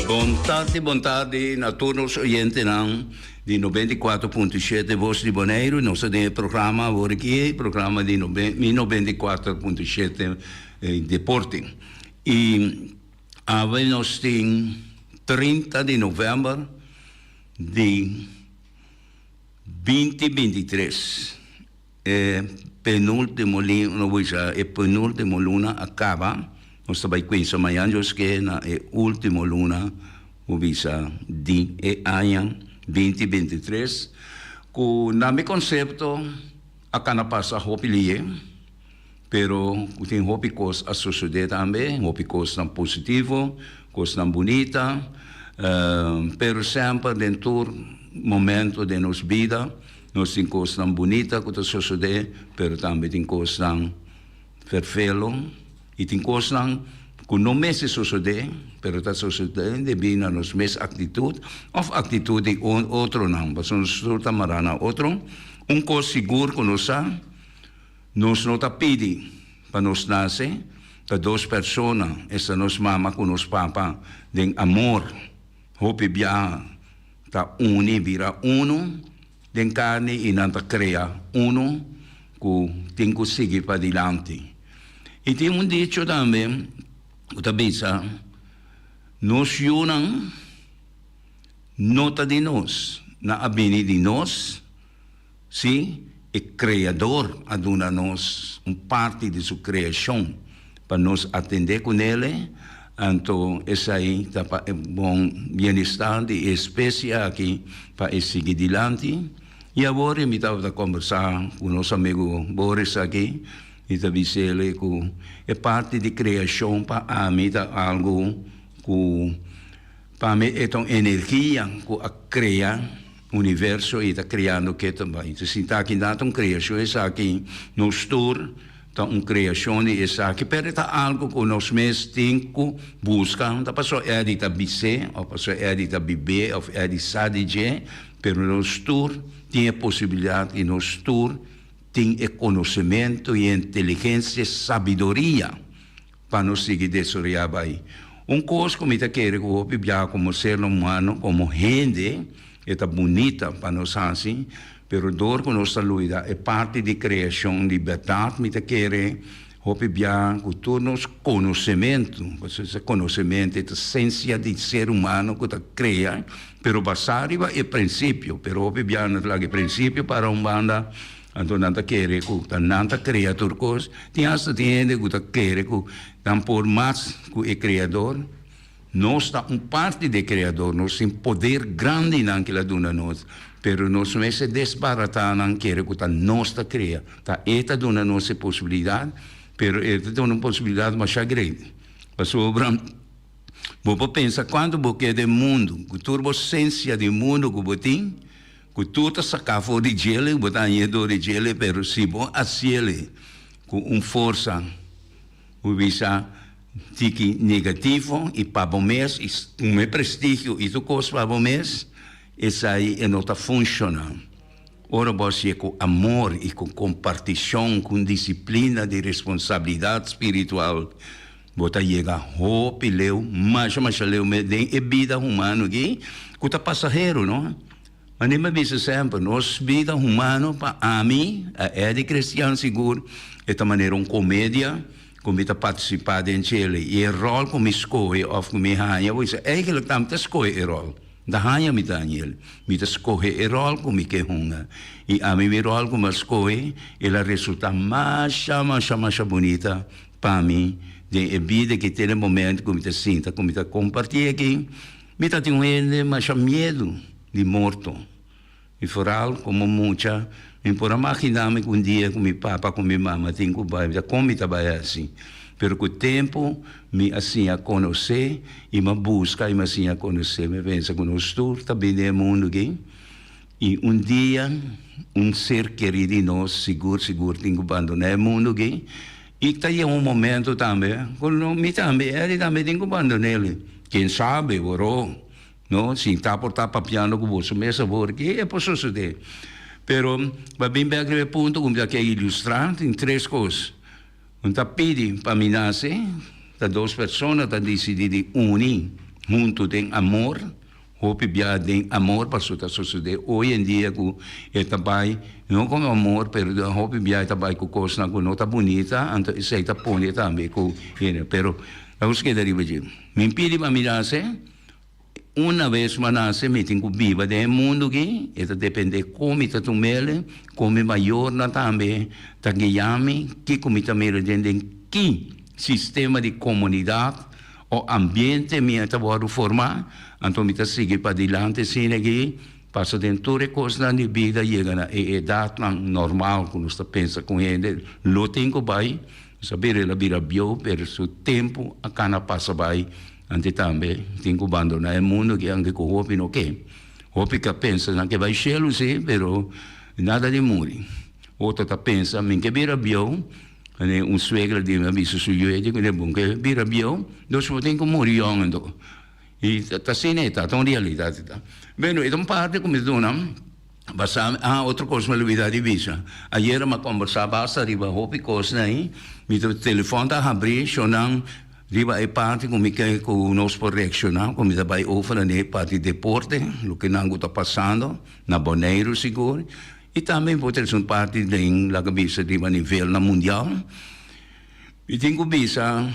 Bon tardi, bon tardi na tur nos oyentenan di 94.7 Voz di Boneiru. Nos ta den e programa awor aki, programa di mi 94.7 Deporte. I awe nos tin 30 di novèmber di 2023. E penultimo no bisa e penultimo luna a caba, nos ta bay cuinsa mañan Dios ke na e ultimo luna bo bisa di e aña 2023 cu na mi concepto a cana pasa hopi lie pero cu tin hopi cos a sucede tambe, hopi cosnan positivo, cosnan bunita, pero semper den tur momento den nos bida. Nos tin kosnan bunita ku ta sosodé, pero tambe tin kosnan ferfelo i tin kosnan ku no mester sosodé, pero ta sosodé debí na nos mes aktitut òf aktitut di otronan, pasobra nos tur ta mará na otro. Un kos sigur ku nos sa, nos no ta pidi pa nos nase, ta dos persona, esta nos mama ku nos papa, den amor. Hopi biaha ta uni bira unu den karni i nan ta krea unu ku tin ku sigui padilanti. I tin un dicho tambe ku ta bisa, Nos yunan no ta di nos, nan a bini di nos. Sí, e Kreador a duna nos un parti di su kreashon pa nos atendé kunele, anto esei ta pa e bon bienestar di e espesie aki pa e sigui dilanti. I awor mi tabata kombersá ku nos amigu Boris aki, mi ta bis'el ku e parti di kreashon pa ami ta algu ku pa mi e ta un energia ku a krea. Universo i ta kreando ke ta bai. Ta sinta aki nan ta un kreashon esaki, nos tur ta un kreashon di esaki, pero e ta algu ku nos mes tin ku buska. No ta pasobra Eddie ta bis'é òf pasobra Eddie ta bib'é òf Eddie sa di dje, pero nos tur tin e posibilidat i nos tur tin e konosementu i e inteligensia, e sabiduria. Pa nos sigui desaroyá bai. Un kos ku mi ta kere ku hopi biaha komo ser humano, komo hende, e ta bunita pa nos hasi, pero dor ku nos ta luida e parti di kreashon di bèrdat, mi ta kere hopi biaha ku tur nos konosementu, pasobra e konosementu e ta sensia di ser humano ku ta krea, pero basá riba e prinsipio, pero hopi biaha nos ta laga e prinsipio para un banda. Anto nan ta kere ku ta nan ta krea tur kos. Tin asta tin hende ku ta kere ku nan por mas ku e Kreador. Nos ta un parti di e Kreador, nos tin poder grandinan ku el a duna nos, pero nos mester desbaratá nan kere ku ta nos ta krea. Ta e ta duna nos e posibilidat, pero e ta duna un posibilidat masha grandi. Pasobra bo por pensa kuantu bo ke den mundu, ku tur bo sensia di mundu ku bo tin, Ku tur ta saká for di djele, bo ta hañ'é dor di djele, pero si bo hasiele ku un forsa, bo bisa tiki negativo i pa bo mes i tuma e prestigio i tur kos pa bo mes, esei e no ta funshoná. Ora bo hasié ku amor i ku kompartishon, ku un disiplina di responsabilidat spiritual, bo ta yega hopi leu, masha masha leu mes den e bida humano aki ku ta pasahero, no? Manera mi a bisa semper, nos bida humano pa ami, a Eddie Christian sigur, e ta manera un comedia cu mi ta participa den djele. Y e rol cu mi scoge of cu mi haña, bo bisa, eigenlijk ta mi ta scoge e rol. N ta haña mi ta haña el. Mi ta scoge e rol cu mi ke hunga. Y ami mi rol cu mi a scoge, el a resulta masha, masha, masha bunita pa mi den e bida ki te na e momento cu mi ta sinta, cu mi ta comparti aki. Mi ta tin un hende masha miedu di morto. I foral komo mucha, mi por a maginá mi ku un dia ku mi papa ku mi mama tin ku bai, mi ta kon mi ta bai hasi. Pero ku tempu mi a siña konosé i mi a buska i mi a siña konosé. Mi a pensa ku nos tur ta bini den e mundu aki i un dia un ser kerí di nos sigur sigur tin ku bandoná e mundu aki. I ta yega un momento tambe ku mi tambe, Eddie tambe tin ku bandon'é. Ken sabe, woro, no? Si ta por ta papiando ku boso mes awor, ke e por sosodé? Pero pa bin bek riba e punto ku mi ta ke ilustrá, tin tres kos. Un ta pidi pa mi nase, ta dos persona ta disidí di uni. Huntu den amor, hopi bia den amor paso ta sosode hoy en dia ku e ta bai no kon amor pero hopi bia e ta bai ku kosnan ku no ta bunita anto esei ta pone tambe ku hende pero nos keda riba dje. Mi pidi pa mi nase una bes mi a nase mi tin ku biba den e mundu aki e ta depende kon mi ta tumele kon mi mayornan tambe ta guia mi kiko mi ta mira den den ki sistema di komunidat O ambiente mi a ta wòrdu formá, anto mi ta sigui padilanti asina aki, pasa den tur e kosnan di bida yega na e edatnan normal ku nos ta pensa ku hende lo tin ku bai. Nos a bira el a bira bieu, pero su tempu a kana pasa bai, anto tambe tin ku bandoná e mundu aki, anke ku hopi no ke. Hopi ka pensa nan ke bai shelu si, pero nada di muri. Otro ta pensa mi ke bira bieu. Ane un suegra di mi a bisa su yu edi ku bon ke bira bieu, nos bo tin ku muri yòn anto. I ta asina e ta, ta un realidat e ta. Bueno, e ta un parti ku mi ta duna basá, ah otro kos mi a lubidá di bisa. Ayera mi a kombersá basta riba hopi kosnan ei, mi ta telefòn ta habrí, shonnan riba e parti ku mi ke ku nos por reakshoná, ku mi ta bai over na e parti deporte, loke nan ku ta pasando na Boneiru sigur. I tambe por trese un parti den laga bisa riba nivelnan mundial. Mi tin ku bisa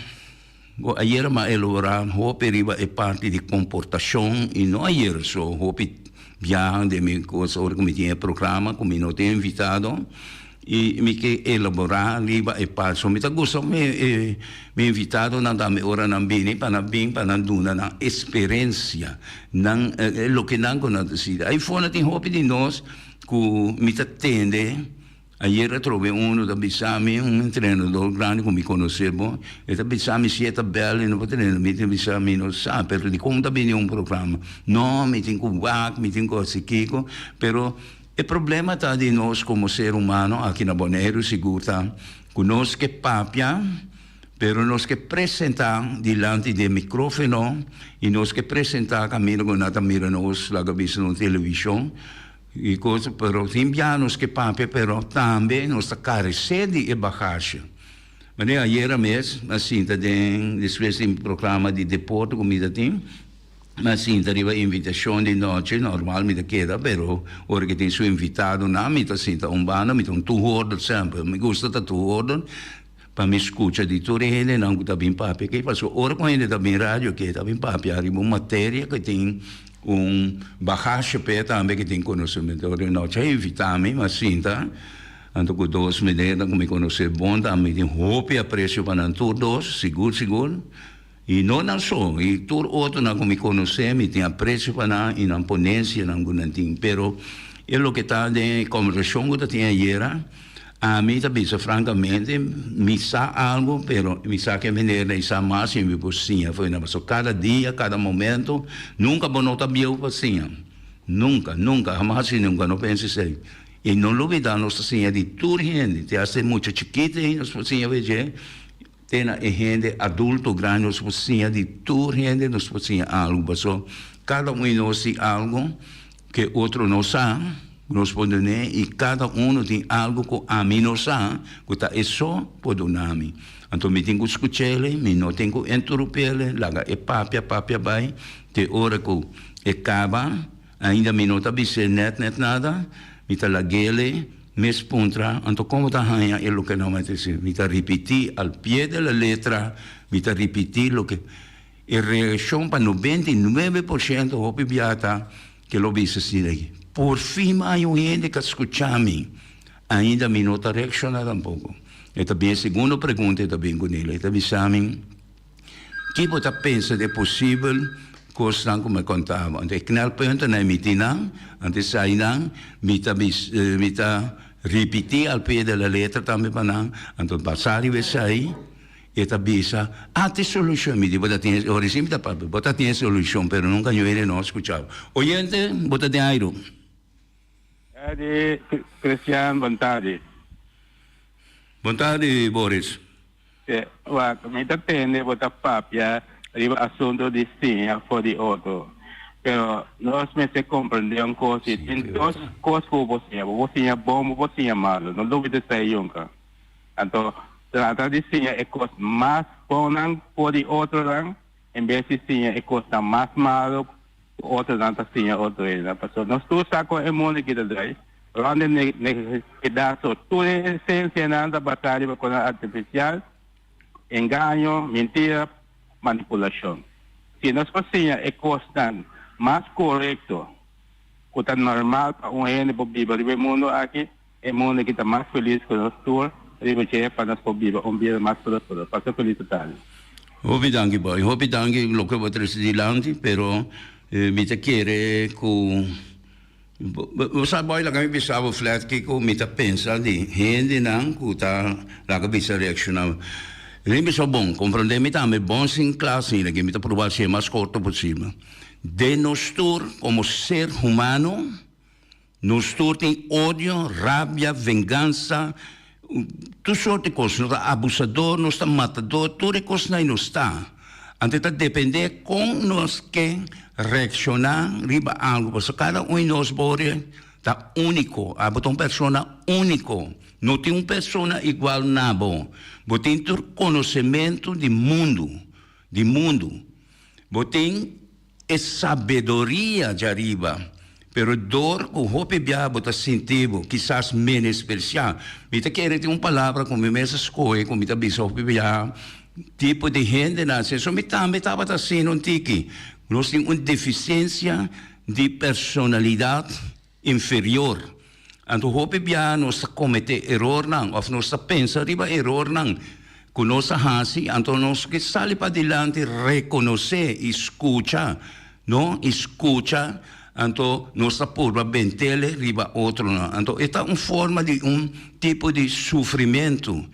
ku ayer mi a elaborá hopi riba e parti di komportashon i no ayer so, hopi biaha den mi kos ora ku mi tin e programa ku mi no tin invitado i mi ke elaborá riba e parti. So mi ta gusta mi e mi invitadonan tambe ora nan bini pa nan bin pa nan duna nan eksperensia, nan loke nan ku nan ta sinti. Ayfo tin hopi di nos. Ku mi ta tende, ayer atrobe unu ta bisa mi, un entrenador grandi ku mi konosé bon, e ta bisa mi si e ta bèl e no por trena, mi ta bisa mi no sa, pero dikon ta bini un programa? No, mi tin ku wak, mi tin ku hasi kiko, pero e problema ta di nos komo ser humano aki na Boneiru sigur ta ku nos ke papia, Pero nos ke presentá dilanti di e micrófono i nos ke presentá kaminda ku nan ta mira nos laga bisa na un televishon i kos, pero tin bia nos ke papia pero tambe nos ta karesé di e bagashe. Manera ayera mes a sinta den despues di programa di deporte ku mi ta tin, Mi a sinta riba invitashon di nochi, normal mi ta keda, pero ora ke tin su invitadonan mi ta sinta un banda, mi ta un toehoorder semper, mi gusta ta toehoorder pa mi skucha di tur e hendenan ku ta bin papia aki, pasobra ora ku hende ta bin radio aki ta bin papia riba un materia ku tin un bagashe p'e tambe ku tin konosementu. Ora di nochi a invita mi, mi a sinta anto ku dos menernan ku mi konosé bon tambe, mi tin hopi apresio pa nan tur dos, sigur sigur. I no nan so, i tur otronan ku mi konosé, mi tin apresio pa nan i nan ponensianan ku nan tin. Pero e loke ta den e kòmbersashon ku ta tin ayera, ami ta bisa frankamente, mi sa algu, pero mi sa ke menernan i sa mas i mi por siña for di nan. Pasobra kada dia, kada momento, nunka bo no ta bieu pa siña. Nunka, nunka, hamas i nunka, no pensa esei. I no lubidá nos ta siña di tur hende, te asta e mucha chikito ei nos por siña for di dje. Te na e hende adulto grandi nos por siña di tur hende nos por siña algo paso cada un di nos tin algo ke otro no sa nos por dun'é i cada uno tin algo ku ami no sa ku ta e so por duna mi anto mi tin ku skuch'ele mi no tin ku interumpi'ele laga e papia papia bai te ora ku e kaba. Ainda mi no ta bis'é nèt nèt nada, mi ta lag'ele mes puntra, anto komo ta haña e loke nan mester si? Mi ta ripití al pie de la letra, mi ta ripití loke e reakshon pa 99% hopi bia ta ke lo bisa asina aki, Por fin mi haña un hende ka skucha mi. Ainda mi no ta reakshoná tampoko. E ta bin e segundo pregunta e ta bin ku nel, e ta bisa mi. Ki bo ta pensa di e posibel kosnan ku mi a konta bo? Anto e knelpuntennan e miti nan, anto esainan mi ta mi ta ripití al pie de la letra tambe pa nan, anto basá riba esei e ta bisa, ah ta e solushon. Mi di bo ta tin e, ora si mi ta papia, bo ta tin e solushon, pero nunka ñu hende no a skucha bo. Oyente, bo ta den airu. Eddie, Christian, bon tardi. Bon tardi, Boris. Te wak, mi ta tende bo ta papia riba asunto di siña for di otro. Pero nos mester comprende un cos si tin dos cos cu bo por siña. Bo por siña bon, bo por siña malo. No lubida esey yunca. Anto trata di siña e cos mas bonnan for di otronan. En bes di siña e kosnan mas malu ku otronan ta siña otro hendenan. Pasobra nos tur sa kon e mundu aki ta drai. Rònt di nesesidat so tur e esensianan ta basá riba kosnan artifisial, engaño, mentira, manipulashon. Si nos por siña e kosnan mas korekto ku ta normal pa un hende por biba riba e mundu aki, E mundu ki ta mas felis ku nos tur riba dje pa nos por biba un bida mas prospero. Pasa felis tardi. Hopi danki boy, hopi danki loke bo a trese dilanti, pero mi ta kere ku bo sa boy laga mi bisa bo flat kiko mi ta pensa di hendenan ku ta laga bisa reakshoná. Riba so bon, komprondé mi tambe bon sin kla asina ke mi ta proba hasié mas korto posibel. Den nos tur komo ser humano. Nos tur tin odio, rabia, vengansa, tur sort di kos. Nos ta abusador, nos ta matador, tur e kosnan ei nos ta. Anto ta depende kon nos ke reakshoná riba algu, pasobra kada un di nos bore ta úniko. Abo ta un persona úniko. No tin un persona igual na bo. Bo tin tur konosementu di mundu, di mundu. Bo tin E sabedoria djariba, pero dor ku hopi biaha bo ta sinti bo kisas menespresiá. Mi ta kere tin un palabra ku mi mes a skohe ku mi ta bisa hopi biaha, tipo di hendenan asina. So mi tambe tabata asina un tiki. Nos tin un defisiensia di personalidat inferior. Anto hopi biaha nos ta kometé erornan òf nos ta pensa riba erornan ku nos a hasi, anto nos ke sali padilanti rekonosé i skucha, no, i skucha, anto nos ta purba bentele riba otronan. Anto e ta un forma di un tipo di sufrimentu.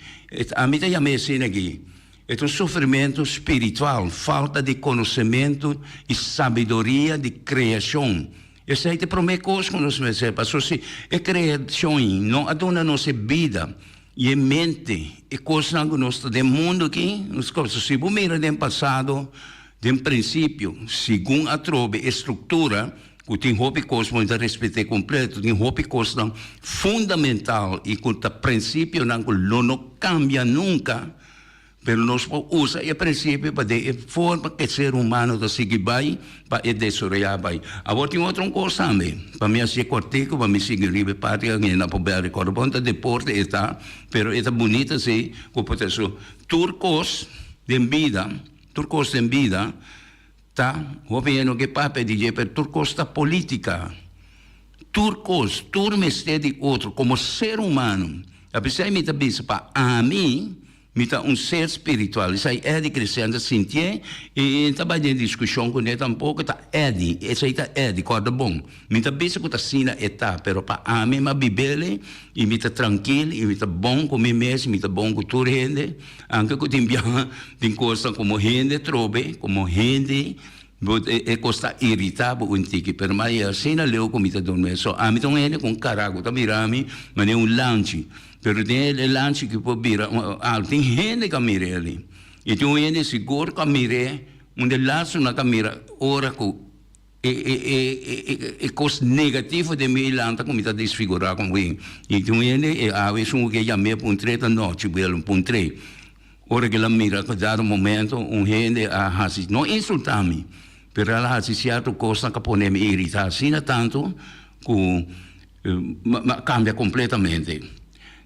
Ami ta yam'é asina aki. E ta un sufrimentu spiritual, falta di konosementu i sabiduria di kreashon. Esei ta e promé kos ku nos mester pasobra si e kreashon no a duna nos e bida i e mente, e kosnan ku nos ta den mundu aki, nos kos. Si bo mira den pasado, den prinsipio, segun atrobe e struktura ku tin hopi kos bo ta respet'é kompleto, tin hopi kosnan fundamental i ku ta prinsipionan ku lo no kambia nunka. Pero nos por usa e prinsipio pa den e forma ku e ser humano ta sigui bai pa e desaroyá bai. Awor tin otro un kos tambe, pa mi hasié kòrtiku pa mi sigui riba e parti aki na por bèl rekòrda. Bon ta deporte e ta, pero e ta bunita si ku por ta su. Tur kos den bida, tur kos den bida ta, hopi hende no ke papia di dje, pero tur kos ta polítika. Tur kos, tur mester di otro komo ser humano. Apesar mi ta bisa pa ami. Mi ta un ser spiritual. Esei Eddie Cristian ta sintié i e ta bai den diskushon kuné tampoko. Ta Eddie, esei ta Eddie, kòrda bon. Mi ta bisa ku ta asina e ta, pero pa ami m'a bib'el i mi ta trankil i mi ta bon ku mi mes, mi ta bon ku tur hende. Anke ku tin biaha tin kosnan komo hende trobe, komo hende bo e kos ta iritá bo un tiki, pero m'a e asina leu ku mi ta durmi. So ami ta un hende ku un kara ku ta mira mi manera un lanchi. Pero den e lanchi ki por bira un al tin hende ka mira eli. I tin un hende sigur ka mir'é, un de laatstonan ka mira ora ku e e e e kos negativo den mi lanta ku mi ta desfigurá kon wen. I tin un hende e awe esun ku ke yam'é puntr'é ta nochi bel puntr'é. Ora ku el a mira ku dado momento un hende a hasi, no insultá mi, pero el a hasi sierto kosnan ku a pone mi iritá asina tantu ku a cambia completamente.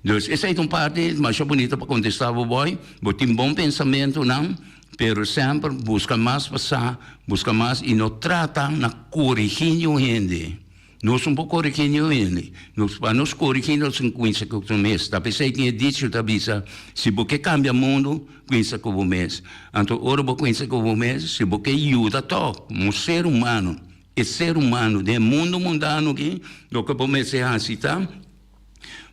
Dus esey ta un parti masha bunita pa contesta bo boy, bo tin bon pensamentonan, pero semper busca mas pa sa, busca mas y no trata na corigi niun hende. Nos no por corigi niun hende, nos pa nos corigi nos tin cuminsa cu nos mes. Ta pesey tin e dicho ta bisa, si bo ke cambia mundo, cuminsa cu bo mes. Anto ora bo cuminsa cu bo mes, si bo ke yuda toch, como ser humano, E ser humano den e mundo mundano aki, loke bo mester hasi ta,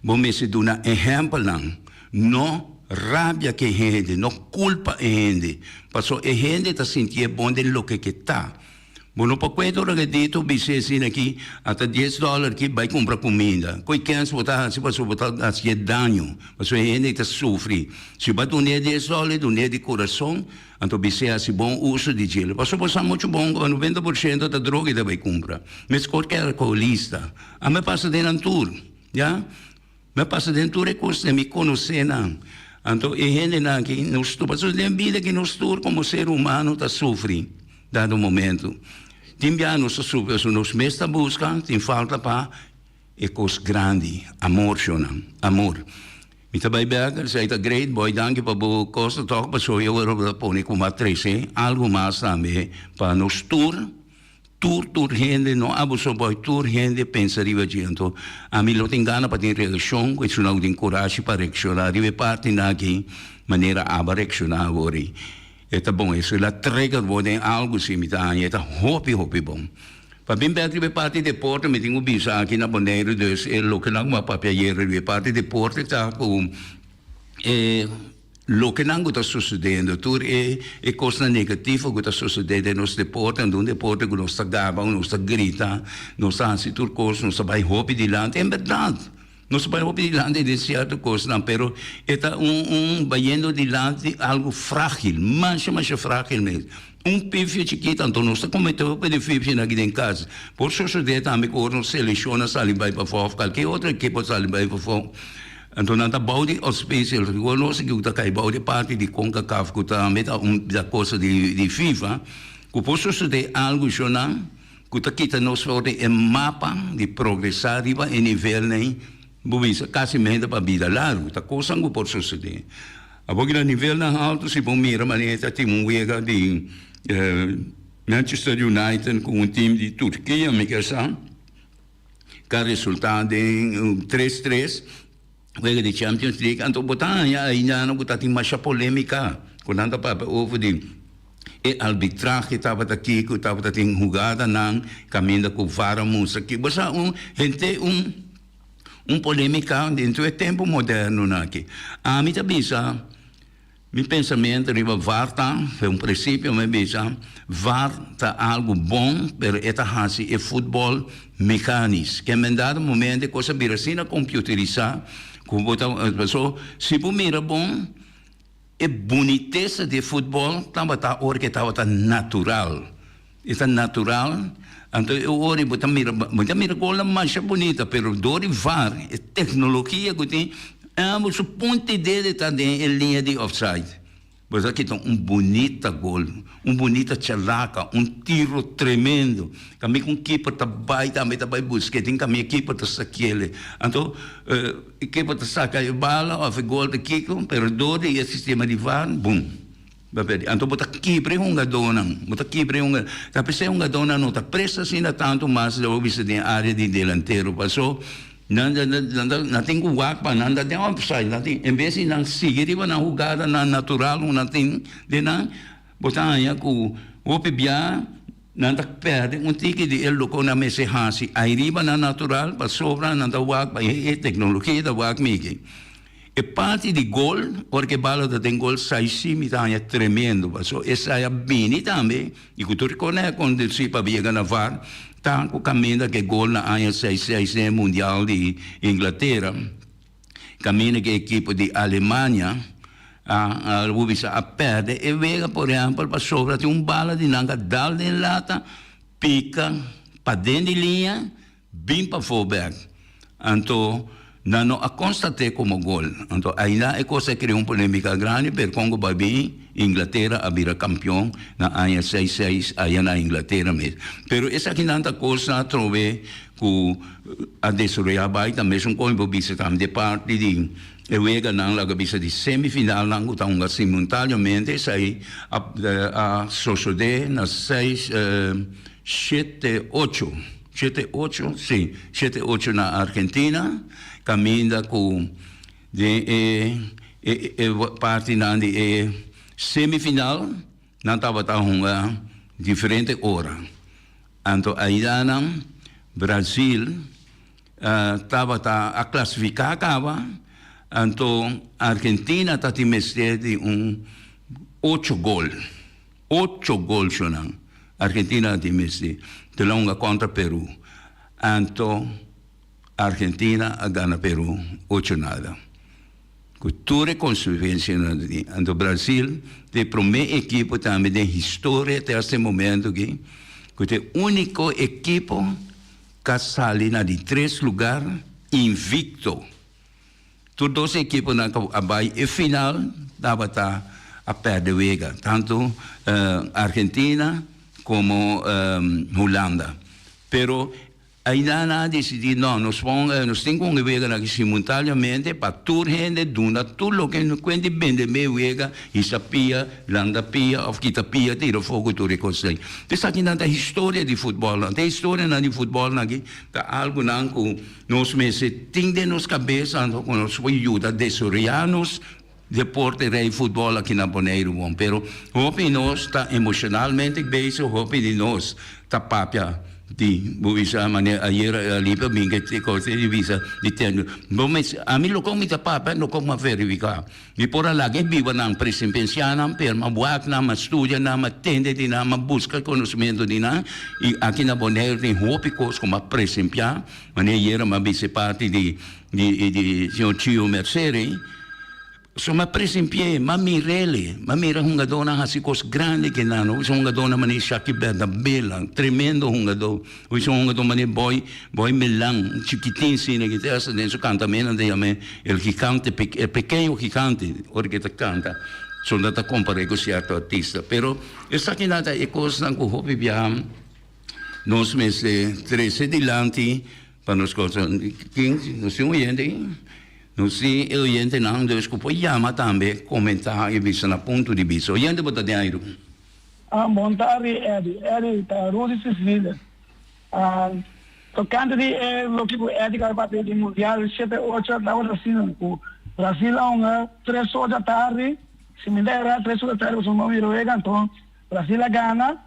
bo mester duna ehèmpelnan. No rabia ku e hende, no kulpa e hende, pasobra e hende ta sintié bon den loke ke ta. Bo no por kuenta ora ke dito bis'é asina aki, ata dies dòler aki bai kumpra kuminda. Koi kens bo ta hasi pasobra bo ta hasié daño, pasobra e hende ta sufri. Si bo a dun'é dies dòler, dun'é di kurason. Anto bis'é hasi bon uso di djele. Pasobra bo sa muchu bon ku noventa por shento ta droga i ta bai kumpra. Meskor ke alkoholista. A mi a pasa den nan tur, ya. Mi a pasa den tur e kosnan, mi konosé nan. Anto e hendenan aki nos tur, pasobra den bida aki nos tur komo ser humano ta sufri dado momento. Tin bia nos ta sufri pasobra nos mes ta buska, tin falta pa e kos grandi, amor shownan, amor. Mi ta bai bek, esei ta great boy, danki pa bo kos ta tok pasobra yo ora bo ta pone ku bo a trese algu mas tambe pa nos tur. Tur tur hende no abuso boy tur hende pensa riba dje anto ami lo tin gana pa tin reaccion cu esunnan cu tin curashi pa reacciona riba e partinan aki manera aba reacciona awor ei e ta bon eso la trigger bo den algo si mi ta haña e ta hopi hopi bon pa bin bek riba e parti deporte mi tin cu bisa aki na Boneiru dus e loke nan cu mi a papia ayer riba e parti deporte ta cu e. Lokenan ku ta sosodendo, tur e e kosnan negativo ku ta sosodé den nos deporte, anto un deporte ku nos ta gaba, nos ta grita, nos ta hasi tur kos, nos ta bai hopi dilanti, en bèrdat nos ta bai hopi dilanti den sierto kosnan, pero e ta un un bayendo dilanti algu frágil, masha masha frágil mes. Un pifia chikito, anto nos ta komete hopi di fifianan aki den kas. Por sosodé tambe ku ora nos selekshon a sali bai pafó òf kalke otro ekipo a sali bai pafó, anto nan ta bou di ouspisia. Igual nos aki ku ta kai bou di parti di Concacaf ku tambe ta un cosa di FIFA, ku por sosodé algu shonnan ku ta kita nos for di e mapa di progresá riba e nivelnan, bo bisa kasi mester pa bida largu. Ta kosnan ku por sosodé. Awor ki na nivelnan haltu si bo mira manera ta tin un wega di Manchester United ku un tim di Turkia mi ke sa ka resulta den un tres tres wega di Champions League anto bo ta haña ainda ku ta tin masha polemika ku nan ta papia over di e arbitrahe tabata kiko tabata tin hugadanan kaminda ku VAR a mustra ki bo sa un henter un. Un polémika dentro e tempu modernonan aki. Ami ta bisa, mi pensamentu riba var ta, fe un prinsipio mi bisa, var ta algu bon, pero e ta hasi e futbòl mekanis. Ke men dado momento e kos a bira asina komputerisá ku bo ta, paso si bo mira bon, E bunitesa di e futbol tabata ora ku e tabata natural. E ta natural, anto e ora bo ta mira, bo ta mira golnan masha bunita, pero dor di var, e teknologia ku tin, abo su punta di dede ta den e liña di offside. Bo ta kita un bunita gol, un bunita chalaka, un tiro tremendo. Kami ku un keeper ta bai tambe ta bai buska, e tin kami e keeper ta sakiele. Anto E kepa ta saka e bala of e gol ta kiko, pero dor di e sistema di var, bum, bo a perdi. Anto bo ta kibra e hungadónan, bo ta kibra e hungadó. Ta p'esei e hungadónan no ta presta asina tantu mas lo bo bisa den área di delantero, paso nan ta nan ta nan tin ku wak pa nan ta den offside, nan tin en bes di nan sigui riba nan hugadanan natural ku nan tin den nan, bo ta haña ku hopi bia. Nan ta perde un tiki di e loke nan mester hasi ariba nan natural pasobra nan ta wak pa e teknologia ta wak miki. E parti di gol, ora ku e bala ta den gol sai si mi ta haña tremendo pasobra esei a bini tambe i ku tur kos nan a kondusí pa yega na var ta ku kaminda ku e gol na aña seis seis den e mundial di Inglatera. Kaminda ku e ekipo di Alemania a a bisa a pèrdè e wega, por ehèmpel, pasobra tin un bala di nan ka dal den lata, pika paden di liña, bin pafó bèk. Anto nan no a konstat'é komo gol. Anto ainda e kos a krea un polémika grandi, pero kon ku bai bin, Inglatera a bira kampion na aña seis seis aya na Inglatera mes. Pero esakinan ta kosnan atrobe Ku a desaroyá bai ta mesun kon bo bisa tambe di parti di e weganan laga bisa di semifinalnan ku ta hunga simultaneamente esei a a sosodé na seis shete ocho shete ocho si shete ocho na Argentina kaminda ku den e e partinan di e semifinal nan tabata hunga diferente ora. Anto aidanan Brazil tabata a clasifica caba, anto Argentina ta tin mester di un ocho gol, ocho gol shonan Argentina ta tin mester, te lo hunga contra Peru, anto Argentina a gana Peru ocho nada. Ku tur e konsekuensianan ta tin. Anto Brasil ta e promé ekipo tambe den historia te hasta e momento aki ku ta e úniko ekipo ku a sali na di tres lugar invicto. Tur dos ekiponan ku a bai e final tabata a pèrdè wega, tantu Argentina komo Hulanda. Pero ainda nan a disidí, no, nos pon, nos tin ku hunga e weganan aki simultáneamente pa tur hende duna tur loke nan kuenta i bende me wega, hisa pia, landa pia òf kita pia, tira fogo, tur e kos ei. Esakinan ta historia di futbòl. Anto e historianan di futbòl aki ta algunan ku Nos mester tin den nos kabes anto ku nos por yuda desaroyá nos deporte rei futbòl aki na Boneiru bon. Pero hopi nos ta emoshonalmente bezig, hopi di nos ta papia di bo bisa manera ayer Alipe a bin ke kos di bisa di tènu. Bo mester ami loko mi ta papia loko mi a verifiká. Mi por a laga e bibanan presenpensiá nan, pero mi a wak nan, mi a studia nan, mi a tende di nan, mi a buska konosementu di nan i aki na Boneiru tin hopi kos ku mi a presenpiá. Manera ayera mi a bisa e parti di di señor Chio Merceri, so mi a presenpi'é, mi a mir'el, mi a mira hungadónan hasi kos grandi ki nan. Hopi hungadónan manera Shaki Berdabela, tremendo hungadó. Hopi hungadó manera Boy Boy Melan, chikitin asina ki ta hasta den su kantamentu ta yam'é el gigante, el pekeño gigante, ora ki e ta kanta. So nan ta kompar'é ku sierto artista. Pero esakinan ta e kosnan ku hopi biaha Nos mester trece dilanti pa nos cosa. Ken? Nos tin oyente ahi? Nos tin e oyentenan dus cu por yama tambe, comenta y bisa na punto di bista. Oyente bo ta den airu. Ah, bon tardi Eddy. Eddy, ta Rudy Cecilia. Ah, tocante di e loke cu Eddy caba papia di Mundial shete ocho tabata asina cu Brasil a hunga tres or dja tardi, si mi ta era tres or dja tardi pasobra mi a mira wega anto Brasil a gana.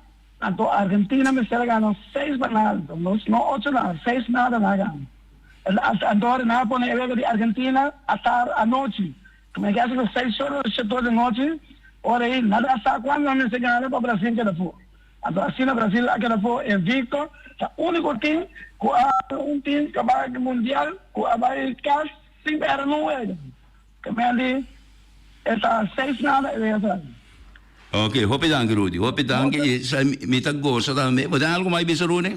Anto Argentina mester a gana seis pa nada, no ocho nada, seis nada nan a gana. Anto ora nan a pone e wega di Argentina atar anochi, mi a keda seis ora o shete ora di nochi, ora ei nada a sa cuanto nan mester gana pa Brasil keda afo. Anto asina Brasil a keda afo invicto, ta unico team cu a un team cu a bai mundial cu a bai cas sin perde nun wega. Kemendi e ta seis nada e wega sa. Ok, hopi danki Rudy, hopi danki i sa mi ta gosa tambe. Bo tin algu mas bisa Rudy?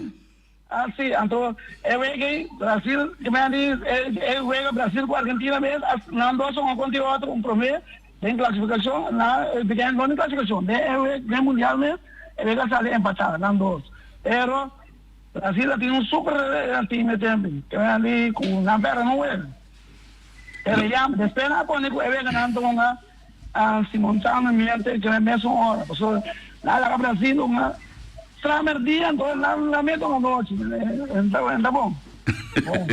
Ah si, anto e wega ei Brasil, kemendi e wega Brasil ku Argentina mes, nan dos a hunga kontra e otro un prome den klasifikashon, nan no den klasifikashon, den e wega den mundial mes e wega a sali empatá nan dos, pero Brasil a tin un super team e tempu, kemendi ku nan pèrdè no wega. Pero ya, despues nan a pone ku e weganan ta hunga simultaneamente ku e mesun ora. Pasobra nan a laga Brasil hunga tra merdia, anto nan nan mete un anochi. Ta bon. Bon.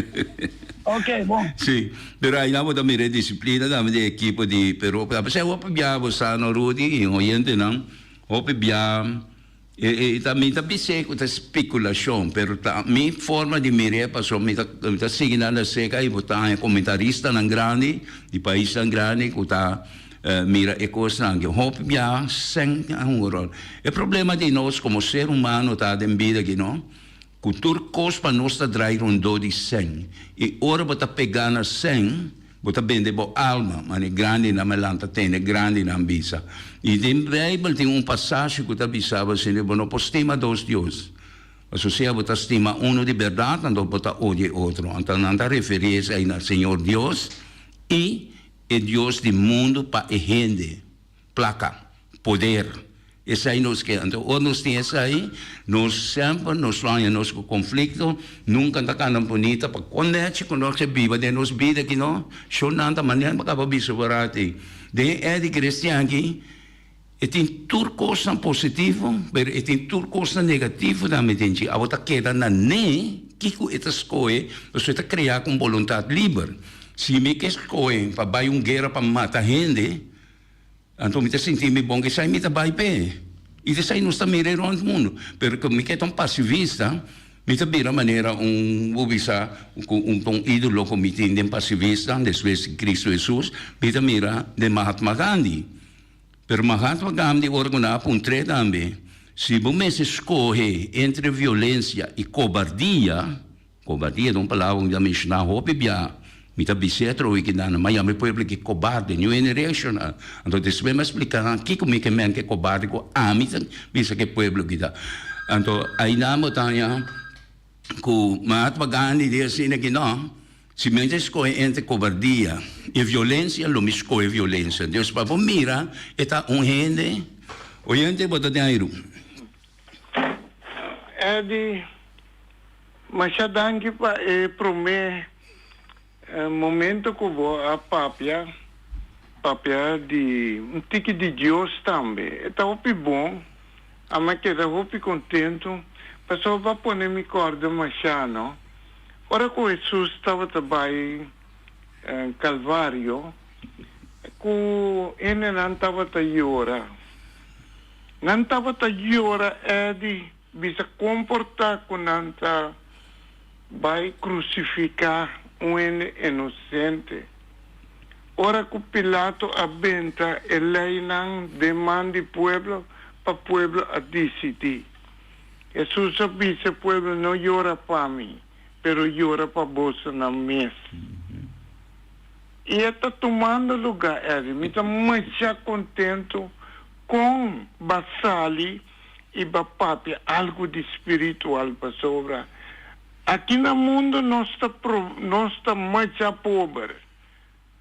Ok, bon. Sí, pero ai nan bo ta mira e disiplina tambe di e ekipo di Peru. P'esei hopi bia bo sa no Rudy i oyentenan, hopi bia. E ta mi ta bis'é ku ta spekulashon, pero ta mi forma di mir'é pasobra mi ta mi ta sigui nan de serka i bo ta haña komentaristanan grandi di paisnan grandi ku ta mira e kosnan aki. Hopi biaha sèn a hunga ròl. E problema di nos komo ser humano ta den bida aki no, ku tur kos pa nos ta drai rondó di sèn i ora bo ta pegá na sèn, Bo ta bende bo alma, mane grandinan a lanta tene, grandinan bisa. I den Bijbel tin un pasashi ku ta bisa bo asina, bo no por stima dos dios. Pasobra sea bo ta stima unu di bèrdat, anto bo ta odia e otro. Anto nan ta referí esei na Señor Dios i e dios di mundu pa e hende. Plaka, poder, esei nos ke. Anto ora nos tin esei, nos semper nos lo haña nos ku konflikto, nunka ta kanda bunita pa kon nechi ku nos ke biba den nos bida aki no. Shon nan ta manera pa kaba bisa bo rati. Den e di kristian aki, e tin tur kosnan positivo, pero e tin tur kosnan negativo tambe den dje. Abo ta keda na ne kiko e ta skohe, pasobra e ta krea ku un boluntat liber. Si mi ke skohe pa bai un guera pa mata hende, Anto mi ta sinti mi bon esai mi ta bai p'e. I esai nos ta mira rond mundu. Pero ku mi ke ta un pasivista, mi ta bira manera un, bo bisa, ku un ta un idolo ku mi tin den pasivista despues di Cristo Hesus, mi ta mira den Mahatma Gandhi. Pero Mahatma Gandhi ora ku nan a puntr'é tambe, si bo mester skohe entre violensia i kobardia, Kobardia ta un palabra ku mi ta menshoná hopi bia. Mi ta bis'é atrobe ki nan a yama e pueblo aki kobarde, niun hende reakshoná. Anto despues mi a splika nan kiko mi ke men ku e kobarde ku ami ta bisa ku e pueblo aki ta. Anto ainan bo ta haña ku Mahatma Gandhi di asina ki no. Si mi ta skohe entre kobardia i violensia, lo mi skohe violensia. Dios, pa bo mira, e ta un hende. Oyente, bo ta den airu. Eddy, masha danki pa e prome momento ku bo a papia, papia di un tiki di Dios tambe. E ta hopi bon, ami a keda hopi kontentu, pasobra bo a pone mi kòrda masha, no? Ora ku Hesus tabata bai Kalvario, ku hendenan tabata yora. Nan tabata yora Eddy bisa komportá ku nan ta bai krusifiká un hende inosente. Ora ku Pilato a benta e leinan den man di pueblo pa pueblo a disidí. Hesus a bisa e pueblo, No yora pa mi, pero yora pa bosonan mes. I e ta tumando lugá, Eddy. Mi ta masha kontentu kon b'a sali i b'a papia algu di spiritual, pasobra aki na mundu nos ta nos ta masha pober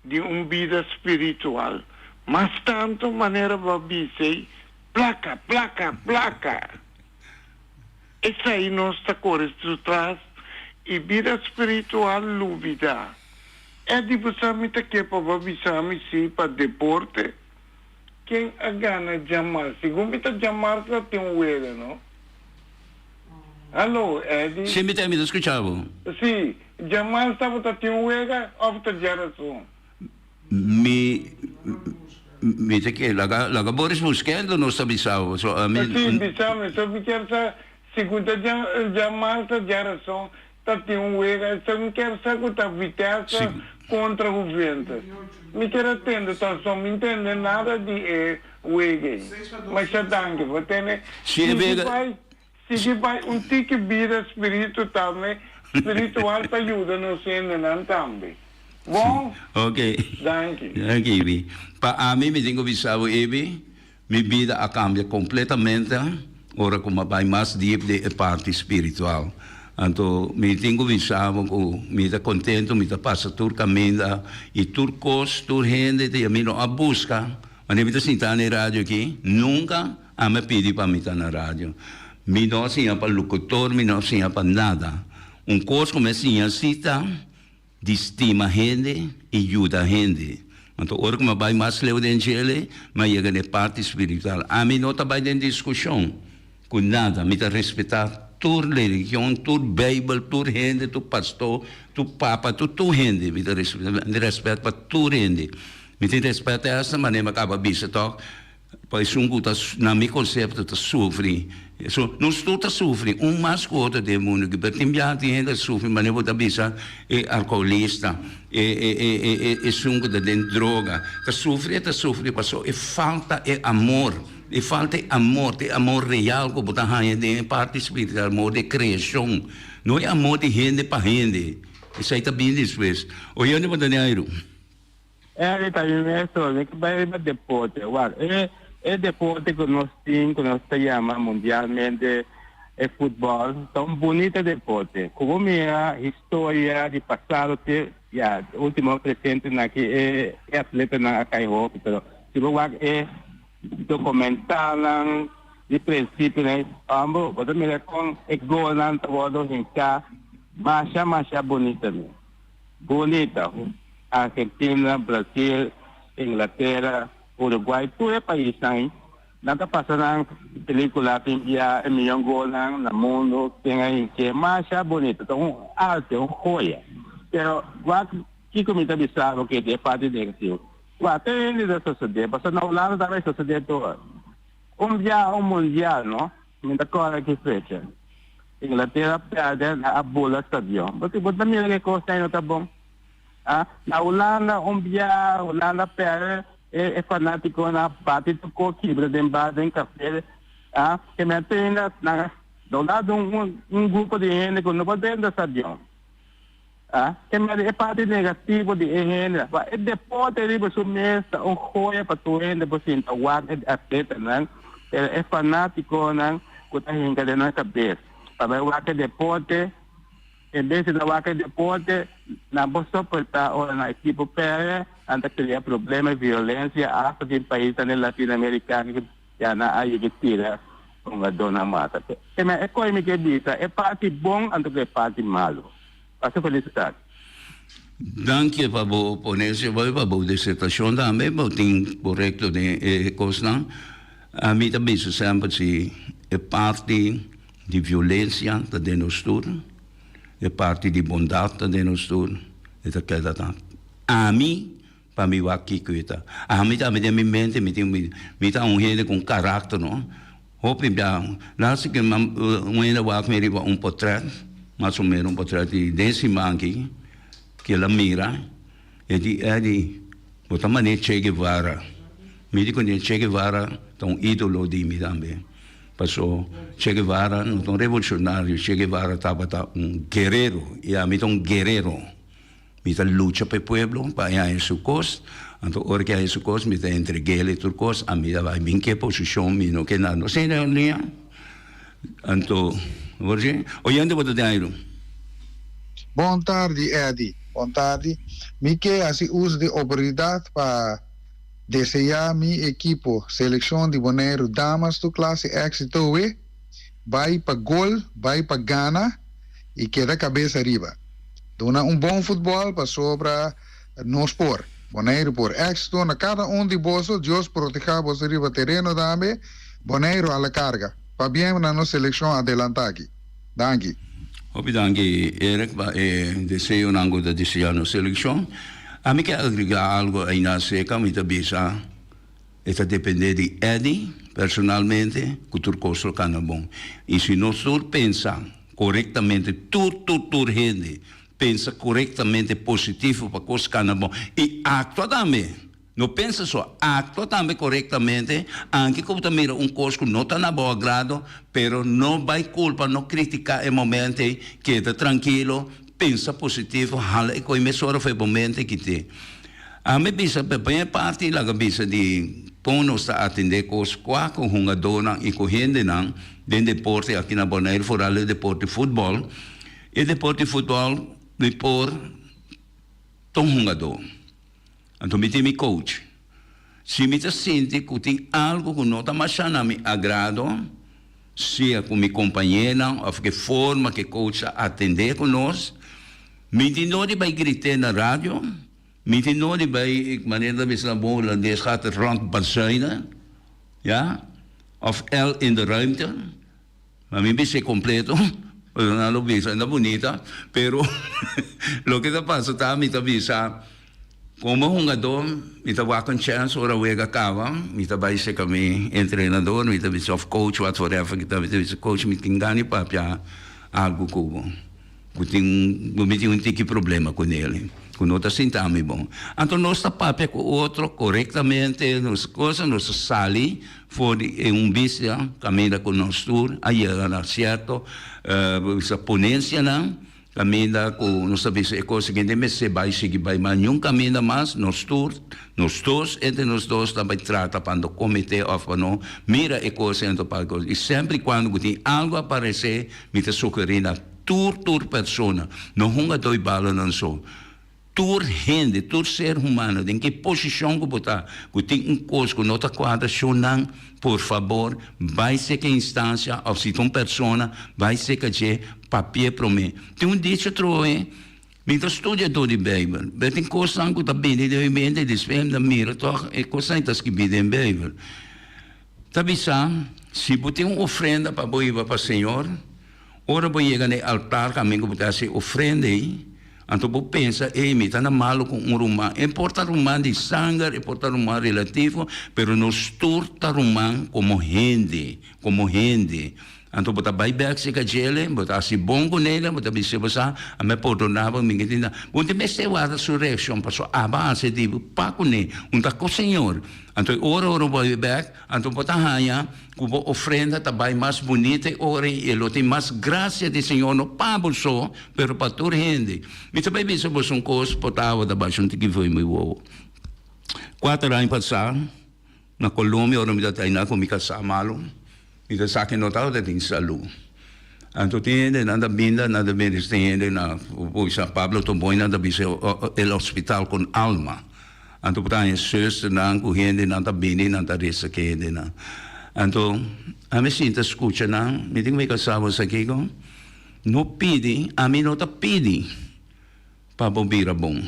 di un bida spiritual. Mas tantu manera bo a bisa ei, plaka, plaka, plaka. Esei nos ta kore su tras i bida spiritual lubidá. Eddy bo sa mi ta ke pa bo a bisa mi si pa deporte ken a gana djamars. Segun mi ta djamars la tin un wega no. Hallo Eddy. Si mi ta mi ta skucha bo. Si, djamars tabata tin un wega of ta djarason? Mi mi ta ke laga laga Boris buskendo nos ta bisa bo so ami. Si bisa mi so mi kier sa si ku ta djamars ta djarason ta tin un wega so mi kier sa ku ta Vitesse kontra Juventus mi kier a tende ta so mi ntende nada di e wega ei masha danki bo tene sigui bai sigui bai un tiki bida spiritu tambe spiritual pa yuda nos hendenan tambe bon danki. Danki Ibi. Pa ami mi tin ku bisa bo Ibi Mi bida a cambia completamente ora cu m'a bay mas diep den e parti spiritual. Anto mi tin cu bisa bo cu mi ta contento, mi ta pasa tur caminda y tur cos, tur hende ta yami no a busca. Wanneer mi ta sinta na e radio aki, nunca ami a pidi pa mi ta na radio. Mi no a siña pa locutor, mi no a siña pa nada. Un cos cu mi a siña si ta. Di stima hende i yuda hende. Anto ora ku mi a bai mas leu den djele, mi a yega na e parti spiritual. Ami no ta bai den diskushon ku nada. Mi ta respetá tur religion, tur Beibel, tur hende, tur pastor, tur papa, tur tur hende. Mi ta respetá. Mi tin rèspèt pa tur hende. Mi tin rèspèt asta manera mi a kaba bisa tòg. Pa esun ku ta, na mi konsepto, ta sufri. So, nos tur ta sufri, un mas ku otro den e mundu aki. Pero tin biaha tin hende ta sufri manera bo ta bisa e alkoholista, e e e e e esun ku ta den droga. Ta sufri, e ta sufri pasobra e falta e amor. E falta e amor, e amor real ku bo ta haña den e parti spiritual, amor di kreashon. No e amor di hende pa hende. Esei ta bini despues. Oyendo bo ta den airu. E ta mi mes so, mi ke bai riba deporte. Wak, e e deporte ku nos tin, ku nos ta yama mundialmente e futbòl, ta un bunita deporte. Ku bo mira historia di pasado te, ya, ultimo presentenan aki e e atletanan a kai hopi, pero si bo wak e dokumentalnan di prinsipionan, amo bo ta mira kon e golnan ta wòrdu hinká masha masha bunita mes. Bunita. Argentina, Brasil, Inglatera, Uruguay, tur e paisnan ei, nan ta pasa nan pelicula tin bia e miyon golnan na mundo, tin a hinche masha bunita, ta un arte, un joya. Pero wak kico mi ta bisa bo ke di e parti negativo. Wak te hende ta sosode, pasobra na Hulanda tambe a sosode tur. Un bia un mundial no, mi ta corda ki fecha, Inglatera perde nan a bula stadion. Bo ta mira ke cosnan ei no ta bon. A Na Hulanda un bia Hulanda perde e e fanaticonan a bati tur cos kibra den bar den cafe a ke mi a tende nan a dola un un grupo di hende cu no por drenta stadion a ke mi e parti negativo di e hende pa e deporte riba su mes ta un joya pa tur hende por sinta wak e atletanan pero e fanaticonan cu ta hinca den nan cabes pa bay wak e deporte. En bes di nan wak e deporte, nan por soportá ora nan ekipo pèrdè, nan ta krea problema i violensia asta den paisnan den Latinoamerika ku ya nan a yega tira hungadónan mata. Te men e koi mi ke bisa, e parti bon anto ku e parti malu. Pasa felis tardi. Danki pa bo ponencia boy, pa bo disertacion tambe, bo tin corecto den e cosnan. Ami ta bisa semper si e parti di violencia ta den nos tur, e parti di bondad ta den nos tur, e ta keda ta ami pa mi wak kiko e ta. Ami tambe den mi mente mi tin mi ta un hende cu un caracter no, hopi bia laatste ke un hende wak mi riba un potret, mas o menos un potret di den siman aki, ke el a mira, e di Eddie bo ta manera Che Guevara. Mi di kuné Che Guevara ta un idolo di mi tambe. Paso Che Guevara no ta un revolucionario, Che Guevara tabata un guerero y ami ta un guerero. Mi ta lucha pa e pueblo pa e haña su cos, anto ora ke haña su cos mi ta entreg'el e tur cos, ami ta bay bin ke posicion mi no ke nada. No sey na liña. Anto, por si? Oyente bo ta den airu. Bon tardi Eddy, bon tardi. Mi ke hasi uso di oportunidat pa Deseá mi ekipo selekshon di Boneiru damas tur klase éksito we, bai pa gol, bai pa gana i keda kabes ariba. Duna un bon futbòl pasobra nos por, Boneiru por. Éksito na kada un di boso, Dios protehá boso riba tereno tambe, Boneiru a la karga. Pabien na nos selekshon adelantá aki. Danki. Hopi danki Eric pa e deseonan ku ta deseá nos selekshon. Ami ke agregá algu ainda aserka, mi ta bisa e ta dependé di Eddy personalmente ku tur kos lo kana bon. I si nos tur pensa korektamente, tur tur tur hende pensa korektamente positivo pa kos kana bon i aktua tambe. No pensa so, actua tambe corectamente, anke cu bo ta mira un cos cu no ta na bo agrado, pero no bay culpa, no critica e momento ey, keda trankilo, pensa positivo, hala e coy mesora for e momento ey kite. Ami bisa pa primer parti laga bisa di con nos ta atende cos cua cu hungadornan y cu hendenan den deporte aki na Bonaire, vooral e deporte futbol. E deporte futbol mi por ta un hungador. Anto mi tin mi coach. Si mi ta sinti cu tin algo cu no ta masha na mi agrado, sea cu mi compañeronan of cu e forma cu e coach ta atende cu nos, mi tin no di bay grite na radio, mi tin no di bay, manera ta bisa na bon Holandes, gaat het rond bazuinen, ya, of el in de ruimte. Ma mi bis'é completo, pero nan lo bisa, ta bunita, pero loke ta pasa ta mi ta bisa como hungador mi ta wak un chance ora wega caba, mi ta bay seca mi entrenador, mi ta bisa of coach what forever ki ta, mi ta bisa coach mi tin gana di papia algo cu bo. Ku tin ku mi tin un tiki problema ku nel, ku no ta sinta mi bon. Anto nos ta papia ku otro korektamente, nos kosa, nos ta sali for di e un bista kaminda ku nos tur a yega na sierto bisa ponensianan kaminda ku nos ta bisa e kos siguiente mester bai sigui bai mas niun kaminda mas nos tur nos dos entre nos dos ta bai trata pa no komete òf pa no mira e kos ento pa i semper i kuando ku tin algu aparesé mi ta sugerí na Tur tur persona, no hunga doi balanan so. Tur hende, tur ser humano, den ke posishon ku bo ta, ku tin un kos ku no ta kuadra shon nan, por fabor, bai seka instansia òf si ta un persona, bai seka dje, papi'é promé. Tin un dicho trohe, Mi ta studia tur di Beibel, pero tin kosnan ku ta bini den mi mente i despues mi ta mira tòg e kosnan ei ta skibí den Beibel. Ta bisa, si bo tin un ofrenda pa bo hiba pa Señor, Ora bo yega na e altar kaminda ku bo ta hasi e ofrenda ei, anto bo pensa, Ey, mi ta na malu ku un ruman. E por ta ruman di sanger, e por ta ruman relativo, pero nos tur ta ruman komo hende, komo hende. Anto bo ta bai bèk serka djele, bo ta hasi bon ku nele, bo ta bis'é, Bo sa, ami a pordoná bo, mi ke tin ta. Bo no tin mester warda su reakshon, pasobra aba hasi di bo pa kuné. Un ta ku Señor. Anto e ora ora bo bai bèk, anto bo ta haña Ku bo ofrenda ta bai mas bunita e ora i e lo tin mas grasia di Señor no pa bo so, pero pa tur hende. Mi ta bai bisa boso un kos, por ta awa ta basha un tiki for mi wowo. Kuater aña pasá, na Colombia, ora mi ta traina ku mi kasá malu, mi ta sa ke no tabata tin salú. Anto tin hende nan ta binda nan ta bini tin hende na bisa Pablo Tomboy nan ta bisa el hospital con alma. Anto por ta haña zusternan ku hende nan ta bini nan ta resa ku hendenan. Anto ami sinta skucha nan mi tin ku mi kasá bo sa kiko no pidi ami no ta pidi pa bo bira bon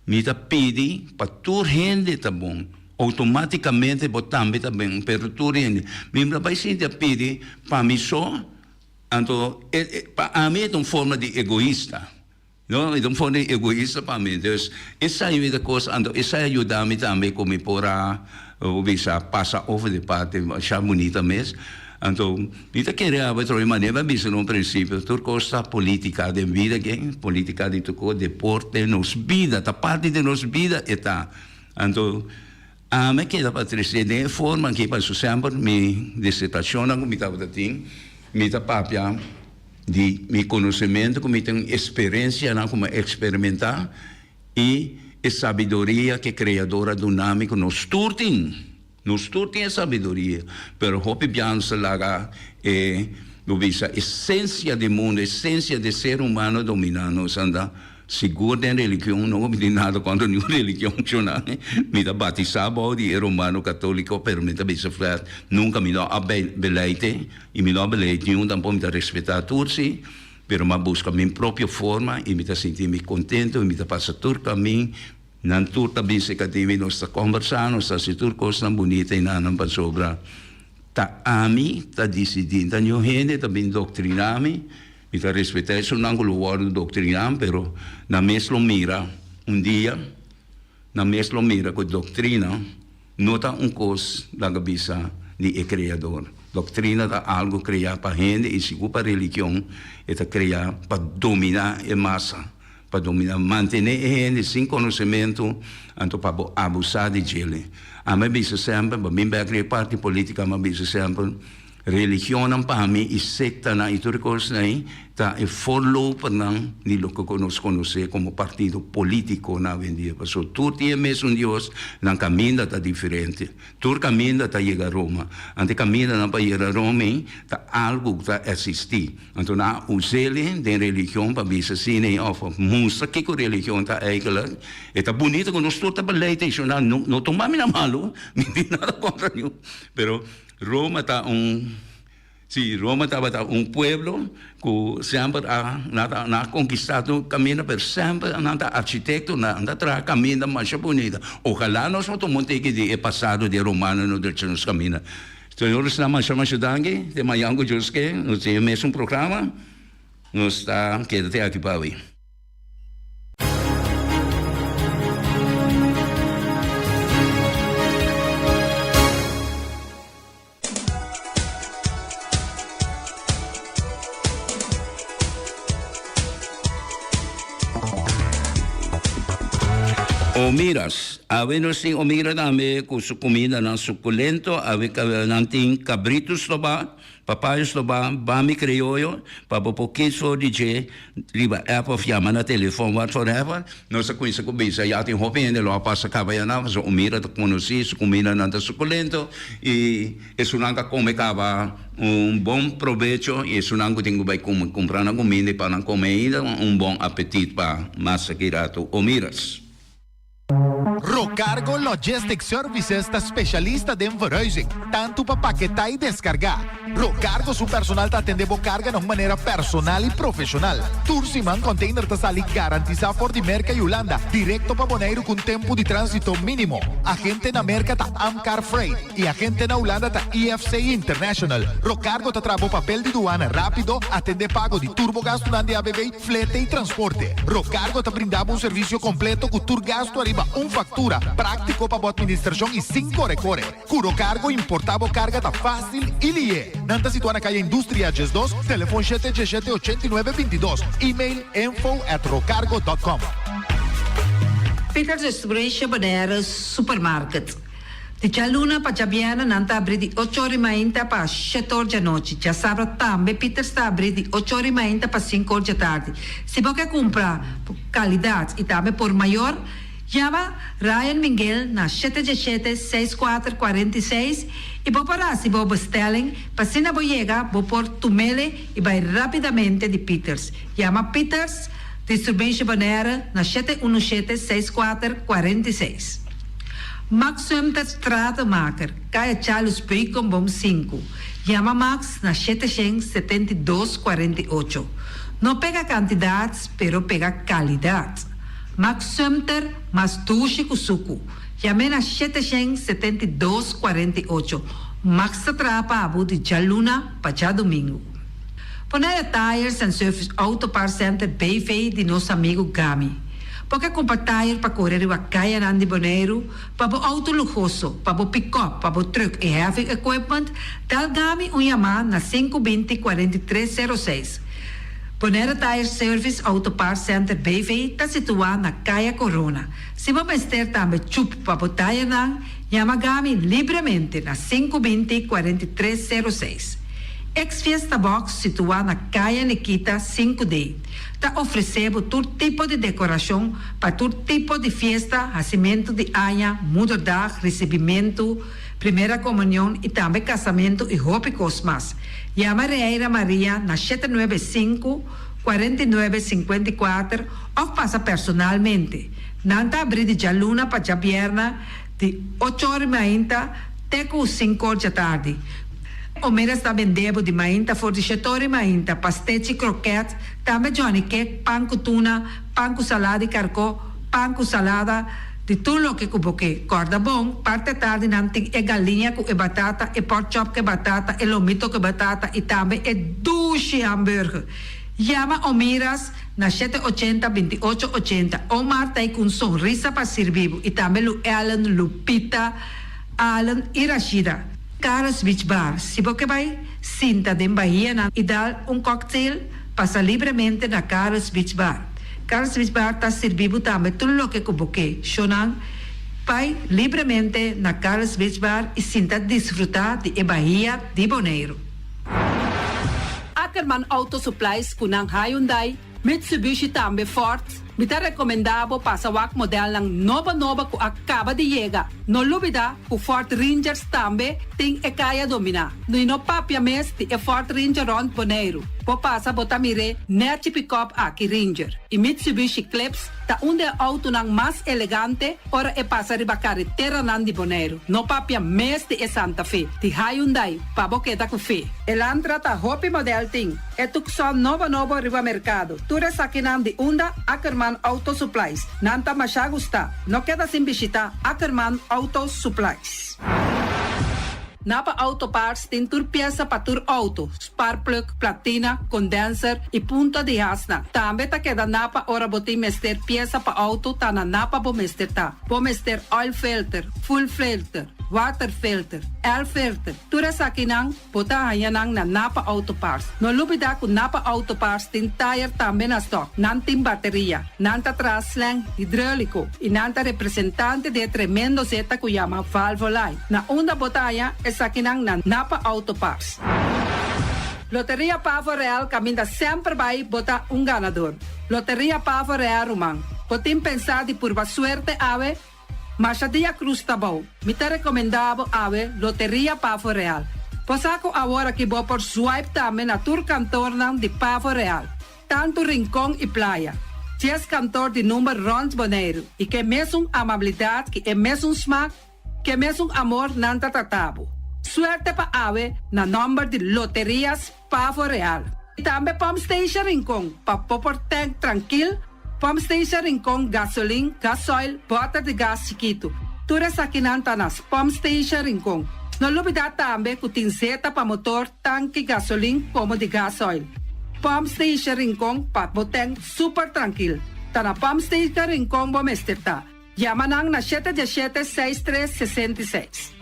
mi ta pidi pa tur hende ta bon outomatikamente bo tambe ta bon pero tur hende mi no ta bai sinti a pidi pa mi so anto pa ami e ta un forma di egoista. No, mi ta un forma di egoista pa mi. Dus, esai mi ta kos, anto esai a yuda mi tambe ku mi por a, bo bisa, pasa over di parti masha bunita mes. Anto, mi ta kere awe trobe manera mi a bisa na un prinsipio, tur kos ta politica den bida ke, politica di tur kos, deporte, nos bida, ta parti di nos bida e ta. Anto, ami a keda pa trese den e forma aki, pasobra semper mi disertashonnan ku mi tabata tin, mi ta papia. Di mi konosementu ku mi tin eksperensianan ku mi a eksperimentá i e sabiduria ku e Kreador a duna mi ku nos tur tin. Nos tur tin e sabiduria, pero hopi bia nos ta laga e, bo bisa, esensia di mundu, esensia di ser humano dominá nos. Anda sigur den religion, no mi tin nada kontra niun religion shona. Mi ta batisá bou di e Romano Katóliko, pero mi ta bisa flat, nunka mi no a beleite. I mi no a beleid niun tampoco, mi ta respeta tur si, pero mi a busca mi propio forma i mi ta sinti mi contento i mi ta pasa tur camin, nan tur ta bin cerca di mi, nos ta combersa, nos ta haci tur cosnan bunita i nan pasobra ta ami ta dicidi, ta niun hende ta bin doctrina mi, mi ta respeta esunnan cu lo wordo doctrina pero nan mes lo mira un dia. Nan mes lo mira ku doktrina no ta un kos laga bisa di e Kreador. Doktrina ta algu kreá pa hende i sigur pa religion e ta kreá pa dominá e masa, pa dominá, mantené e hende sin konosementu anto pa bo abusá di djele. Ami a bisa semper, pa bin bèk riba e parti polítika, mi a bisa semper, Religionnan pa mi i sektanan i tur e kosnan ei ta e voorlopernan di loke ku nos konosé komo partido polítiko na awendia. Pasobra tur tin e mesun Dios, nan kaminda ta diferente. Tur kaminda ta yega Roma. Anto e kamindanan pa yega Roma ei ta algu ku ta eksistí. Anto nan a us'el den religion pa bisa asina ei òf pa mustra kiko religion ta eigentlik. E ta bunita ku nos tur ta beleid ei, no no tuma mi na malu, mi tin nada kontra niun, pero. Roma ta un, sí, Roma tabata un pueblo ku semper a, nan ta, nan a konkistá tur kaminda, pero semper nan ta architekto, nan ta traha kaminda masha bunita. Ojalá nos por tuma un tiki di e pasado di e romanonan drecha nos kaminda. Señores nan masha masha danki, te mañan ku Dios ke, nos tin e mesun programa, nos ta keda te aki pa awe. Omiras, awe nos tin Omira tambe ku su kumindanan sukulento, awe nan tin kabritu stobá. Papayo stoba bami krioyo pa bo por kies for di dje riba app of yama na telefon whatsoever. Nos a kuminsa ku bisa ya tin hopi hende lo a pasa kaba ya nan pasobra Omira ta konosí, su kumindanan ta sukulento i esunnan ta kome kaba un bon probecho i esunnan ku tin ku bai kumpra nan kuminda i pa nan kome ainda un bon apetit pa mas aki ratu Omiras. Rocargo Logistics Services ta specialista den verhuizing, tantu pa paketá i deskargá. Rocargo su personal ta atendé bo karga na un manera personal i profeshonal. Tur siman container ta sali garantisá for di Merka i Hulanda direkto pa Boneiru ku un tempu di tránsito mínimo. Agente na Merka ta Amcar Freight. I agente na Hulanda ta IFC International. Rocargo ta traha bo papel di duana rápido, atendé pago di tur bo gastunan di ABV, flete i transporte. Rocargo ta brinda bo un servisio kompleto ku tur gastu ariba un faktura, práktiko pa bo atministrashon i sin kore kore. Ku Rocargo importá bo karga ta fásil i lié. Nan ta situá na Kaya Industria 12, telefon shete djeshete 89 22, email info at rocargo dot com. Peters Distribution Bonaire Supermarket. Di djaluna pa djabièrnè nan ta abrí di ocho or i mainta pa shete or djanochi. Djasabra tambe Pieters ta abrí di ocho or i mainta pa sinku or djatardi. Si bo ke kumpra kalidat i tambe por mayor. Yama Ryan Minguel na shete djeshete seis kuater kuarenta i seis i bo por hasi bo bestelling pa asina bo yega bo por tumele i bai rapidamente di Pieters. Yama Pieters Distributie Bonaire na shete unu shete seis kuater kuarenta i seis. Max Sumter Stratenmaker, Kaya Charles Beukenboom sinku. Yama Max na shete shen setenta i dos kuarenta i ocho. No pega kantidat pero pega kalidat. Max Sumter mas dushi ku suku. Yam'é na 772 48. Max ta traha pa bo di djaluna pa djadumingu. Bonaire Tires and Service Auto Parts Center BV di nos amigu Gami. Bo ke kumpra tire pa kore riba kayanan di Boneiru, pa bo outo luhoso, pa bo pikòp, pa bo trùk i heavy equipment, dal Gami un yamá na sinku binti 43 sero seis. Bonaire Tire Service Auto Parts Center BV ta situá na Kaya Corona. Si bo mester tambe chup pa bo tayernan, yama Gami libremente na sinku binti 43 sero seis. Ex Fiesta Box situá na Kaya Nikita sinku D ta ofresé bo tur tipo di dekorashon pa tur tipo di fiesta, hasimentu di aña, moederdag, risibimentu, Primera Comunion y tambe casamento y hopi cos mas. Yama Reira Maria na shete nuebe sinku, kuarenta i nuebe, sinkuenta i kuater of pasa personalmente. Nan ta abri di djaluna pa djabierna di ocho or mainta te cu sinku or djatardi. Omeras ta bende bo di mainta for di shete or mainta, pastechi, kroket, tambe johnny cake, pan cu tuna, pan cu salada di carco, pan cu salada, Di tur loke ku bo ke. Kòrda bon, parti atardi nan tin e galiña ku e batata, e porkchop ku e batata, e lomito ku e batata i tambe e dushi hamburger. Yama Omiras na shete ochenta, binti ocho ochenta. Omar ta ei ku un sonrisa pa sirbi bo i tambe Lu Ellen, Lupita, Allen i Rashida. Carlos Beach Bar, Si bo ke bai sinta den bahianan i dal un cocktail, pasa libremente na Carlos Beach Bar. Carlos Beach Bar ta sirbi bo tambe tur loke ku bo ke. Shownan bai libremente na Carlos Beach Bar i sinta disfrutá di e bahia di Boneiru. Ackerman Auto Supplies ku nan Hyundai, Mitsubishi tambe Ford. Mi ta rekomendá bo pasa wak modelnan nobo nobo ku a kaba di yega. No lubidá ku Ford Rangers tambe tin e kaya dominá. I no papia mes di e Ford Ranger rònt Boneiru. Bo pasa bo ta mir'é nèchi pikòp aki Ranger i Mitsubishi Eclipse ta un di e outonan mas elegante ora e pasa riba kareteranan di Boneiru. No papia mes di e Santa Fe di Hyundai pa bo keda ku fe. Elantra ta hopi modèl tin. E Tucson nobo nobo riba merkado. Tur esakinan di unda Ackerman Auto Supplies. Nan ta masha gusta. No keda sin bishita Ackerman Auto Supplies. Napa Auto Parts tin tur piesa pa tur auto, sparkplug, platina, condenser y punta di hasnan. Tambe ta keda Napa ora bo tin mester piesa pa auto ta na Napa bo mester ta. Bo mester oil filter, fuel filter, water filter, air filter, tur esakinan Bo ta haña nan na Napa Auto Parts. No lubidá ku Napa Auto Parts tin tayer tambe na stòk. Nan tin bateria. Nan ta traha slang hidróliko i nan ta representante di e tremendo zeta ku yama Valvoline. Na unda bo ta haña esakinan na Napa Auto Parts. Loteria Pavo Real kaminda semper bai bo ta un ganador. Loteria Pavo Real ruman. Bo tin pensá di purba suerte awe? Masha dia cruz ta bou. Mi ta recomenda bo awe Loteria Pavo Real. Bo sa cu awor aki bo por swipe tambe na tur kantornan di Pavo Real, tanto Rincon y Playa. Dies kantor di number rond Boneiru y ke mesun amabilidad ki e mesun smak, ke mesun amor nan ta trata bo. Suerte pa awe na nomber di Loterias Pavo Real. Y tambe Pump Station Rincon pa bo por tank trankil, Pump Station Rincon gasolin, gasoil, boter di gas chikitu. Tur esakinan ta na Pump Station Rincon. No lubida tambe cu tin zeta pa motor, tanki gasolin como di gasoil. Pump Station Rincon pa bo tank super trankil. Ta na Pump Station Rincon bo mester ta. Yama nan na shete diesshete seis tres sesenta i seis.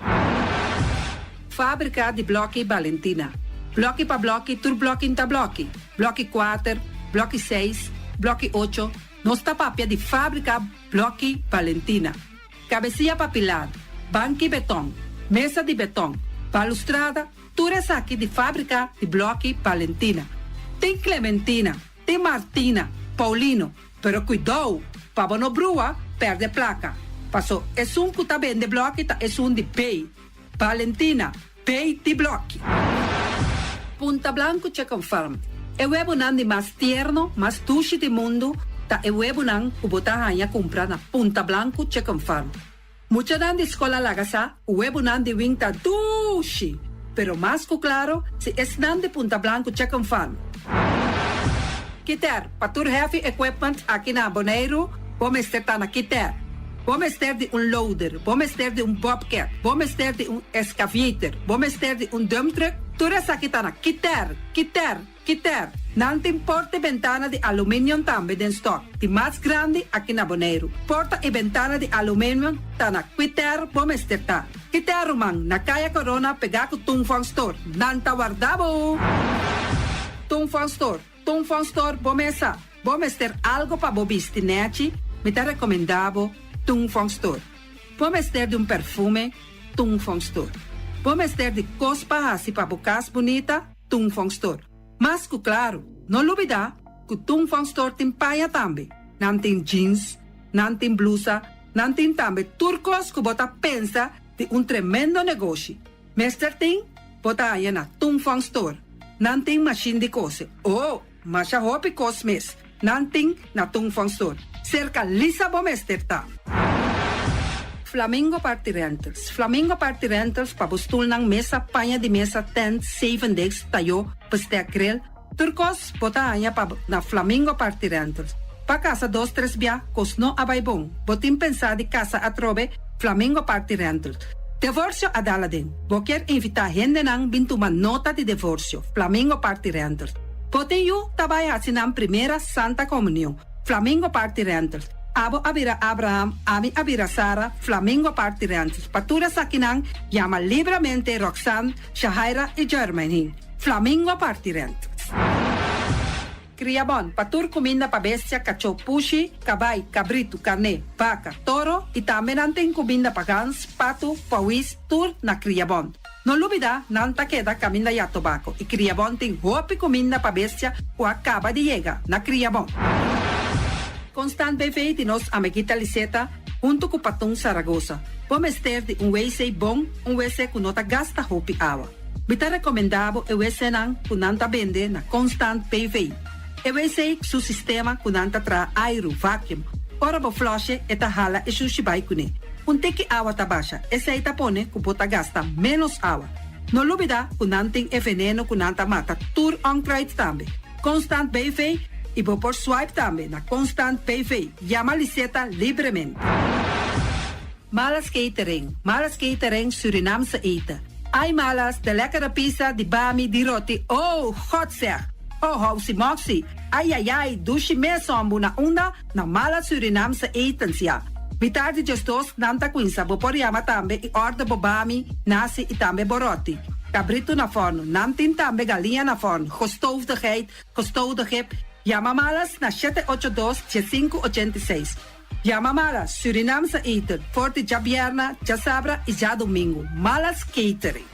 Fábrika di blòki Balentina. Blòki pa blòki tur blòki n'ta blòki. Blòki kuater, blòki seis, blòki ocho, nos ta papia di fábrika blòki Balentina. Kabesia pa pilar, banki betòn, mesa di betòn, balustrada, tur esaki di fábrika di blòki Balentina. Tin Clementina, tin Martina, Paulino, Pero kuidou, pa bo no brua! pèrdè plaka. Paso esun ku ta bende blòki ta esun di bay. Valentina, Bay di blòki. Punta Blanco Chicken Farm, E webonan di mas tierno, mas dushi di mundu ta e webonan ku bo ta haña kumpra na Punta Blanco Chicken Farm. Muchanan di skol a laga sa ku webonan di win ta dushi, pero mas ku klaro si esnan di Punta Blanco Chicken Farm. Kiter, Pa tur heavy equipment aki na Boneiru bo mester ta na Kiter. Bo mester di un loader, bo mester di un bobcat, bo mester di un excavator, bo mester di un dump truck, tur esaki ta na Kiter, Kiter, Kiter. Nan tin porta y bentana di aluminium tambe den stock, di mas grandi aki na Boneiru. Porta y bentana di aluminium ta na Kiter bo mester ta. Kiter ruman, na Kaya Corona pega cu Tung Fong Store. Nan ta warda bo! Tung Fong Store. Tung Fong Store bo mesa. Bo mester algo pa bo bisti nechi, mi ta recomenda bo Tung Fong Store. Bo mester di un perfume, Tung Fong Store. Bo mester di cos pa haci pa bo cas bunita, Tung Fong Store. Mas cu claro, no lubida cu Tung Fong Store tin paña tambe. Nan tin jeans, nan tin blusa, nan tin tambe tur cos cu bo ta pensa di un tremendo negoshi. Mester tin, bo ta haña na Tung Fong Store. Nan tin mashin di kose. Oh, masha hopi kos mes nan tin na Tung Fong Store. Serka Lisa bo mester ta. Flamingo Party Rentals Flamingo Party Rentals pa bo stulnan, mesa, paña di mesa, tent, zevendegs, tayó, bestek, grill, tur kos bo ta haña pa na Flamingo Party Rentals. Pa kasa dos tres bia, kos no a bai bon. Bo tin pensá di kasa atrobe? Flamingo Party Rentals. Devorsio a dal aden. Bo kier invitá hendenan bin tuma nota di devorsio? Flamingo Party Rentals. Bo tin yu ta bai haci nan primera Santa Comunion? Flamingo Party Rentals. Abo a bira Abraham, ami a bira Sara, Flamingo Party Rentals. Pa tur esakinan, yama libramente Roxanne, Shahaira y Jermaine. Flamingo Party Rentals. Kriabon, pa tur kuminda pa bestia, kachó, pushi, kabai, kabritu, karné, baka, toro i tambe nan tin kuminda pa gans, patu, pawis, tur na Kriabon. No lubida, nan ta keda kaminda ya tobako i Kriabon tin hopi kuminda pa bestia ku a kaba di yega na Kriabon. Constant BV di nos amiguita Liseta huntu ku Patun Saragosa. Bo mester di un wc bon, un wc ku no ta gasta hopi awa. Mi ta rekomendá bo e wcnan ku nan ta bende na Constant PV. E wc su sistema ku nan ta traha airu, vacuum. Ora bo flush'e e ta hala e shushi bai kuné. Un tiki awa ta basha, esei ta pone ku bo ta gasta ménos awa. No lubidá ku nan tin e veneno ku nan ta mata tur onkruid tambe. Constant BV i bo por swipe tambe na Constant PV. Yama Liseta libremente. Malas Catering, Malas Catering Surinaamse eten. Ai Malas, de lekkere pizza, di bami, di roti, oh, God zeg! Oh, housi moxi, ai ai ai, dushi mes hombu na unda? Na Malas Surinaamse etens, ya. Mitar di djesdos nan ta cuinsa, bo por yama tambe y order bo bami, nasi y tambe bo roti. Cabrito na forno, nan tin tambe galiña na forno, gestoofde geit, gestoofde gip. Yama Malas na shete ocho dos, diesinku ochenta i seis. Yama Malas Surinaamse eten for di djabierna, djasabra y djadomingo. Malas Catering.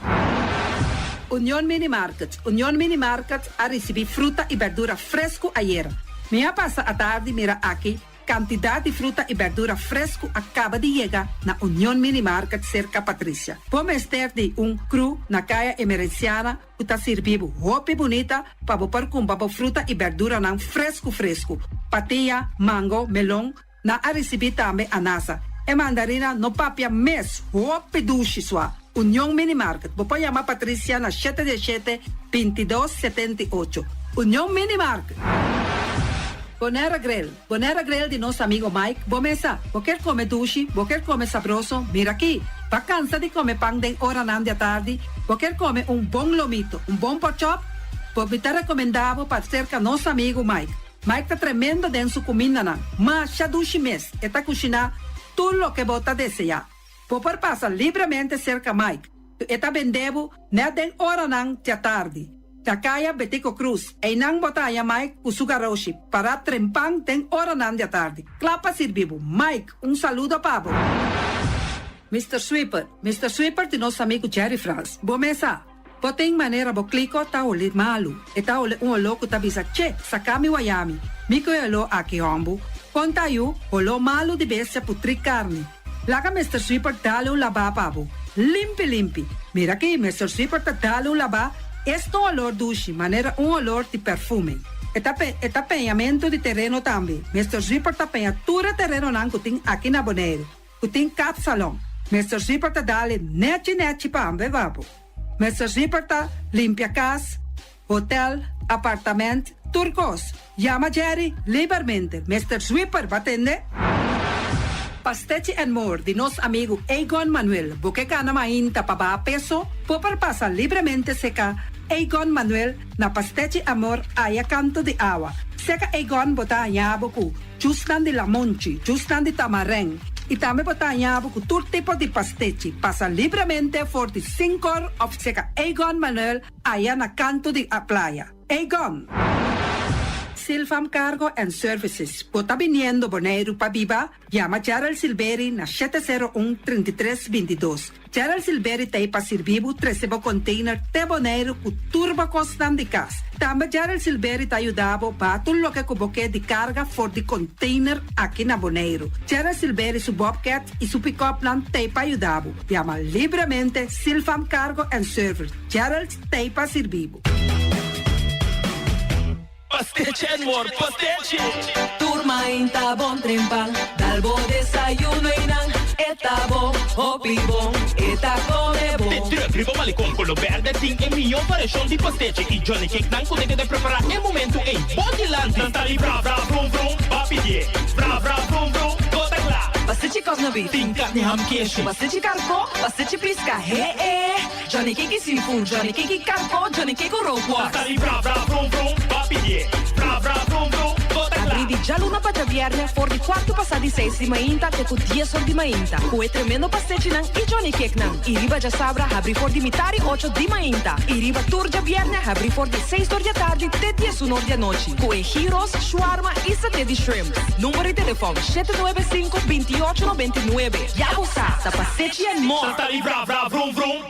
Union Mini Market Union Mini Market a ricibi fruta y berdura fresco ayera. Mi a pasa atardi mira aki cantidad di fruta y berdura fresco a caba di yega na Union Mini Market cerca Patricia. Bo mester di un crew na Caya Emerenciana ku ta sirbi bo hopi bunita pa bo por kumpra bo fruta i berduranan fresku fresku. Patia, mango, melon, nan a risibí tambe anasa. E mandarina no papia mes, hopi dushi sua. Union Mini Market, bo por yama Patricia na shete dieshete, bintidos, setenta i ocho. Union Mini Market! Bonera Grill, Bonera Grill di nos amigo Mike, bo mesa, bo kier come dushi, bo kier come sabroso, mira aki! Bo a cansa di come pan den oranan di atardi, bo kier come un bon lomito, un bon porkchop? Bo mi ta recomenda bo pa cerca nos amigo Mike. Mike ta tremendo den su cumindanan, masha dushi mes, e ta cushina tur loke bo ta desea. Bo por pasa libremente cerca Mike, e ta bende bo net den oranan di atardi. Na Kaya Betico Cruz, einan bo ta haña Mike ku su garoshi, pará trempan den oranan di atardi, kla pa sirbi bo. Mike, un saludo pa bo. Mister Sweeper, Mister Sweeper di nos amigu Jerry Frans. Bo mesa, bo tin manera bo kliko ta holi malu. E ta holi un oló ku ta bisa, Che, saka mi wayami. Mi ku e oló aki, hòmbu. Konta yu, holó malu di bestia putrí karni. Laga Mister Sweeper dal un labá pa bo. Limpi limpi. Mira aki, Mister Sweeper ta dal un labá, es ta un olor dushi, manera un olor di perfume. E ta e ta peñamentu di tereno tambe. Mister Sweeper ta peña tur e terenonan ku tin aki na Boneiru, ku tin kapsalon. Mister Sweeper ta dal e nechi nechi pa ambe pa bo. Mister Sweeper ta limpia kas. Hotel, apartament, tur kos. Yama Jerry libermente. Mister Sweeper ba tende? Pastechi and More di nos amigu Egon Manuel. Bo ke gana mainta pa baha peso? Bo por pasa libremente seka Egon Manuel na Pastechi Amor aya kanto di awa. Seka Egon bo ta haña bo ku jusnan di lamonchi, jusnan di tamarèn i tambe bo ta haña bo ku tur tipo di pastechi. Pasa libremente for di sinkor òf seka Egon Manuel Aya na kanto di a playa. Egon! Silvam Cargo and Services, bo ta biniendo Boneiru pa biba? Yama Gerald Silberi na 701 33 22. Gerald Silberi ta ei pa sirbi bo trese bo container te Boneiru ku tur bo kosnan di kas. Tambe Gerald Silberi ta yuda bo baha tur loke ku bo ke di karga for di container aki na Boneiru. Gerald Silberi su bobcat i su pick-upnan ta ei pa yuda bo. Yama libremente Silvam Cargo and Service. Gerald t'ei pa sirbi bo. Pastechi and more pastechi. Tur mainta bon trempan, dal bo desayuno y nan e ta bon, hopi bon, e ta come bon. Te druk riba malecon colo berde tin e miyo variacion di pastechi y johnny cake nan cu ta keda prepara e momento ey bo dilanti. Nan ta di bra bra brum brum, ba pidie bra bra brum brum, bo ta cla. Pastechi cosna beef. Tin carni ham keshi. Pastechi carco, pastechi pisca, he e. Johnny Cake seafood, Johnny Cake karko, Johnny Cake rookworst. Sali bra bra vrum vrum, ba pidié. Bra bra vrum vrum, bo ta kla. Abrí di djaluna pa djabièrnè for di kuartu pasá di seis di mainta te ku dies or di mainta ku e tremendo pastechinan i Johnny Cakenan. I riba djasabra habrí for di mitar i ocho di mainta i riba tur djabièrnè habrí for di seis or di atardi te diesun or di anochi ku e gyros, shwarma i saté di shrimp. Number di telefòn, shete nuebe sinku, 28 99. Ya bo sa, ta pastechi and more! Sali bra bra vrum vrum.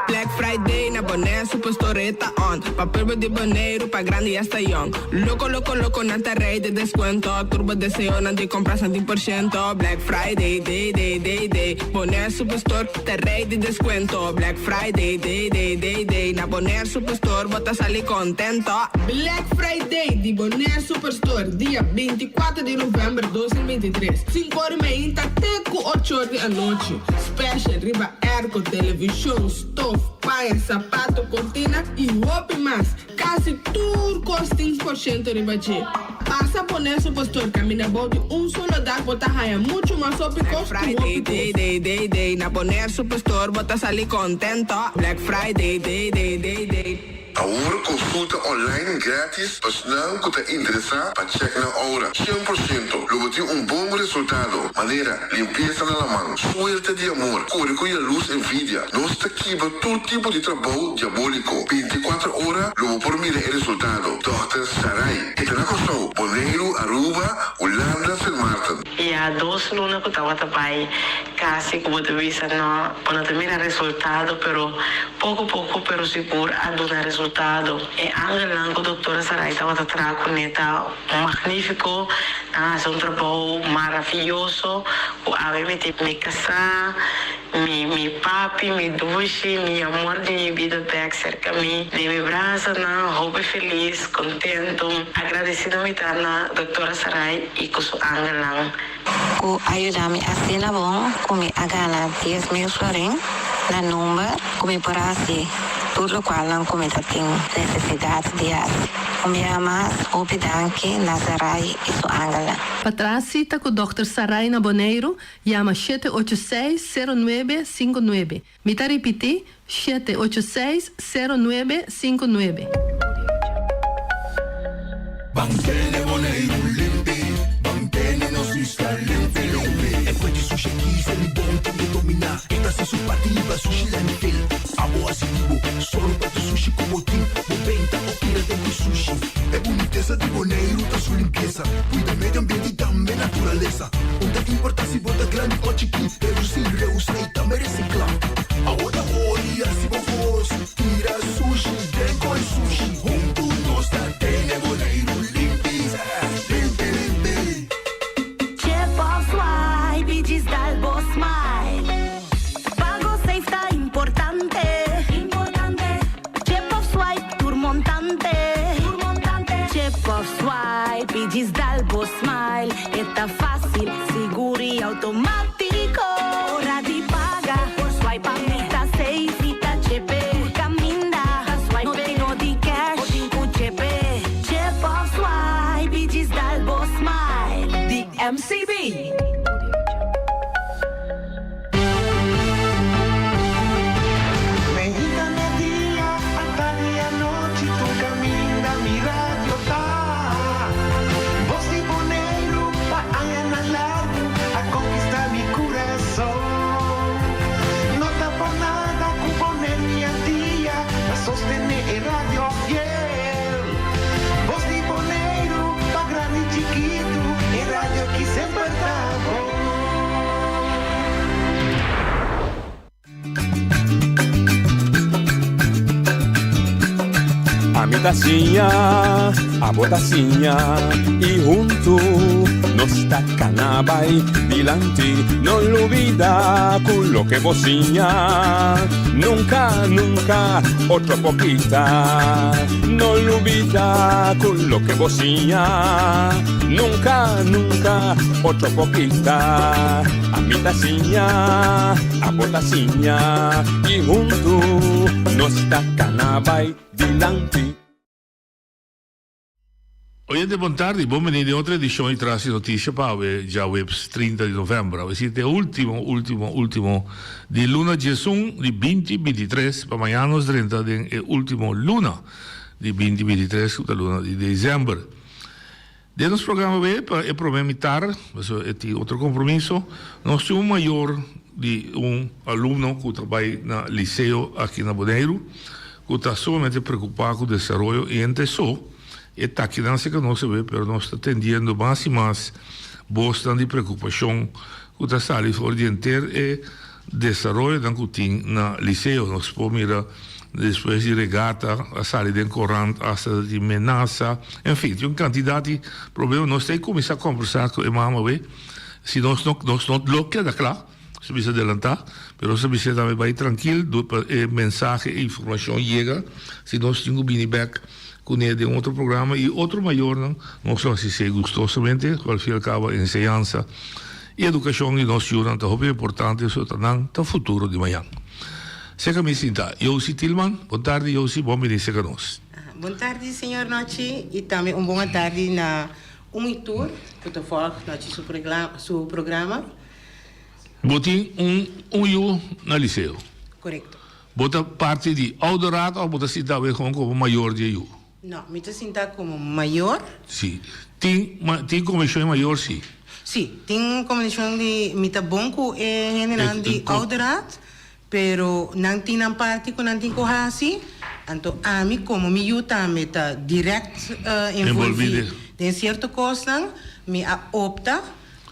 Black Friday na Bonaire Superstore ta on. Pa pueblo di Boneiru, pa grandi y hasta young. Loco loco loco nan ta rey di descuento. Tur bo deseonan di compra san tin por ciento. Black Friday day day day day. Bonaire Superstore ta rey di descuento. Black Friday day day day day. Na Bonaire Superstore bo ta sali contento. Black Friday di Bonaire Superstore dia 24 di november 2023, sinku or meinta te ku ocho or di anochi. Special riba airco, television, stof, paña, sapato, cortina y hopi mas. Casi tur cos tin por ciento riba dje. Pasa Bonaire Superstore caminda bou di un solo dak bo ta haya mucho mas hopi cos Black ku Friday hopi cos. day day day day na Bonaire Superstore bo ta sali contento. Black Friday day day day day. Awor konsulta online gratis pa esnan ku ta interesá pa chèk nan oura. 100% lo bo tin un bon resultado, manera, limpiesa na laman, suerte di amor, kore ku yalus envidia. Nos ta kibra tur tipo di trabou diabóliko. 24 ora lo bo por mira e resultado. Dòkter Sarai. E ta na Kòrsou, Boneiru, Aruba, Hulanda, Sint Maarten. Ya dos luna ku tabata bai kasi ku bo ta bisa no, bo no ta mira resultado pero poko poko pero sigur a duna resultado. E angelnan ku doktora Sarai tabata traha kuné ta magnifiko, nan a hasi un trabou maraviyoso ku awe mi tin mi kasá, mi mi papi, mi dushi, mi amor di mi bida bèk serka mi den mi brasanan, hopi felis, kontentu, agradesido mi ta na doktora Sarai. I ku su angelnan. Ku a yuda mi asina bon ku mi a gana 10,000 florin na number ku mi por hasi tur lokualnan ku mi ta tin nesesidat di hasi. Un biaha mas, hopi danki na Sarai i su angelnan. Pa traha sita ku dòkter Sarai na Boneiru, yama 786 0959. Mi ta ripití, 786 0959. Ban tene Boneiru limpi, ban tene nos isla limpi limpi. E fuer di sushi aki sa di bon tin di dominá. E ta hasi su parti liba sushi landfill. Abo hasi di bo, sòru pa tur sushi ku bo tin. Bo benta o tira den ku sushi. E bunitesa di Boneiru ta su limpiesa. Kuida medio ambiente i tambe naturalesa. Un ta importá si bo ta grandi o chikí, redusí, reusá i tambe resiklá. Awor ta ori hasi bo kos, tira sushi den koi sushi. Huntu nos ta tene Boneiru. Ami ta siña, abo ta siña y hunto nos ta cana bay dilanti. No lubida cu loke bo siña nunca, nunca otro por kita. No lubida cu loke bo siña nunca, nunca otro por kita. Ami ta siña, abo ta siña y hunto nos ta cana bay dilanti. Oyente bon tardi, bon bini den otro edicion di Tras di Noticia pa awe djaweps 30 di november. Awe si ta e ultimo, ultimo, ultimo di luna diesun di binti bintitres, pa mañana nos drenta den e ultimo luna di binti bintitres cu ta luna di december. Den nos programa awe pa e prome mitar, pasobra e tin otro compromiso, nos tin un mayor di un alumno cu ta bay na liceo aki na Boneiru, cu ta sumamente preocupa cu desaroyo y hende so e takinan si cu nos a ve, pero nos ta tendiendo mas y mas bosnan di preocupacion cu ta sali for di henter e desaroyonan cu tin na liceo. Nos por mira despues di regata a sali den corant hasta di menasa, en fin, tin un cantidad di problema. Nos ta cuminsa conversa cu e mama awe, si nos no, nos no lo keda cla, nos ta bisa adelanta, pero nos ta bisa tambe bay trankil pa e mensahe, e informacion yega, si nos tin cu bini bek cune den otro programa y otro mayornan, nos lo haci esey gustosamente, cu al fin y al cabo enseñansa y educacion di nos yunan ta hopi importante, so ta nan ta futuro di mañan. Seca mi sinta, Josie Tilman, bon tardi Josie, bon bini seca nos. Bon tardi señor Nochi y tambe un bon atardi na un y tur cu ta volg Nochi su su programa. Bo tin un un yu na liceo. Corecto. Bo ta parti di ouderraad of bo ta sinta awe gewoon como mayor di e yu? No, mi ta sinta como mayor. Si. Tin tin comision di mayor si? Si, tin comision di, mi ta bon cu e hendenan di ouderraad, pero nan tin nan parti cu nan tin cu haci, anto ami como mi yu tambe ta direct envolvi den cierto cosnan, mi a opta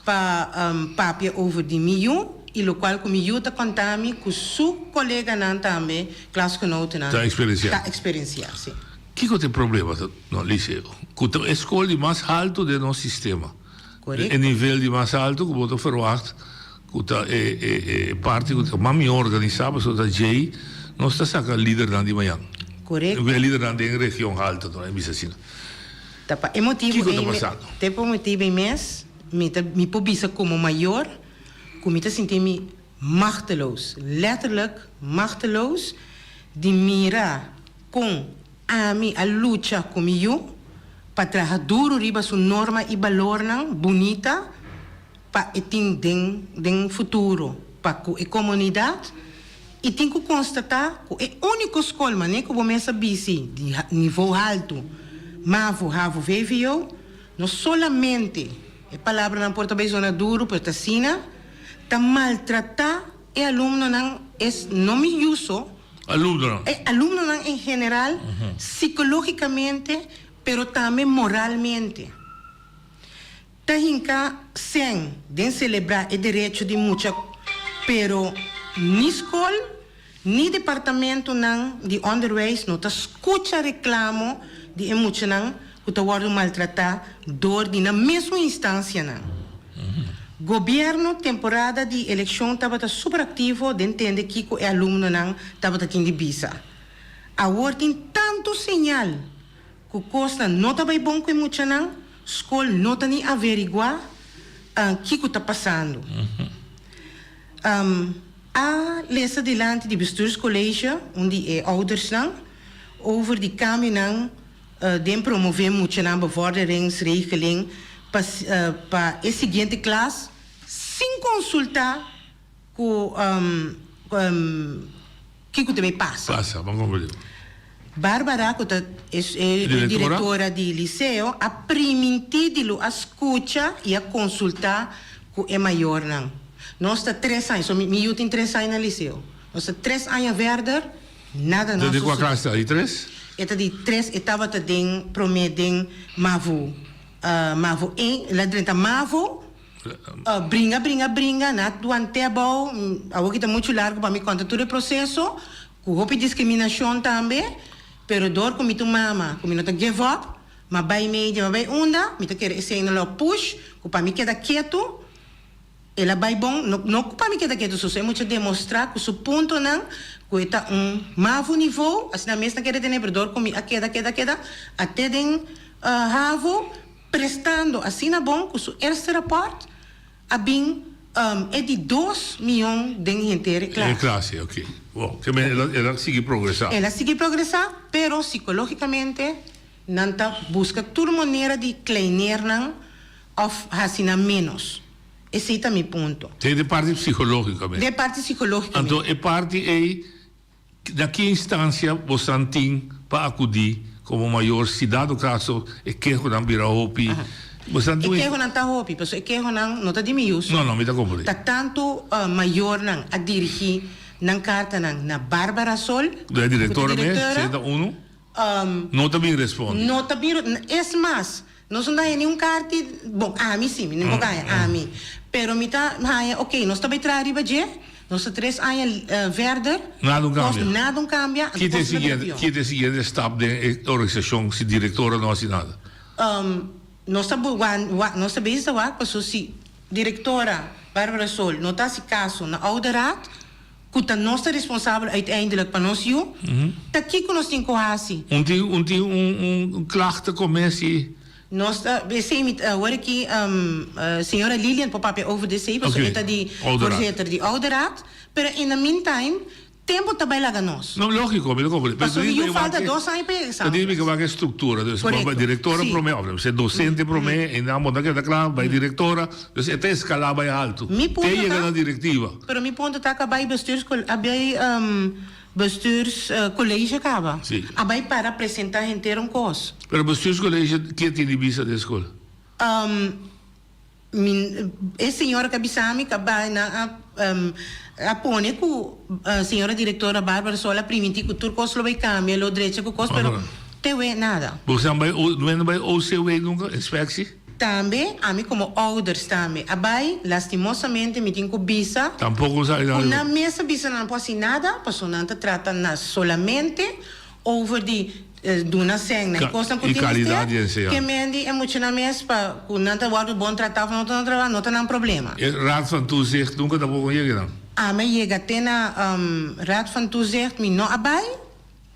pa papia over di mi yu y locual cu mi yu ta conta mi cu su coleganan tambe, klasgenotennan, Ta experiencia. ta experiencia, si. Kico ta e problema no Liceo? Cu ta e scol di mas halto den nos sistema. Correcto. E nivel di mas halto cu bo ta verwacht cu ta e e e parti cu ta mas mihor organisa pasobra ta djey nos ta saca lidernan di mañan. Correcto. E lidernan den region halto, no, e bisa asina. Ta pa e motibu Kiko ta ei me, pasando? te pa e motibu ei mes mi ta mi por bisa komo mayor ku mi ta sinti mi machteloos, letterlijk machteloos di mira kon ami a lucha ku mi yu pa traha duru riba su norma i balornan bunita pa e tin den den futuro pa ku e komunidat i tin ku konstatá ku e úniko skol manera ku bo mes a bisi di nivo haltu, mavo, havo, vvo, no solamente e palabranan por ta bay zona duru pero ta asina, ta maltratá e alumnonan es no mi yu so, Alumnonan. e alumnonan en general sikológikamente pero tambe moralmente. Ta hinka sèn den selebrá e derecho di mucha pero ni skol ni departamentonan di onderwijs no ta skucha reklamo di e muchanan ku ta wòrdu maltratá dor di nan mesun instansianan. Gobièrnu temporada di elekshon tabata super aktivo den tende kiko e alumnonan tabata tin di bisa. Awor tin tantu señal Ku kosnan no ta bai bon ku e muchanan, skol no ta ni averiguá kiko ta pasando. A lesa dilanti di Bestuurscollege, un di e oudersnan, over di kambionan den promové muchanan bevorderingsregeling pa pa e siguiente klas sin konsultá ku Kiko ta bay pasa? Pasa, ban comprende. Barbara, ku ta e direktora di liceo, a primintí di lo a skucha i a konsultá ku e mayornan. Nos ta tres aña, so mi yu tin tres aña na liceo. Nos ta tres aña verder, nada no a Di kua sosodé. klas ta? Di tres? E ta di tres, e tabata den promé den mavo, mavo één, el a drenta mavo. Bringa bringa bringa na duante abou awor ki ta muchu largu pa mi konta tur e proseso ku hopi diskriminashon tambe. Pero dor ku mi ta un mama ku mi no ta give up, m'a bai media, m'a bai unda, mi ta kere esei no lo push ku pa mi keda ketu, el a bai bon, no no ku pa mi keda ketu so, so e mucha demostrá ku su puntonan ku e ta un mavo nivou, asina mes ta kere tene, pero dor ku mi a keda keda keda a te den havo prestando asina bon ku su eerste rapport a bin e di dos mion den henter e klas. E klase, ok. Bon, ke men el a sigui progresá. El a sigui progresá, pero sikológikamente nan ta buska tur manera di kleineer nan òf hasi nan ménos. Esei ta mi punto. Den e parti psikológikamente. Den e parti sikológikamente. Anto e parti ei Na ki instancia bosan tin pa acudi como mayor si dado caso e kehonan bira hopi? Bosan E kehonan ta hopi, pasobra e kehonan no ta di mi yu so. No, no, mi ta comprende. Ta tanto mayornan a dirigi nan cartanan na Barbara Sol, De directora mes, esey ta uno. No ta bin responde. No ta bin, es mas, nos no ta haña ni un carti, bon, ami si, mi no por haña, ami. Pero mi ta haña, ok, nos ta bay traha riba dje, nos ta tres aña verder, Nada un cambia. nada un cambia, Ki ta e siguiente, ki ta e siguiente stap den e organisacion si directora no haci nada? Nos ta nos ta bezig ta wak paso si directora Barbara Sol no ta haci caso na ouderraad, Ku ta nos ta responsabel uiteindelijk pa nos yu, ta kiko nos tin ku hasi? Un tin un tin un un klacht ta kome si. Nos ta esei mi ta hoor aki señora Lilian por papia over di esei pasobra e ta di voorzitter di ouderraad, pero in the meantime tempo ta bai laga nos. No logiko mi ta komprende. Pasobra mi yu falta dos aña pa e examen. Ta di mi wak e struktura dus direktora prome of docente prome i nan bo ta keda kla bai direktora. Dus e ta escalá bai alto. Mi punto Te yega ta, na directiva. Pero mi punto ta cu a bai bestuurscol a bai bestuurscollege caba. Si. A bai para presenta henter un cos. Pero bestuurscollege ke tin di bisa den scol? Mi e señora cu a bisa mi cu a bai nan a a pone cu señora directora Barbara Sol a priminti cu tur cos lo bai cambia, lo drecha cu cos, pero te we nada. Bo sa bai no bai OCW nunca, inspectie? Tambe, ami komo ouders tambe a bai, lastimosamente mi tin ku bisa Tampoko sa ku nan mes a bisa nan no por hasi nada, pasobra nan ta trata na solamente over di duna sèn na e kosnan ku tin mester, ke men di e muchanan mes pa ku nan ta wòrdu bon tratá òf no ta tratá no ta nan problema. E Raad van Toezicht nunka tampoko a yega nan? Ami a yega te na Raad van Toezicht, mi no a bai.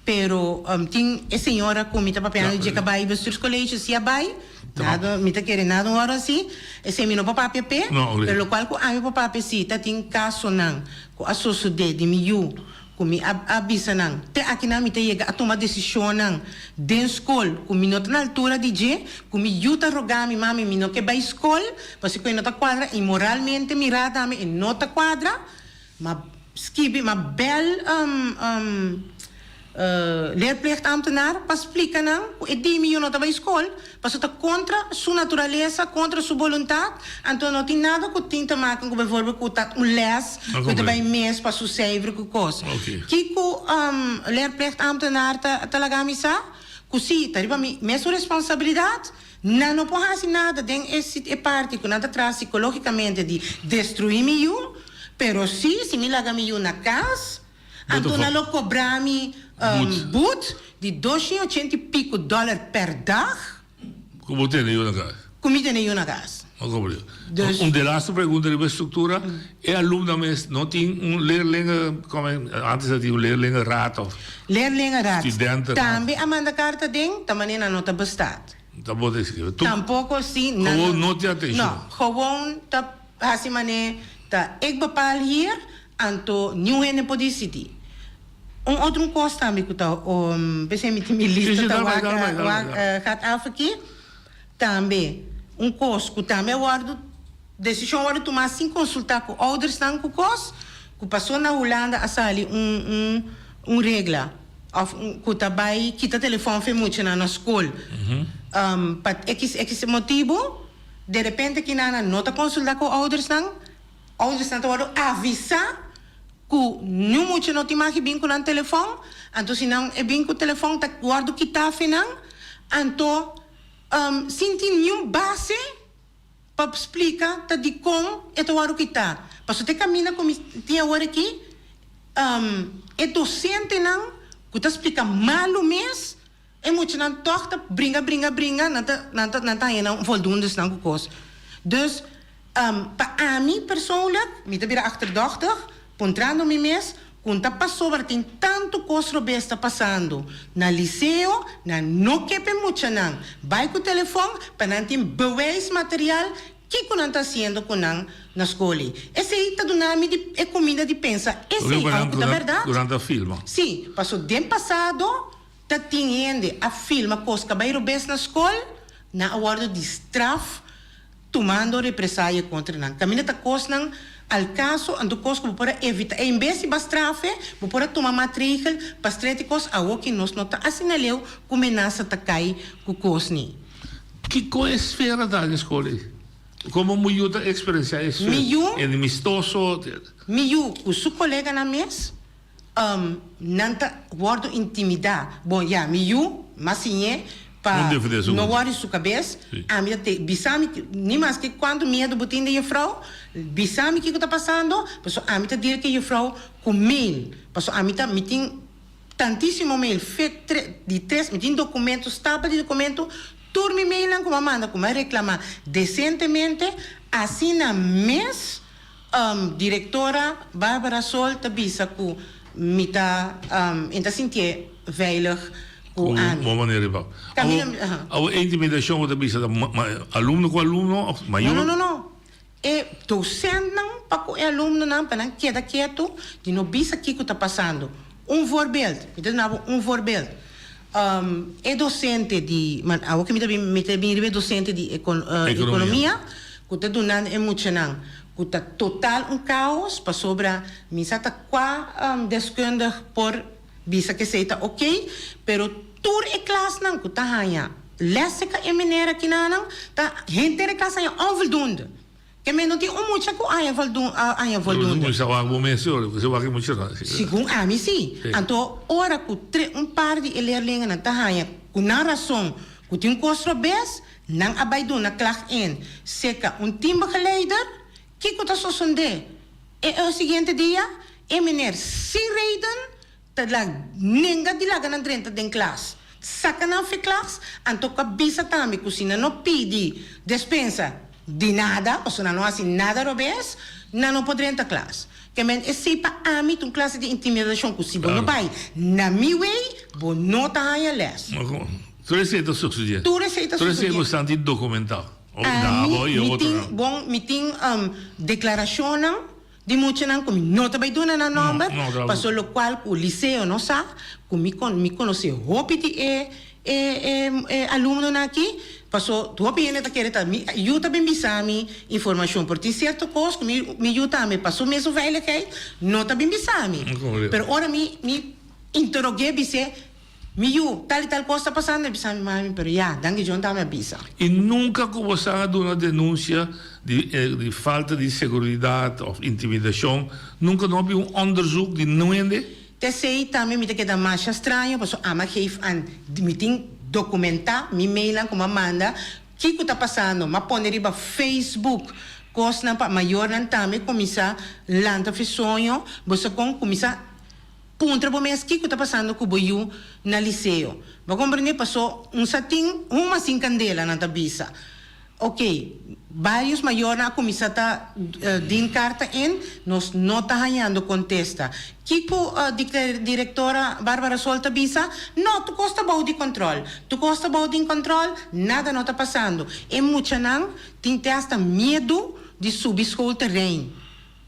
Pero tin e señora cu mi ta papiando dje ca bay bestuurscollege si a bay, nada mi ta kere nada un ora asi, esey mi no por papia p'e, pero locual cu ami por papia si ta tin casonan cu a sosode di mi yu cu mi a a bisa nan te akinan mi ta yega a tuma decisionnan den scol cu mi no ta na altura di dje, cu mi yu ta roga mi mami mi no ke bay scol pasobra cu e no ta cuadra y moralmente mira tambe e no ta cuadra. Ma skibi, ma bel leerplichtambtenaar pa splika nan ku e dimi yu no ta bai skol, pasobra ta kontra su naturalesa, kontra su boluntat, anto no tin nada ku tin te maken ku bijvoorbeeld ku ta un les ku ta bai mes pa su cijfer ku kos. Kiko leerplichtambtenaar ta laga mi sa? Ku si, ta riba mi mesun responsabilidat, nan no por hasi nada den e parti ku nan ta traha sikologikamente di destrui mi yu, Pero si, si mi laga mi yu na kas, anto nan lo kobra mi but di doshen i ochenta i piku dòler per dag. Ku bo tene yu na kas? Ku mi tene yu na kas. Bo kobra yu. Un de laatste pregunta riba e struktura, e alumno mes no tin un leerlingen, kome, antes a tin un leerlingenraad of Leerlingenraad. studentenraad. Tambe a manda karta den, ta manera nan no ta bestaat. Tampoco ta escribi. Tampoco si nan. Gewoon no tin atencion. No, gewoon ta. Hasi mané ta ik bepaal hier, anto niun hende por disidí. Un otro un kos tambe ku ta p'esei mi tin mi lista ta wak wak gaat af aki. Tambe un kos ku tambe a wòrdu desishon a wòrdu tumá sin konsultá ku oudersnan ku kos ku pasó na Hulanda a sali un un un regla òf un ku ta bai kita telefòn for e muchanan na skol pa ekis ekis motibu. De repente kinana no ta consulta cu oudersnan, oudersnan ta wordo avisa cu niun mucha no tin magi bin cu nan telefon, anto si nan e bin cu telefon ta wordo kita fe nan, anto sin tin niun base pa splica ta dicon e ta wordo kita. Pasobra te caminda cu mi tin awor aki, e docentenan. ku ta splika malu mes, e muchanan tòg ta bringa bringa bringa, nan ta nan ta nan ta haña nan voldoendesnan ku kos. Dus, pa ami persoonlijk, mi ta bira achterdochtig, puntrando mi mes, Con ta pasobra tin tanto cos robes ta pasando na liceo, nan no ke p'e muchanan bai cu telefon pa nan tin bewijsmateriaal kico nan ta haciendo cu nan na scol ei. Esey ta duna mi di e cuminda di pensa esey, aunke ta berdad. Durante a filma. Si, paso den pasado ta tin hende a filma cos ca bai robes na scol, nan a wordo di straf tumando represaille kontra nan. Kaminda ta kosnan al kaso, anto kos ku bo por a evita. En bes di ba strafe, bo por a tuma matregel pa streti kos awoki nos no ta asina leu ku menasa ta kai ku kos ni. Kiko e sfera ta den skol ei? Komo bo yu ta eksperensiá e sfera? Mi yu. Enemistoso? Mi yu ku su koleganan mes Nan ta wordo intimida. Bon ya, mi yu, m'a siñ'é pa no worry su kabes. Ami ta te bisa mi, ni maske kuantu miedu bo tin den jufrou, bisa mi kiko ta pasando, pasobra ami ta deal ku e jufrou ku mail. Pasobra ami ta, mi tin tantisimo mail, fe tre, di tres, mi tin dokumento, stapel di dokumento, tur mi mailnan ku m'a manda, ku m'a reklamá desentemente, asina mes. Directora Barbara Sol ta bisa cu mi ta en ta sintié veilig cu ami. Bo manera di papia. Caminda, Awo e intimidacion bo ta bisa ta alumno cu alumno of mayor? No, no, no, no. E docentnan pa cu e alumnonan pa nan keda ketu di no bisa kico ta pasando. Un voorbeeld, mi ta duna bo un voorbeeld. E docente di, awo cu mi ta bin, mi ta bin riba e docente di economia cu ta dunando e muchanan cu ta total un caos pasobra mi sa ta cua deskundig por bisa cu esey ta ok, pero tur e klasnan cu ta haya les cerca e meneer akinanan ta henter e klas haya onvoldoende. Ke men no tin un mucha ku aña aña voldoende. Mucha wak bo mes ora ku se wak e mucha nan. Segun ami si. Anto ora ku tre un par di e leerlingennan ta haña ku nan rason ku tin un kos robes, nan a bai duna klag in seka un teambegeleider. Kiko ta sosondé e e siguiente dia? E meneer sin reden Ta la nenga di laga nan drenta den klas. Saka nan fi klas, anto ku a bisa tambe ku si nan no pidi despensa di nada, pasobra nan no hasi nada robes, nan no por drenta klas. Ke men esei pa ami ta un klase di intimidashon ku si bo no bai na mi wei, bo no ta haña lès. Tur esei ta sucedié. Tur esei ta Tur esei sucedié. bo santi documentá. Ami, mi tin, bon, mi tin deklarashonnan Di muchanan ku mi no ta bai duna nan nòmber, paso lokual ku Liceo no sa, ku mi kon mi konosé hopi di e e e alumnonan aki, paso hopi hende ta kere ta mi yu ta bin bisa mi informashon, pero tin sierto kos ku mi mi yu tambe pa su mesun veiligheid no ta bin bisa mi. Pero ora mi mi interog'é bis'é Mi yu, tal y tal cos ta pasando, e bisa mi mami, pero ya, danki John tambe a bisa. Y nunca cu bo sa a duna denuncia di di falta di seguridad of intimidacion, nunca no a bin un onderzoek di nuende? T'esey tambe mi ta keda masha straño, pasobra ama geef aan, mi tin documenta mi mailnan cu m'a manda, kico ta pasando, m'a pone riba Facebook cosnan pa mayornan tambe cuminsa lanta fi soño, bo sa con cuminsa. Puntra bo mes kiko ta pasando ku bo yu na liseo. Bo a komprendé? Pasó un sa tin huma sin kandela, nan ta bisa. Ok, bários mayornan a kuminsá ta din karta in, nos no ta hañando kontesta. Kiko direktora Barbara Sol ta bisa? No, tur kos ta bou di kòntròl. Tur kos ta bou di kòntròl, nada no ta pasando. E muchanan tin te asta miedu di subi schoolterrein.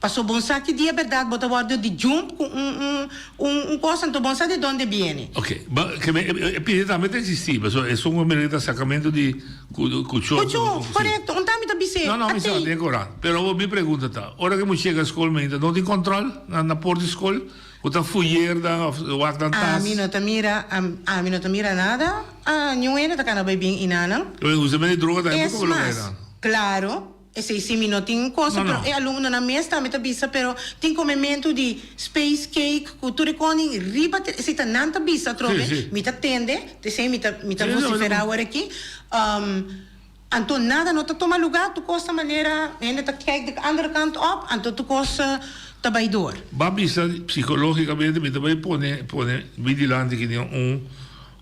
Paso bon sa ki dia berdad bo ta wordo di jump cu un un un un cos anto bon sa de donde biene. Ok, ba ke me e pide tambe ta existi, paso esun cu mira ta sacamento di cu cucho. Cucho, corecto, un tambe ta bis'é, No, no, mi sa, atey. den coran. Pero awor mi pregunta ta, ora ke mucha yega scol mainta no tin control na na por di scol? Cu ta fuyer dan of wak nan tas? Ami no ta mira, ami no ta mira nada, ah, niun hende ta cana bay bien inanan. Pero usa droga tambe Es por lo mas, bay nan. claro. Esei si mi no tin cosa, pero e alumnonan mes tambe ta bisa, pero tin comementu di space cake cu tur e koning riba te, esei ta nan ta bisa atrobe, mi ta tende, esei mi ta mi ta vocifera awor aki, anto nada no ta tuma lugar, tur cos ta manera hende ta kijk de andere kant op, anto tur cos. ta bai door. Ba bisa psicologicamente mi ta bai pone pone mi dilanti kini un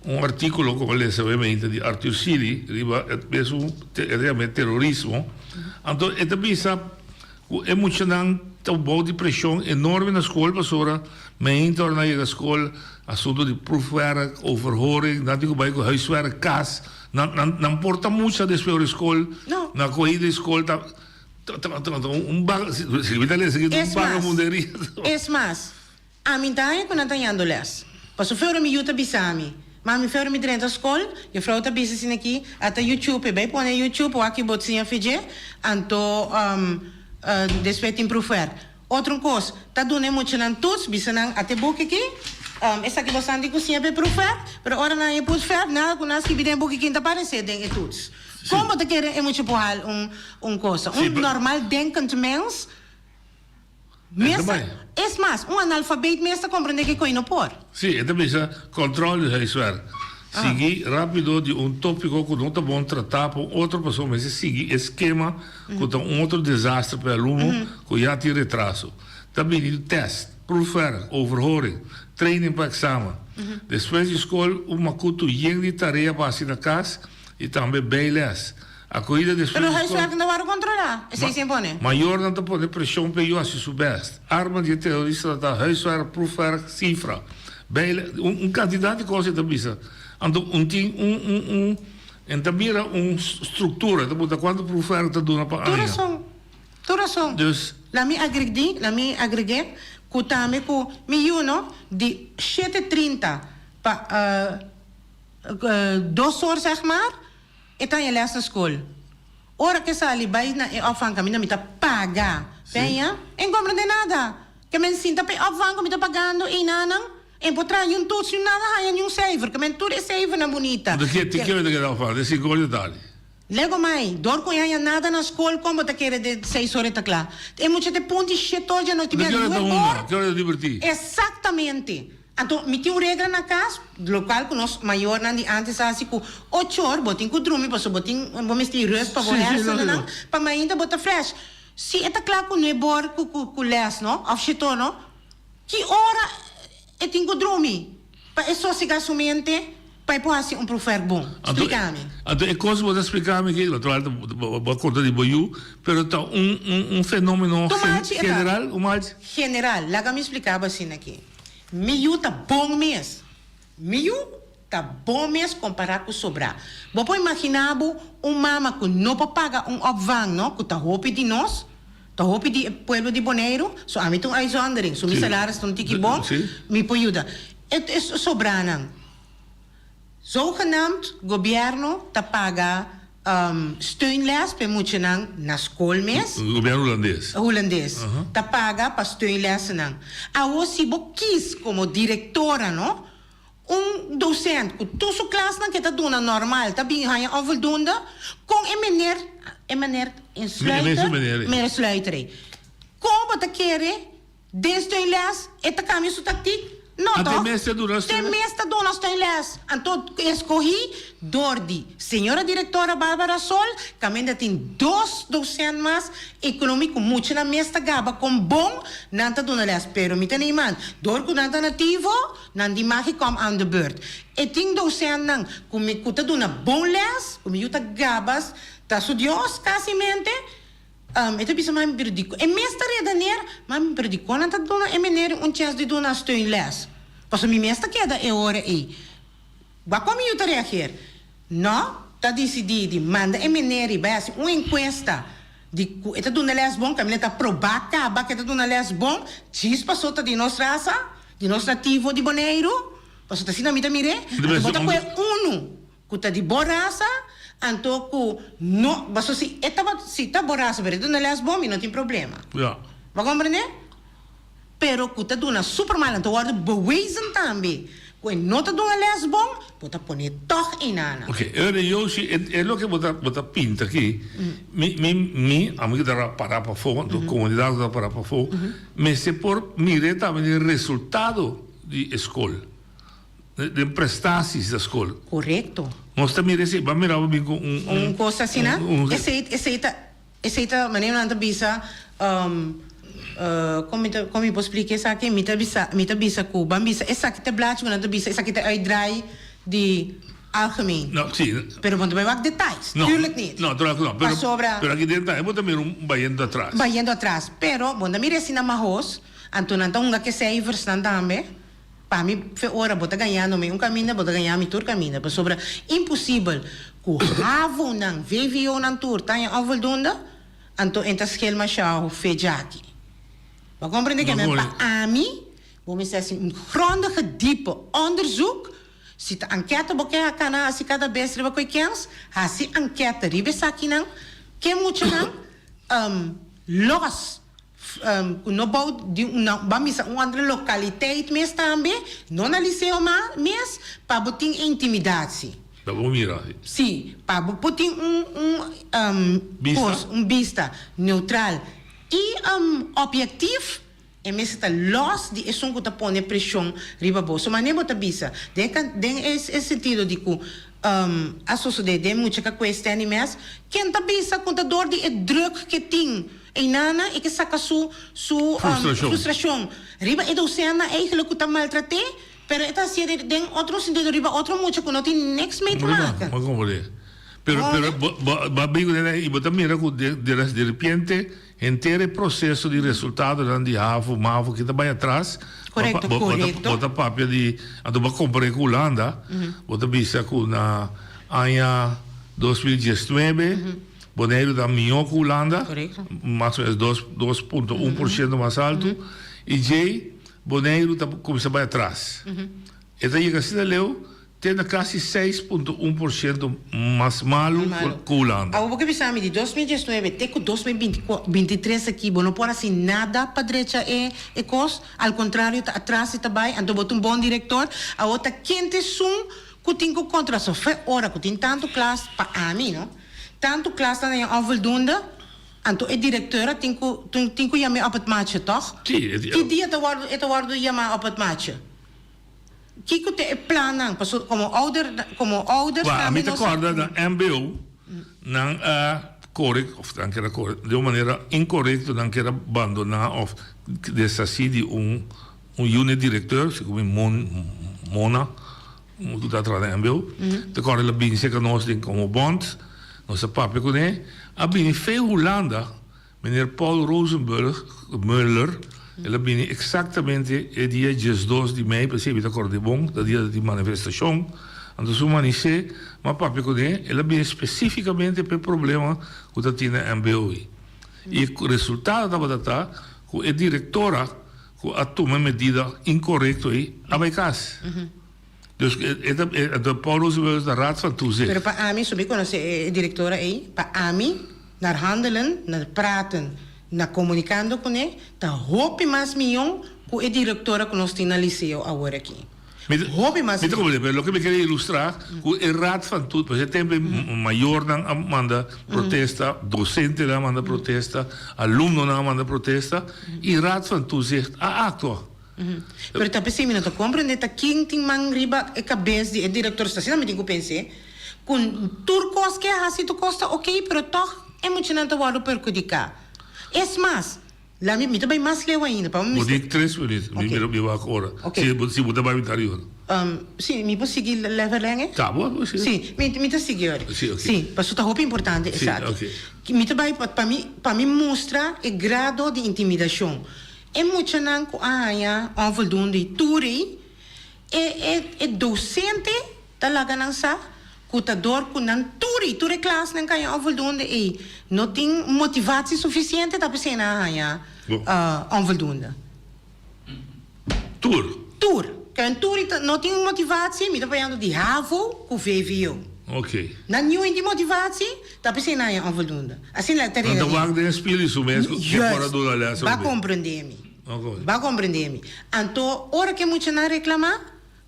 un articulo cu a lesa obviamente di Arthur Seely riba e mesun e ta yama terorismo anto e ta bisa cu e muchanan ta bou di presion enorme na school pasobra meinta ora nan yega school asunto di proefwerk overhoring nan tin cu bai cu huiswerk cas nan nan nan por ta mucha despues ora di school na cohida di school ta Un baga, si mi ta lesa aki, un bagamunderia. Es mas, ami ta haña ku nan ta hañando lès. Pasobra fe ora mi yu ta bisa mi, Mami, fe ora mi drenta skol, jufrou ta bisa asina aki, ata YouTube, e bai pone YouTube, wak ki bo ta siña fe dje, anto despues tin proefwerk. Otro un kos, ta duna e muchanan toets, bisa nan, ata e buki aki, esaki bo san di ku siña pa e proefwerk, pero ora nan haña e proefwerk, nada ku nan skibi den e buki aki no ta paresé den e toets. Kon bo ta kere e mucha por hal un un cosa? Un normal denkend mens mes ta, es mas, un analfabeet mes ta comprende ke koe no por. Sí, e ta bisa control di huiswerk. Sigui rapido di un topico cu no ta bon trata pa un otro pasobra mester sigui e skema cu ta un otro desaster pa e alumno cu ya tin retraso. Ta bini test, proefwerk, overhoring, training pa examen. Despues di scol un macutu yen di tarea pa haci na cas. I tambe bijles. Akohida despues Pero di skol. huiswerk no wòrdu kontrolá, esei sin pone. Mayornan ta pone preshon p'e yu hasi su bèst. Arma di e terorista ta huiswerk, proefwerk, sifra. Bijles, un un kantidat di kos e ta bisa. Anto un tin un un un en ta bira un struktura, e ta puntra kuantu proefwerk ta duna pa Tur aña. rason, tur rason. Dus. La mi agregdi, la mi agreg'é ku tambe ku mi yu no di shete trinta pa Dos or zeg maar, e ta haña les na skol. Ora ke sali bai na e opvang kaminda mi ta paga peña, e no komprende nada. Ke men sinta pa e opvang ku mi ta pagando einanan, e no por traha niun toets, niun nada, haña niun cijfer. Ke men tur e cijfernan bunita. Te ke te ke ora ta keda opvang? Te sinku or di tardi. Lego mai, dor ku e haña nada na skol, kon bo ta kere de seis or e ta kla? E mucha te punti shete or djanochi, Te mi ke ora ta nuebe hunga? or. Ke ora ta divertí? Exactamente. Anto mi tin un regla na kas, lokual ku nos mayornan di ántes a hasi ku ocho or bo tin ku drumi pasobra bo tin bo mester rùst pa bo hèrsenennan pa mainta bo ta frèsh. Si e ta kla ku nuebe or ku ku ku lès no òf shete or no, ki ora e tin ku drumi pa e sosegá su mente pa e por hasi un proefwerk bon? Splika mi. Anto e kos ku bo ta splika mi aki, naturalmente bo a konta di bo yu, pero ta un un fenómeno general? Un malchi? General, laga mi splika bo asina aki. Mi yu ta bon mes. Mi yu ta bon mes kompará ku sobrá. Bo por imaginá bo un mama ku no por paga un opvang, no? Ku ta hopi di nos, ta hopi di e pueblo di Boneiru. So ami ta un uitzondering. So mi salaris ta un tiki bon, mi por yuda. E sobránan. Zogenaamd gobièrnu ta paga steunles pa e muchanan na skol mes. Gobièrnu hulandes. Hulandes ta paga pa steunlesnan. Awor si bo kis komo direktora no, un dosent ku tur su klasnan ke ta duna normal ta bin haña onvoldoende, kon e meneer, e meneer in sluiter, meneer sluiter ei, kon bo ta kere Den steunles e ta cambia su tactiek? No A te toch? mes ta duna Te steunles? mes ta duna steunles. Anto escogi door di señora directora Barbara Sol, caminda tin dos docent mas economie cu muchanan mes ta gaba con bon nan ta duna les. Pero mi ta neiman, door cu nan ta nativo, nan di magi kom aan de beurt. E tin docentnan cu mi cu ta duna bon les, cu mi yu ta gaba, ta su Dios casi mente. E ta bisa, Mami, pero dikon e mes ta redaneer? Mami, pero dikon nan ta duna e meneer un chèns di duna steunles? Pasobra mi mes ta keda e ora ei. Wak kon mi yu ta reageer? No ta disidí di manda e meneer riba e hasi un enkuesta di ku e ta duna lès bon, kaminda ta probá kaba ku e ta duna lès bon, djis paso ta di nos rasa, di nos nativo di Boneiru, pasobra ta asina mi ta mir'é. Anto bo ta kohe unu. Ku ta di bo rasa, anto ku no, paso si e tabata, si ta bo rasa pero e duna les bon mi no tin problema. Ja. Bo a komprende? Pero ku ta duna super mal anto wòrdu bewezen tambe ku e no ta duna les bon, bo ta pone tòg einana. Oké, e ora Yoshi, e e loke bo ta bo ta pinta aki, mi mi mi, ami ku ta pará pafó, anto komunidat ku ta pará pafó, mester por mir'é tambe den resultado di e skol. Den prestaties na skol. Korekto. Nos ta mira esei, bo a mira bo bin ku un. Un kos asina? Un. Esei, esei ta, esei ta manera nan ta bisa. Kon mi ta kon mi por splika esaki? Mi ta bisa mi ta bisa ku ban bisa esaki ta blachi ku nan ta bisa esaki ta uitdraai di algemeen. No, si. Pero bo no ta bai wak details, No, tuurlijk niet. no, tuurlijk no. Pero, Pasobra. pero aki den tambe bo ta mira un bayendo atras. Bayendo atras. Pero bo no ta mira asina mahos, anto nan ta hunga ke cijfersnan tambe. Pa mi fe ora bo ta gañando mi un caminda bo ta gaña mi tur caminda pasobra imposibel cu havonan, vvonan tur ta haña onvoldoende anto en ta schel masha fe djaki. Bo a comprende ke men pa ami bo mester haci un grondige diepe onderzoek si ta ankete bo ke cana haci cada bes riba koe kens haci ankete riba esakinan ke muchanan los Ku no bou di un ban bisa un andere lokaliteit mes tambe, no na liseo ma mes, pa bo tin e intimidatsi. Pa bo mira. Si, pa bo por tin un un kos, un bista neutral i objektief, e mester ta lòs di esun ku ta pone preshon riba bo. So manera bo ta bisa, den e den e sentido di ku a sosodé den mucha ka kuesta ni mes, ken ta bisa ku ta dor di e druk ke tin Eynana e ke saka su su frustrashon riba e dosennan eigenlijk ku ta maltrat'é, pero e ta hasié den otro sentido riba otro mucha ku no tin niks mee te maken. Bo komprendé. Pero pero bo bo a bin ku i bo ta mira ku de de repente henter e proseso di resultadonan di havo, mavo ki ta bai atras. Korekto, korekto. Bo ta papia di anto bo a kompar'é ku Hulanda, bo ta bisa ku na aña 2019. Boneiru ta mihó ku Hulanda, mas o menos 2.1 por siento mas altu, i djei Boneiru ta kuminsá bai atras. E ta yega asina leu te na kasi 6.1 por siento mas malu ku Hulanda. Awor bo ke bisa mi di 2019 te ku 2023 aki bo no por hasi nada pa drecha e kos, al kontrario ta atras e ta bai, anto bo ta un bon direktor, awor ta ken ta esun ku tin ku kontrola, so fe ora ku tin tantu klas pa ami no. Tantu klasnan den onvoldoende, anto e directeur a tin cu tin cu yam'e op het matje, toch? Sí, e Ki dia ta wordo e ta wordo yama op het matje? Kico ta e plannan? Pasobra como ouder como ouders Wa, tambe mi ta nos corda na mbo nan a core of nan kier a core di un manera incorecto nan kier a bandona of deshaci di un un unit directeur, segun mi Mon Mona. Ku ta traha na mbo. Ta kòrda el a bini serka nos den komo bònt. Nos a papia kuné. A bini fe Hulanda, meneer Paul Rosenburg, Muller, el a bini eksaktamente e dia diesdos di mei, p'esei mi ta kòrda di bon, ta dia di manifestashon. Anto su manisé, m'a papia kuné, el a bini spesífikamente p'e problema ku ta tin na mbo ei. I e resultado tabata ta ku e direktora Cu a tuma e medida incorecto ey a bay cas. Dus e ta e Paul Rosenberg ta Raad van Toezicht. Pero pa ami, so mi conoce e directora ey, pa ami, naar handelen, naar praten, na comunicando cune, ta hopi mas miyon cu e directora cu nos tin na liceo awor aki. Hopi mas Mi ta comprende, pero loke mi kere ilustra cu e Raad van Toezicht, pasobra e tempo ey mayornan a manda protesta, docentenan a manda protesta, alumnonan a manda protesta y Raad van Toezicht a actua. Pero ta p'esei mi no ta comprende ta ken tin man riba e cabes di e director, asina mi tin cu pens'e, cu tur cos ke a haci tur cos ta ok, pero toch e muchanan ta wordo perhudica. Es mas, La mi, mi ta bai mas leu ainda, pa mi Bo di tres minuut, mi mira mi wak ora. Ok. Si bo, si bo ta bai mi ta riba. Um, si, mi por sigui leverleng e? Ta, bo por sigui. Si, mi, mi ta sigui ora. Si, ok. Si, pasobra ta hopi importante Si, esaki. ok. Mi ta bai pa, pa mi, pa mi mustra e grado di intimidashon. E muchanan ku a haña onvoldoende i tur ei, E e e docente ta laga nan sa cu ta door cu nan tur y tur e klasnan ka haña onvoldoende ey no tin motivatie suficiente ta p'esey nan a haña onvoldoende. Tur? Tur. Ken tur y ta no tin motivatie mi ta pañando di havo cu vvo. Ok. Nan niun tin motivatie ta p'esey nan a haña onvoldoende. Asina la ta Nan ta reda. wak den e spil di su mes cu ke por a duna les Juist. Ba awe. comprende mi. Bo a komprendé mi. Anto, ora ku e muchanan reklamá,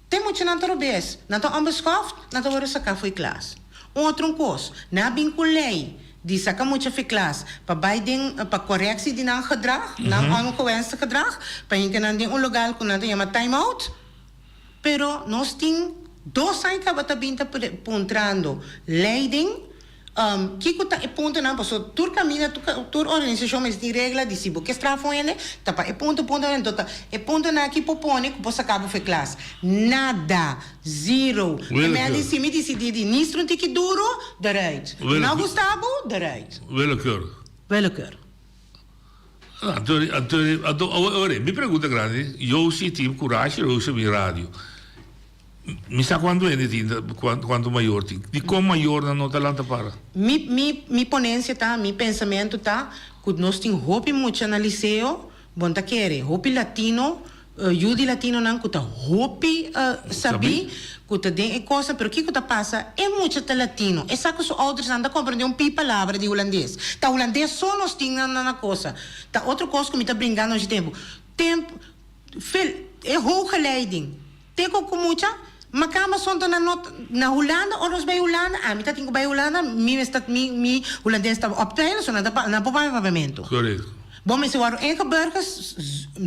te muchanan ta robes, nan ta onbeschoft, nan ta wòrdu saká fo'i klas. Un otro un kos, nan a bin ku lei di saka mucha fo'i klas pa bai den, pa koreksi di nan gedrag, nan ongewenste gedrag, pa hinka nan den un logal ku nan ta yama time out. Pero nos tin dos aña kaba ta bin ta puntrando leiding. Um, kiko ta e puntonan? Paso tur kaminda, tur tur organisashon mester tin regla di si bo ke straf un hende, ta pa e punto, puntonan. Enton ta e puntonan aki por pone ku por saka bo for e klas. Nada! Zero! E men di si mi disidí di nistra un tiki duru, deruit. No gusta bo, deruit. Willekeurig. Willekeurig. Anto, anto, anto, awor, mi pregunta grandi, yo si tin kurashi, yo si mi radio. Mi sa cuanto hende tin, cuanto mayor tin. Dicon mayornan no ta lanta para? Mi, mi, mi ponencia ta, mi pensamento ta cu nos tin hopi mucha na liceo, bon ta kere, hopi latino, yu di latinonan cu ta hopi sabi, cu ta den e cosnan, pero kico ta pasa, e mucha ta latino, e sa cu su oudersnan ta comprende un pi palabra di hulandes, ta hulandes so nos tin na na cosa, ta otro cos cu mi ta bringa nochi tempo, tempo, fel, e hoogeleiding. Te ku ku mucha makamba sonto na not na Hulanda ora nos bai Hulanda ami ta tin ku bai Hulanda mi mester mi mi hulandes ta op peil so nan ta pa nan por papia papiamentu. Korekto. Bo mester wòrdu ingeburgerd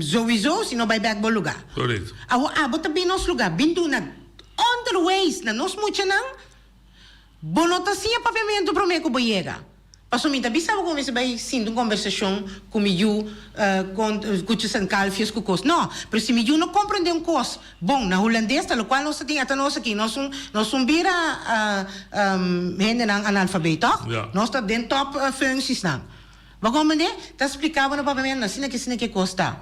sowieso si no bai bèk bo lugá. Korekto. Awor abo ta bin nos lugá bin duna onderwijs na nos muchanan. Bo no ta siña papiamentu promé ku bo yega. Pasobra mi ta bisa bo ku mi mester bai sinti un kombersashon ku mi yu kon kuchus en kalfios ku kos. No, pero si mi yu no komprendé un kos bon na hulandes ta lokual nos ta tin ata nos aki nos un nos un bira hendenan analfabet tòg? Nos ta den tòp funksisnan. Bo komprendé? Ta splika bo na papiamentu asina ke asina ke kos ta.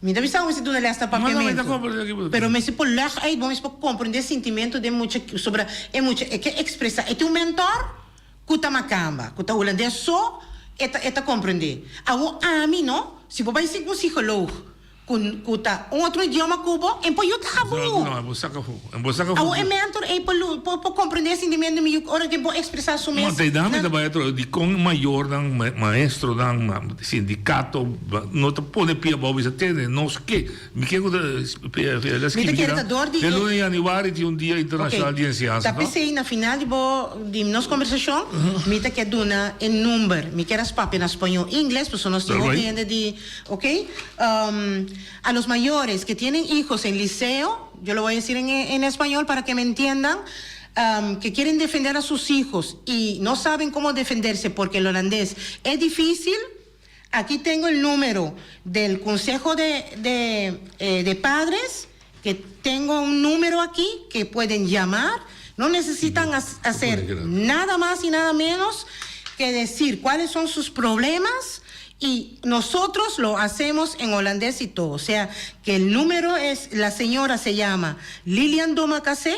Mi ta bisa bo mester duna les na papiamentu, pero mester por leg uit, bo mester por comprende sintimento den mucha sobra e mucha e ke expresa. E tin un mentor ku ta makamba, ku ta hulandes so e ta e ta comprende. Awor ami no, si bo bai sigui un psicoloog ku ku ta un otro idioma ku bo, e por yuda bo. Awor e mentor ei por por comprende e sintimento di mi yu ora ke por expresa su mes. No, te dame ta bai atro dikon mayornan, maestronan, Sindicato no ta pone pia abou bisa tene nos ke mi ke ku ta la skibi kinan e luna di januari tin un dia internacional di enseñansa Ta pesey na final di bo di nos conversacion mi ta ke duna e number mi kier a papia na spañol y ingles pasobra nos tin hopi hende di ok a los mayores que tienen hijos en liceo yo lo voy a decir en español para que me entiendan que quieren defender a sus hijos y no saben cómo defenderse porque el holandés es difícil, aquí tengo el número del Consejo de, de, eh, de Padres, que tengo un número aquí que pueden llamar, no necesitan hacer nada más y nada menos que decir cuáles son sus problemas y nosotros lo hacemos en holandés y todo. O sea, que el número es, la señora se llama Lilian Domacasé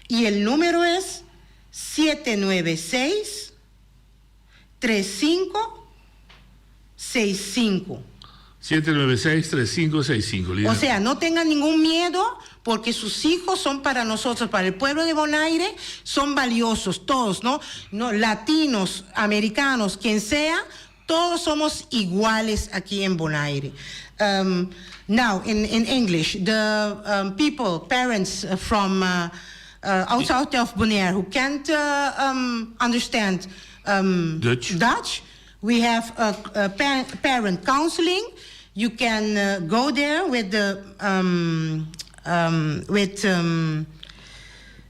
y el número es 796 3565. 796-3565. O sea, no tengan ningún miedo porque sus hijos son para nosotros, para el pueblo de Bonaire, son valiosos todos, ¿no? no latinos, americanos, quien sea, todos somos iguales aquí en Bonaire. Um, now, in, in English, the um, people, parents from uh, uh, outside of Bonaire who can't uh, um, understand um, Dutch. Dutch, we have a, a par parent counseling. You can uh, go there with the um, um, with um,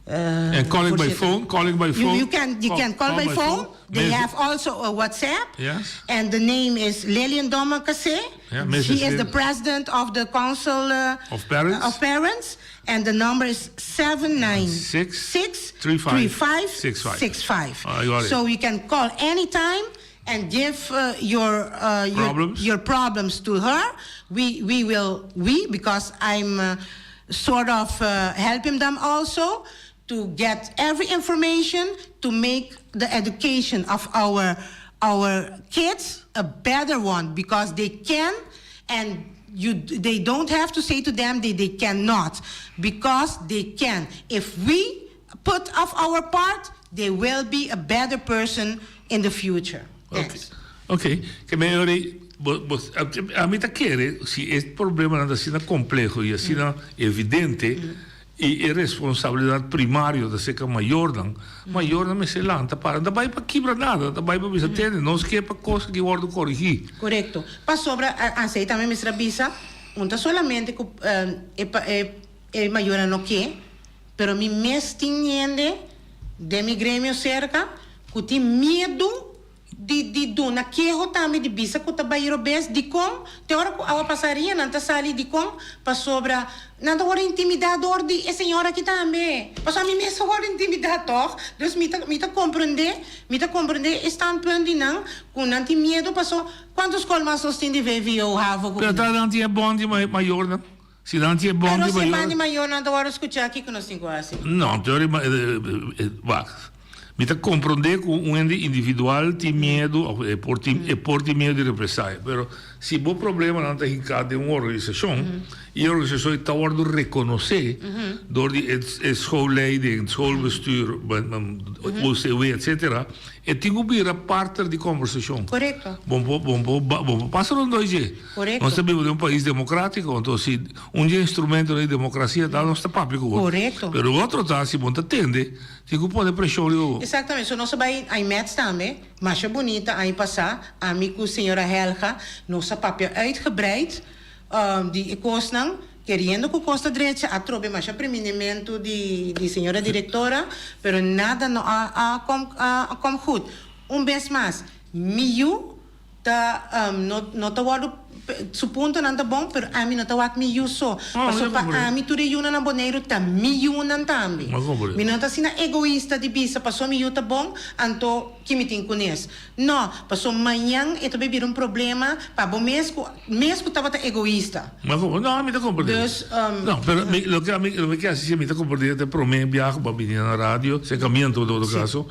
uh, and calling by phone, calling by phone. You, you can you call, can call, call by, by, phone. phone. They have also a WhatsApp. Yes. And the name is Lilian Domakase. Yeah, she is the president of the council uh, of parents. Of parents, and the number is seven nine six six three five three five six five. six five. Uh, so you can call anytime and give uh, your, uh, your problems. your problems to her. We we will we because I'm uh, sort of uh, helping them also to get every information to make the education of our our kids a better one because they can and you they don't have to say to them that they cannot because they can if we put off our part they will be a better person in the future okay okay ke me ami ta kere si e problemanan ta asina compleho y asina evidente y e responsabilidad primario ta cerca mayornan, mayornan mester lanta para, no ta bay pa kibra nada, ta bay pa bisa tende nos ke pa cos aki wordo corigi. Correcto. Pasobra asey tambe mester a bisa, un ta solamente cu e mayornan no ke, pero mi mes tin hende den mi gremio cerca. ku tin miedu di di duna keho tambe di bisa ku ta bai robes dikon te ora ku awa pasa ria nan ta sali dikon pasobra nan ta wòrdu intimidá dor di e señora aki tambe pasobra mi mes a wòrdu intimidá tòg dus mi ta mi ta komprendé mi ta komprendé e standpunt di nan ku nan tin miedu paso kuantu skol mas nos tin di vvo havo ku Pero ta nan tin e bòn di mayornan si nan tin e bòn pero di si e mayor. bòn di mayornan ta wòrdu skuchá kiko nos tin ku hasi? No teoria wak. Mi ta komprondé ku un hende individual tin miedu òf e por tin e por tin miedu di represaya, pero si bo problemanan ta hinká den un organisashon i e organisashon ei ta wòrdu rekonosé dor di e e schoolleiding, schoolbestuur, OCW etcetera, e tin ku bira partner di kombersashon. Korekto. Bo por bo por bo por pasa rondó dje. Korekto. Nos ta biba den un pais demokrátiko, anto si un dje instrumentonan di demokrasia ta nos ta papia ku otro. Korekto. Pero otro ta si bo no ta tende. Tin ku pone preshon riba bo. Exactamente, so nos a bai IMETS tambe, masha bunita aña pasá, ami ku señora Helga, nos a papia uitgebreid di e kosnan, keriendo ku kos ta drecha, a trobe masha priminimentu di di señora direktora, pero nada no a a kom a kom goed. Un bes mas, mi yu Ta no no ta wòrdu su puntonan ta bon pero ami no ta wak mi yu so pasobra pa ami tur e yunan na Boneiru ta mi yunan tambe mi no ta asina egoista di bisa pasobra mi yu ta bon anto ki mi tin kunes no pasobra mañan e ta bay bira un problema pa bo mes ku mes ku tabata egoista. No mi ta komprende Dus no pero mi loke ami lo mi ke hasi si mi ta komprende ta e prome biaha ku bo a bini na radio aserkamiento en todo kaso.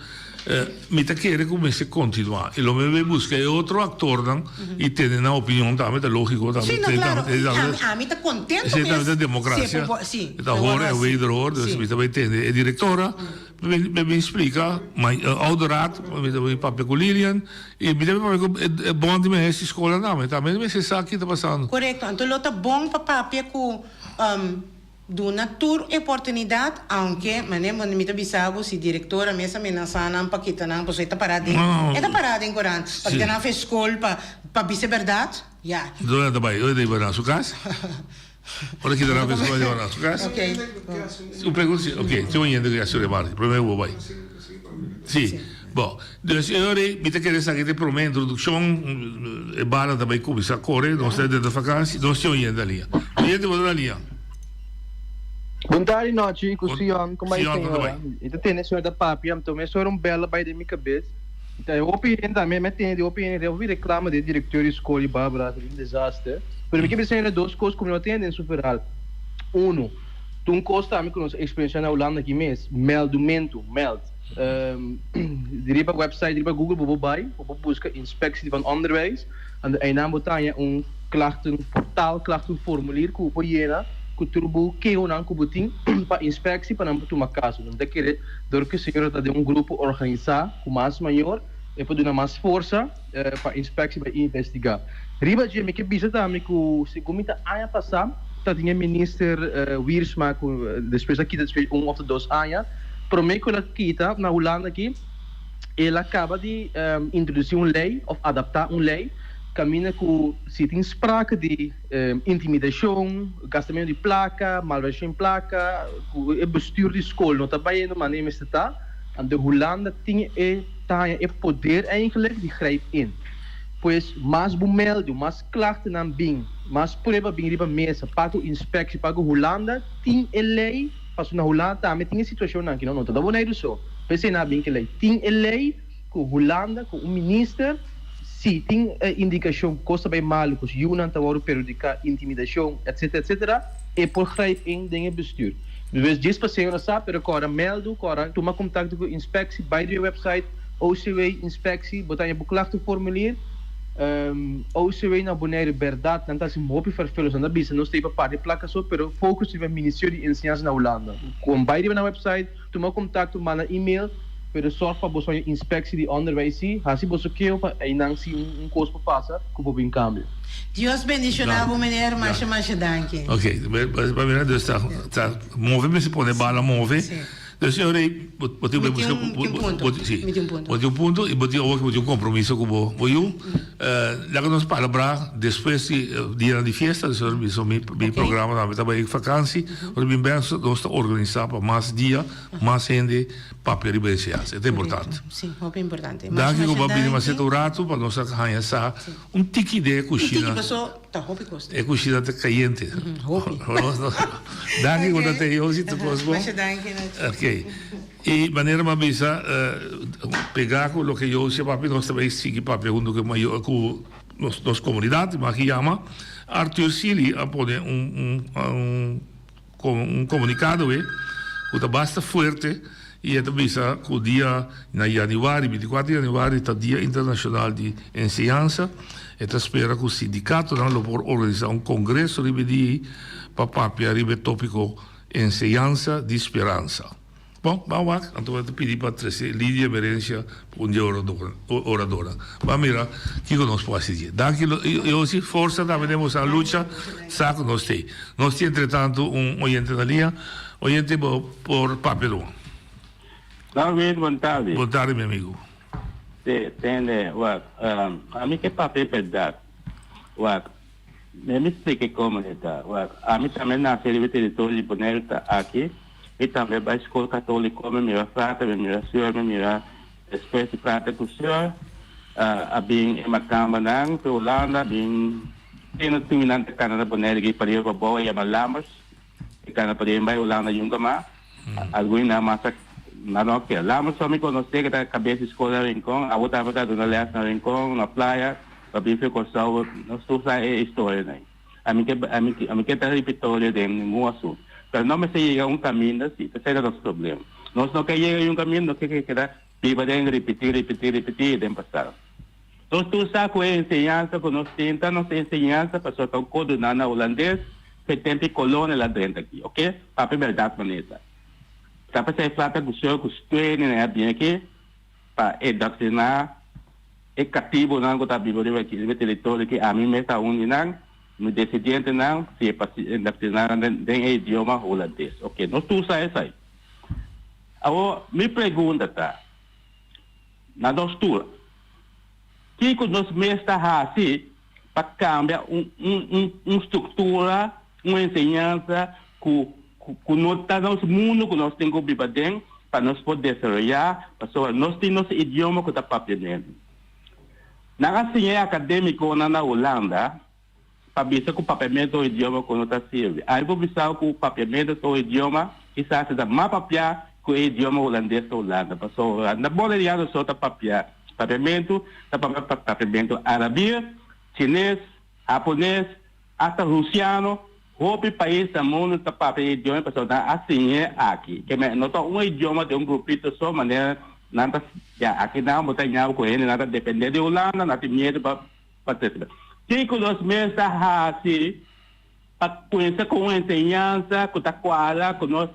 Mi ta kere ku mester kontinuá i lo mi bai buska e otro aktornan i tene nan opinion tambe, ta lógiko tambe. Sí, no, klaro. I ami, ami ta kontento Esei tambe mes ta si e demokrasia. por, sí, E ta e hoor wòrdu en hasi. wederhoor, dus Sí. mi ta bai tende e direktora, mi bai bin splika, ma e ouderraad, mi ta bai papia ku Lilian i mi ta bai papia ku e bond di maestro di skola tambe, tambe mester sa ki ta pasando. Korekto, anto lo ta bon pa papia ku Duna tur e oportunidad, aunke, mane mi ta bisa bo, si directora mes a menasa nan pa kita nan, pasobra e ta para den, e ta para den corant, pa kita nan for school pa, pa bisa e berdad, ya. Dónde ta bai? Ora ta iba na su cas? Ora kita nan for school ta iba na su cas? Ok. Un pregunta si, ok, tin un hende cu ya su remarke, prome cu bo bai. Si, bo, dus e ora ei mi ta kere esaki ta e prome introduccion, e bala ta bai cuminsa core, nos ta den vakantie, nos tin un hende na liña. Un hende bo ta na liña. Bon tardi nochi ku Sion ku bai Sion, señora. Mi ta tende señora ta papia anto me sora un bel a bai den mi kabes. Mi ta hopi hende tambe mi a tende di hopi hende hopi reklamo di e direkteur di skol di Barbara ta un desaster. Pero mi ke bisa señora dos kos ku mi no tende den su verhaal. Uno, ta un kos tambe ku nos a eksperensia na Hulanda aki mes, meldumentu, meld. Riba website riba Google bo por bai bo por buska inspectie van onderwijs anto einan bo ta haña un klachtenportaal, klachtenformulier ku bo por yena ku tur bo kehonan ku bo tin pa inspectie pa nan por tuma kaso. Mi ta kere dor ku señora ta den un grupo organisá ku mas mayor e por duna mas forsa pa inspectie bai investigá. Riba dje mi ke bisa tambe ku segun mi ta aña pasá ta tin e minister Wiersma ku despues a kita despues di un òf dos aña promé ku el a kita na Hulanda aki el a kaba di introdusí un lei òf adaptá un lei kaminda ku si tin sprake di intimidashon, gastamentu di plaka, malversashon di plaka, ku e bestuur di skol no ta bayendo manera mester ta, anto Hulanda tin e ta haña e poder eigenlijk di grijp in. Pues mas bo meldu, mas klachtennan bin, mas prueba bin riba mesa pa ku inspeksie, pa ku Hulanda tin e lei, pasobra na Hulanda tambe tin e situashonnan aki, no no ta ta Boneiru so, p'esei nan a bin ku e lei. Tin e lei ku Hulanda, ku un minister, si tin indikashon ku kos ta bai malu, ku yunan ta wòrdu perhudiká, intimidashon, etsetera, etsetera, e por grijp in den e bestuur. Dus djis pa señora sa, pero kòrda meldu, kòrda tuma kontakto ku inspeksie, bai riba e website OCW inspeksie, bo ta haña bo klachtenformulier. OCW na Boneiru bèrdat nan ta hasi hopi ferfelos, nan ta bisa nos ta riba parti plaka so, pero focus riba Ministerio di Enseñansa na Hulanda. Kon bai riba nan website, Tuma kontakto, manda email, pero sòrg pa boso haña inspeksie di ònderwijs sí, hasi boso keo pa einan si un kos por pasa ku por bin kambio. Dios bendiciona bo meneer masha masha danki. Ok, pa mira dus ta ta move mester pone bala move. Dus señor Rey, bo bo tin Mi tin un tin un punto. bo tin si. Mi tin un punto. Bo tin un punto y bo tin awor bo tin un compromiso cu bo bo yu. Laga nos palabrá despues di dianan di fiesta, dus ora mi mi mi programa tambe ta bai vakansi, ora bin bèk nos ta organisá pa mas dia, mas hende papia riba enseñansa. E ta importante. Si, hopi importante. Danki ku bo a bini mas seta un ratu pa nos a haña sa un tiki di e kushina. Un tiki paso ta hopi kosta. E kushina ta kayente. Hopi. Danki ku ta te Josie tur kos bon. Masha danki Nacho. Ok. I manera mi a bisa pegá ku loke Josie a papia nos ta bai sigui papia huntu ku e mayor ku nos nos komunidat mi a yama Arthur Sealy a pone un un Un komunikado e ku ta basta fuerte i e ta bisa ku dia na yanüari, bintikuater di yanüari ta Dia Internashonal di Enseñansa. E ta spera ku sindikatonan lo por organisá un kongreso riba e dia ei pa papia riba e tópiko Enseñansa di Speransa. Bon, ban wak, anto bo ta pidi pa trese Lidia Emerencia pa un di e oradornan. Ban mira kiko nos por hasi dje. Danki Josie, forsa tambe den boso lucha, sa ku nos t'ei. Nos tin entretanto un oyente na liña. Oyente bo por papia ruman. David, bon tardi. Bon tardi mi amigo. Si, tende, wak, ami ke papia e bèrdat. Wak, Mi mi splika e komunidat. Wak, ami tambe nase riba e teritorio di Boneiru ta aki. Mi tambe bai skol katoliko, mi mira frater, mi mira sùr, mi mira despues di frater ku sùr a bin e makambanan te Hulanda, a bin tene tumi nan ta kana na Boneiru aki pariba pabou a yama Lammers, e kana pariba bai Hulanda yunga mas. Algun nan mas a nan no ke. Lammers so mi konosé ke ta kabes di skol na Rincon, abo tambe ta duna lès na Rincon, na Playa. Papia fe Kòrsou nos tur sa e historianan. Ami ke ami ami ke ta ripitorio den ningun asuntu. Pero no mester yega un kaminda si, esei ta nos problema. Nos no ke yega un kaminda, nos ke keda biba den ripití, ripití, ripití den pasado. Nos tur sa ku e enseñansa ku nos tin ta nos enseñansa pasobra ta un kos duná na hulandes fe tempu e kolonia la drenta aki, oke? Papia bèrdat manera. Ta p'esei flata ku seur ku stueni nan a bini aki pa edoktriná E katibonan ku ta biba riba ki riba e teritorio ki ami mes ta un di nan, mi desidientenan si e indoktriná nan den e idioma hulandes. Oke, nos tur sa esei. Awor, mi pregunta ta na nos tur, kiko nos mes ta hasi pa kambia un un un struktura, un enseñansa ku ku no ta nos mundu ku nos tin ku biba den pa nos por desaroyá, pasobra nos tin nos idioma ku ta papiamentu. Nan a siña e akadémikonan na Hulanda pa bisa ku papiamentu ta un idioma ku no ta sirbi. Ami por bisa ku papiamentu ta un idioma kisas ta mas papiá ku e idioma hulandes na Hulanda, pasobra na Boneriano so ta papia papiamentu, ta papia papiamentu arabir, chines, hapones, Hasta Rusiano, hopi pais na mundu ta papia e idioma pasobra nan a siñ'é aki. Ke men no ta un idioma di un grupito so manera nan ta ya aki nan bo ta ña ku hende nan ta dependé di Hulanda nan tin miedu pa pa trese. Kiko nos mes ta hasi pa kuminsá ku un enseñansa ku ta kuadra ku nos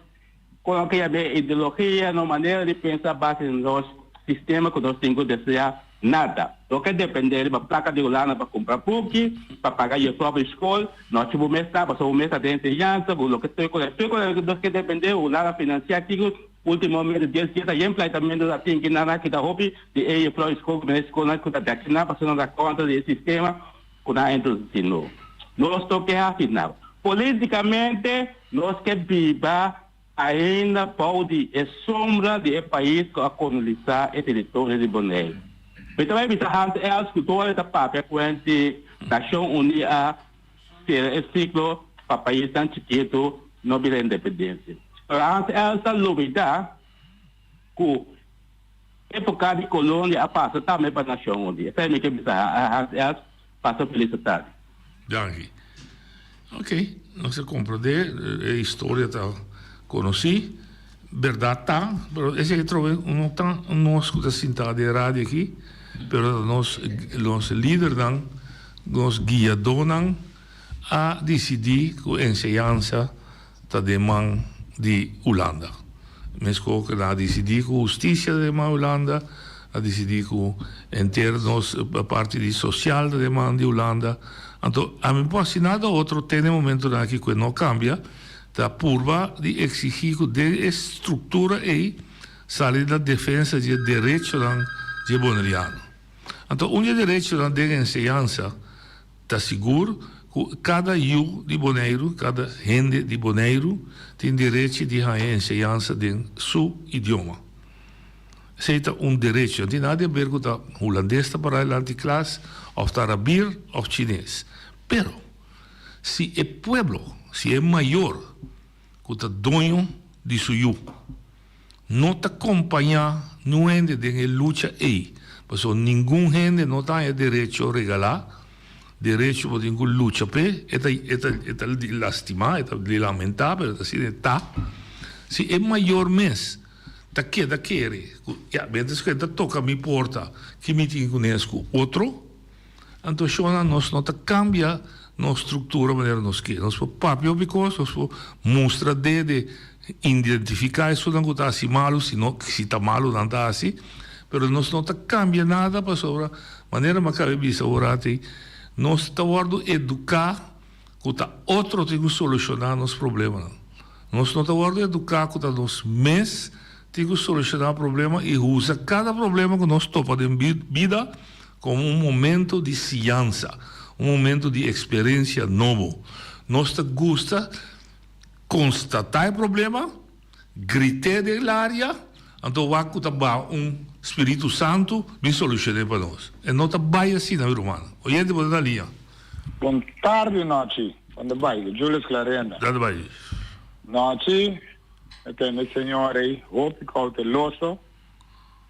ku loke yam'é ideologia, nos manera di pensa a base di nos sistema ku nos tin ku deseá? Nada. Bo ke dependé riba plaka di Hulanda pa kumpra buki, pa paga juffrouw di skol, no si bo mes ta, pasobra bo mes ta den enseñansa, bo loke tur kos, tur kos nos ke dependé, Hulanda finansiá kiko, ultimo momento dies dia ta yen pleitamentu ta tin ki nan a kita hopi di e juffrouw di skol ku mester skolnan ku ta daki nan pasobra nan ta kontra di e sistema ku nan a introdusí. No. Nos no ke hasi nada. Politikamente nos ke biba Ainda bou di e sombra di e pais ku a kolonisá e teritorio di Boneiru. Mi ta bai bisa Hans Els ku tur ora ta papia kuenti Nashon Uní a sera e siklo pa paisnan chikitu no bira independensia. Pero Hans Els ta lubidá ku epoka di kolonia a pasa tambe pa Nashon Uní. Esei mi ke bisa Hans Els. Pasa felis tardi. Danki. Ok, nos a comprende, e historia ta conoci, berdad ta, pero esey trobe no ta nos cu ta sinta den radio aki, pero ta nos, nos lidernan, nos guiadonan a dicidi cu enseñansa ta den man di Hulanda. Mesco cu nan a dicidi cu husticia ta den man Hulanda, a dicidi cu henter nos parti di social ta den man di Hulanda. Anto ami por haci nada otro te na e momentonan aki cu e no cambia. Ta purba di exigi cu den e structura ey sali na defensa dje derechonan dje Boneriano. Anto un dje derechonan den enseñansa ta sigur cu cada yu di Boneiru, cada hende di Boneiru tin derechi di haña enseñansa den su idioma. Esey ta un derecho, no tin nada di haber cu ta Hulandes ta para dilanti klas of ta Arabir of Chines. Pero. Si e pueblo, si e mayor ku ta doño di su yu, no ta kompañá niun hende den e lucha ei, pasobra ningun hende no ta haña derecho regalá, derecho bo tin ku lucha p'e, e ta e ta e ta di lastimá, e ta di lamentá, pero ta asina e ta. Si e mayor mes ta keda kere ku, ya, mientras ku e ta toka mi porta, ki mi tin kunes ku otro? Anto shona nos no ta cambia nos structura manera nos kier. Nos por papia hopi cos, nos por mustra dede, identifica esunnan cu ta haci malo, si no, si ta malo nan ta haci, pero nos no ta cambia nada pasobra manera mi a caba di bisa un rato ey, nos ta wordo educa cu ta otro tin cu soluciona nos problemanan. Nos no ta wordo educa cu ta nos mes tin cu soluciona problema y usa cada problema cu nos topa den bida Komo un momento di siñansa, un momento di eksperensia nobo. Nos ta gusta konstatá e problema, grit'é den laria, anto wak ku ta baha un Spiritu Santu bin solushon'é pa nos. E no ta bai asina, mi rumannan. Oyente bo ta na liña. Bon tardi nochi, con ta bai? Julius Clarenda. Con ta bai? Nochi, mi tende señor ei hopi kouteloso.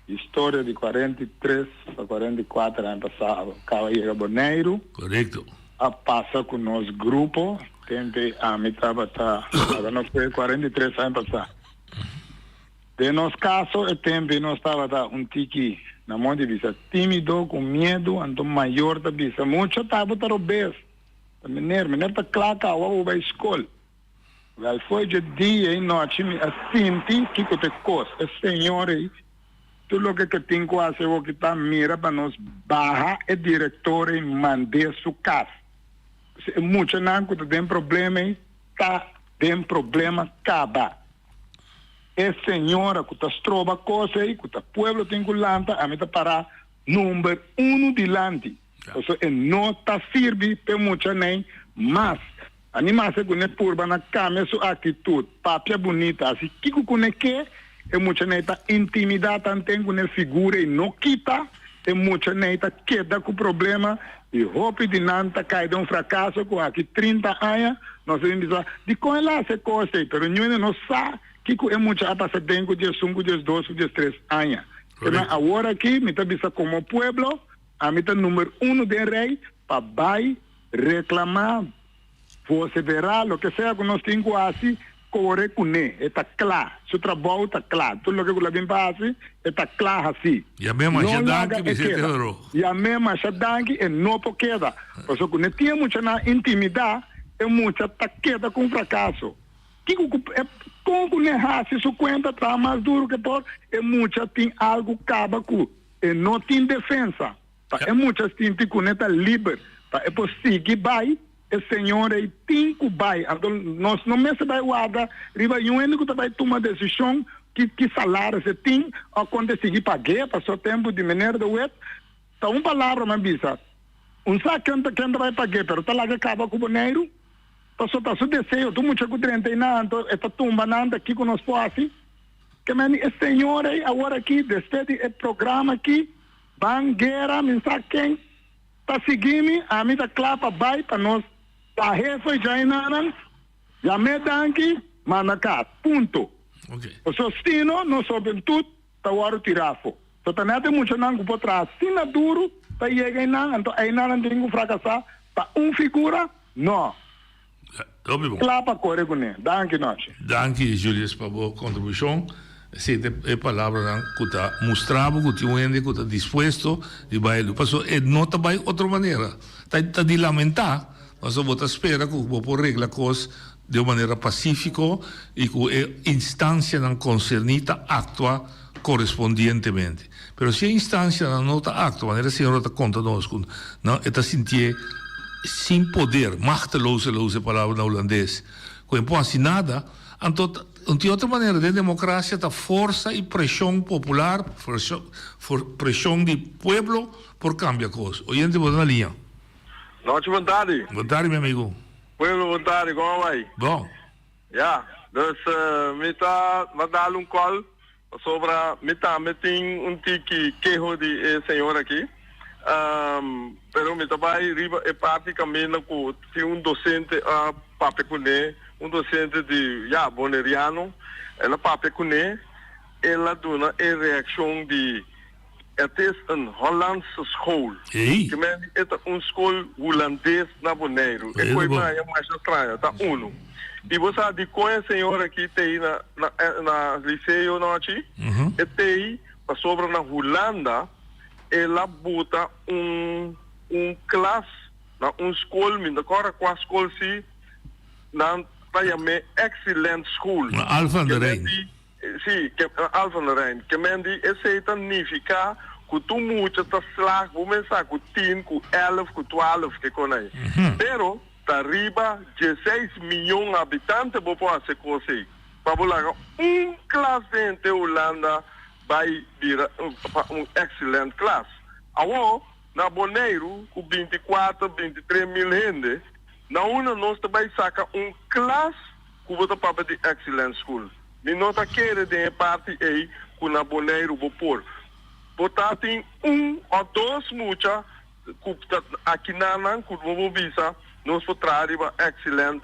Historia di 43 pa 44 aña pasado caba yega Boneiru. Correcto. A pasa cu nos grupo tempe ami tabata tabata no fue 43 aña pasa. Den nos caso e tempe nos tabata un tiki na modo di bisa timido cu miedo anto mayor ta bisa mucho tabata robes ta meneer meneer ta cla caba bo bay school. Wel fo'i dje dia i nochi mi a sinti kiko ta e kos. E señor ei, tur loke ke tin ku hasi awoki ta mira pa nos baha e direktor ei mand'é su kas. Pasobra e muchanan ku ta den problema ei ta den problema kaba. E señora ku ta stroba kos ei, ku ta pueblo tin ku lanta, ami ta pará number uno dilanti. Pasobra e no ta sirbi p'e muchanan ei mas. Animase ku ne purba na kambia su aktitut, papia bunita, hasi kiko ku ne ke, e mucha nei ta intimidá tanten ku ne figura ei no kita, e mucha nei ta keda ku problema i hopi di nan ta kai den un frakaso ku aki 30 aña nos ta bin bisa dikon el a hasi e kos ei, pero ñuene no sa kiko e mucha a pasa den ku diesun ku diesdos ku diestres aña. Kema awor aki mi ta bisa komo pueblo ami ta number uno den rei pa bai Reclamá, voseverá, loke sea ku nos tin ku hasi, kore kuné. E ta kla. Su trabou ta kla. Tur loke ku lo a bin pa hasi, e ta kla hasí. Yam'é No masha laga danki, e Vicente keda. Oro. Yam'é masha danki, e no por keda. Pasobra ku ne tin e muchanan intimidá, e mucha ta keda ku un frakaso. Kiko ku e kon ku ne hasi su kuenta traha mas duru ku e por, e mucha tin algu kaba ku e no tin defensa. Pa e mucha sinti ku ne ta liber pa e por sigui bai, e señor ei tin ku bai. Anto nos no mester bai warda riba yun hende ku ta bai tuma desishon ki ki salaris e tin òf kon ta sigui pag'é. Pasobra tempu di meneer de Wet ta un palabra mi a bisa, Un sa ken ta ken ta bai pag'é pero ta laga kaba ku Boneiru. Pasobra ta su deseo, tur mucha ku drenta einan anto e ta tumba nan ta kiko nos por hasi. Ke meni e señor ei awor aki despues di e programa aki Ban guera mi sa ken ta sigui mi ami ta kla pa bai pa nos ta hefe djainanan yam'é danki manda kas punto paso sino nos hobentut ta wòrdu tirá afó so ta nèt e muchanan ku por traha asina duru ta yega einan anto einan nan tin ku frakasá pa un figura no Hopi bon. Kla pa kore kuné. Danki nochi. Danki Julius pa bo kontribushon. Esei ta e palabranan ku ta mustra bo ku tin un hende ku ta dispuesto di bai lu. Pasobra e no ta bai otro manera. Ta ta di lamentá pasobra bo ta spera ku bo por regla kos den un manera pasífiko i ku e instansianan konserní ta aktua korespondientemente. Pero si e instansianan no ta aktua manera e señora ta konta nos ku nan e ta sintié sin poder, machteloos e lo usa e palabra na hulandes. Ku e por hasi nada, anto un tin otro manera den demokrasia ta forsa i preshon popular, preshon di pueblo por kambia kos. Oyente bo ta na liña. Nochi bon tardi. Bon tardi mi amigo. Pueblo bon tardi, kon a bai? Bon. Ya, dus mi ta dal un call pasobra mi tambe tin un tiki keho di e señor aki. Pero mi ta bai riba e parti caminda cu tin un docente a papia cune, un docente di, ya, Boneriano, el a papia cune, el a duna e reaccion di. Het is een Hollandse school. Ke men di e ta un skol hulandes na Boneiru. E koe maya masha straño, ta unu. I bo sa dikon e señor aki t'ei na na na liceo nochi? E t'ei pasobra na Hulanda el a buta un un klas na un skol, mi no ta kòrda kua skol si, nan ta yam'é Excellent School. Na Alphen aan de Rijn. Sí, ke Alphen aan de Rijn. Ke men di esei ta nifiká ku tur mucha ta slag bo mesa ku tin, ku èlf, ku twaalf ke kon ei. Pero ta riba dieseis miyon habitante bo por hasi kos ei. Pa bo laga un klas den henter Hulanda bai bira pa un excellent klas. Awor na Boneiru ku binti kuater, binti tres mil hende, na unda nos ta bai saka un klas Ku bo ta papia di excellent school. Mi no ta kere den e parti ei ku na Boneiru bo por. Bo ta tin un o dos mucha ku ta akinanan ku bo por bisa nos por traha riba excellent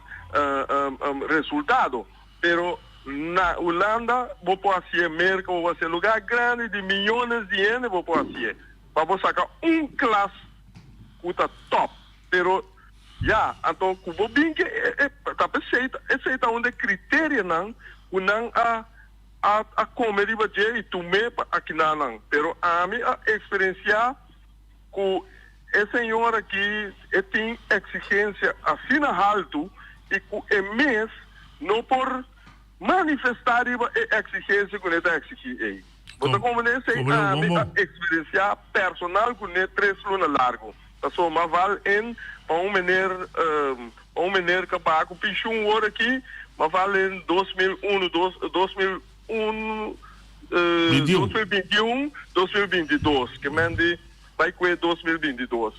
resultado. Pero na Hulanda bo por hasié, Merka bo por hasié, lugar grandi di miyones di hende bo por hasié pa bo saka un klas ku ta top. Pero ya, anto ku bo bin ke e ta p'esei esei ta un de kriterianan ku nan a a a kome riba dje i tum'é pa akinanan. Pero ami a eksperensiá ku e señor aki e tin eksigensia asina haltu i ku e mes no por manifestá riba e eksigensia ku ne ta eksigí ei. Bo ta komprendé esei? Ami a eksperensiá personal kuné tres luna largu. Pasobra m'a val en pa un mener, pa un mener ku a baha ku penshun wor aki, m'a val en 2001, dos, 2001, 2021, 2022, ke men di bai kue 2022.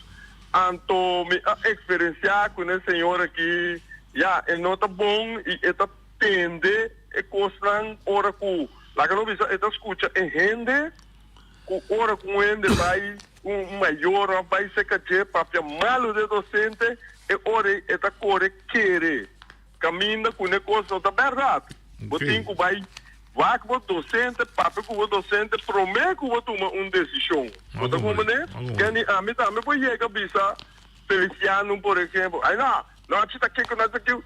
Anto mi a eksperensiá ku e señor aki, ya, e no ta bon i e ta tende e kosnan ora ku, laga nos bisa, e ta skucha e hende ku ora ku un hende bai un mayor of bai serka dje papia malu di e dosente, e ora ei e ta kore kere kaminda ku ne kos no ta bèrdat. Bo tin ku bai wak bo dosente, papia ku bo dosente promé ku bo tuma un desishon. Bo ta komprendé? Kenny, ami tambe por yega bisa Feliciano por ehempel, ai no, nochi ta kiko, nochi ta kiko.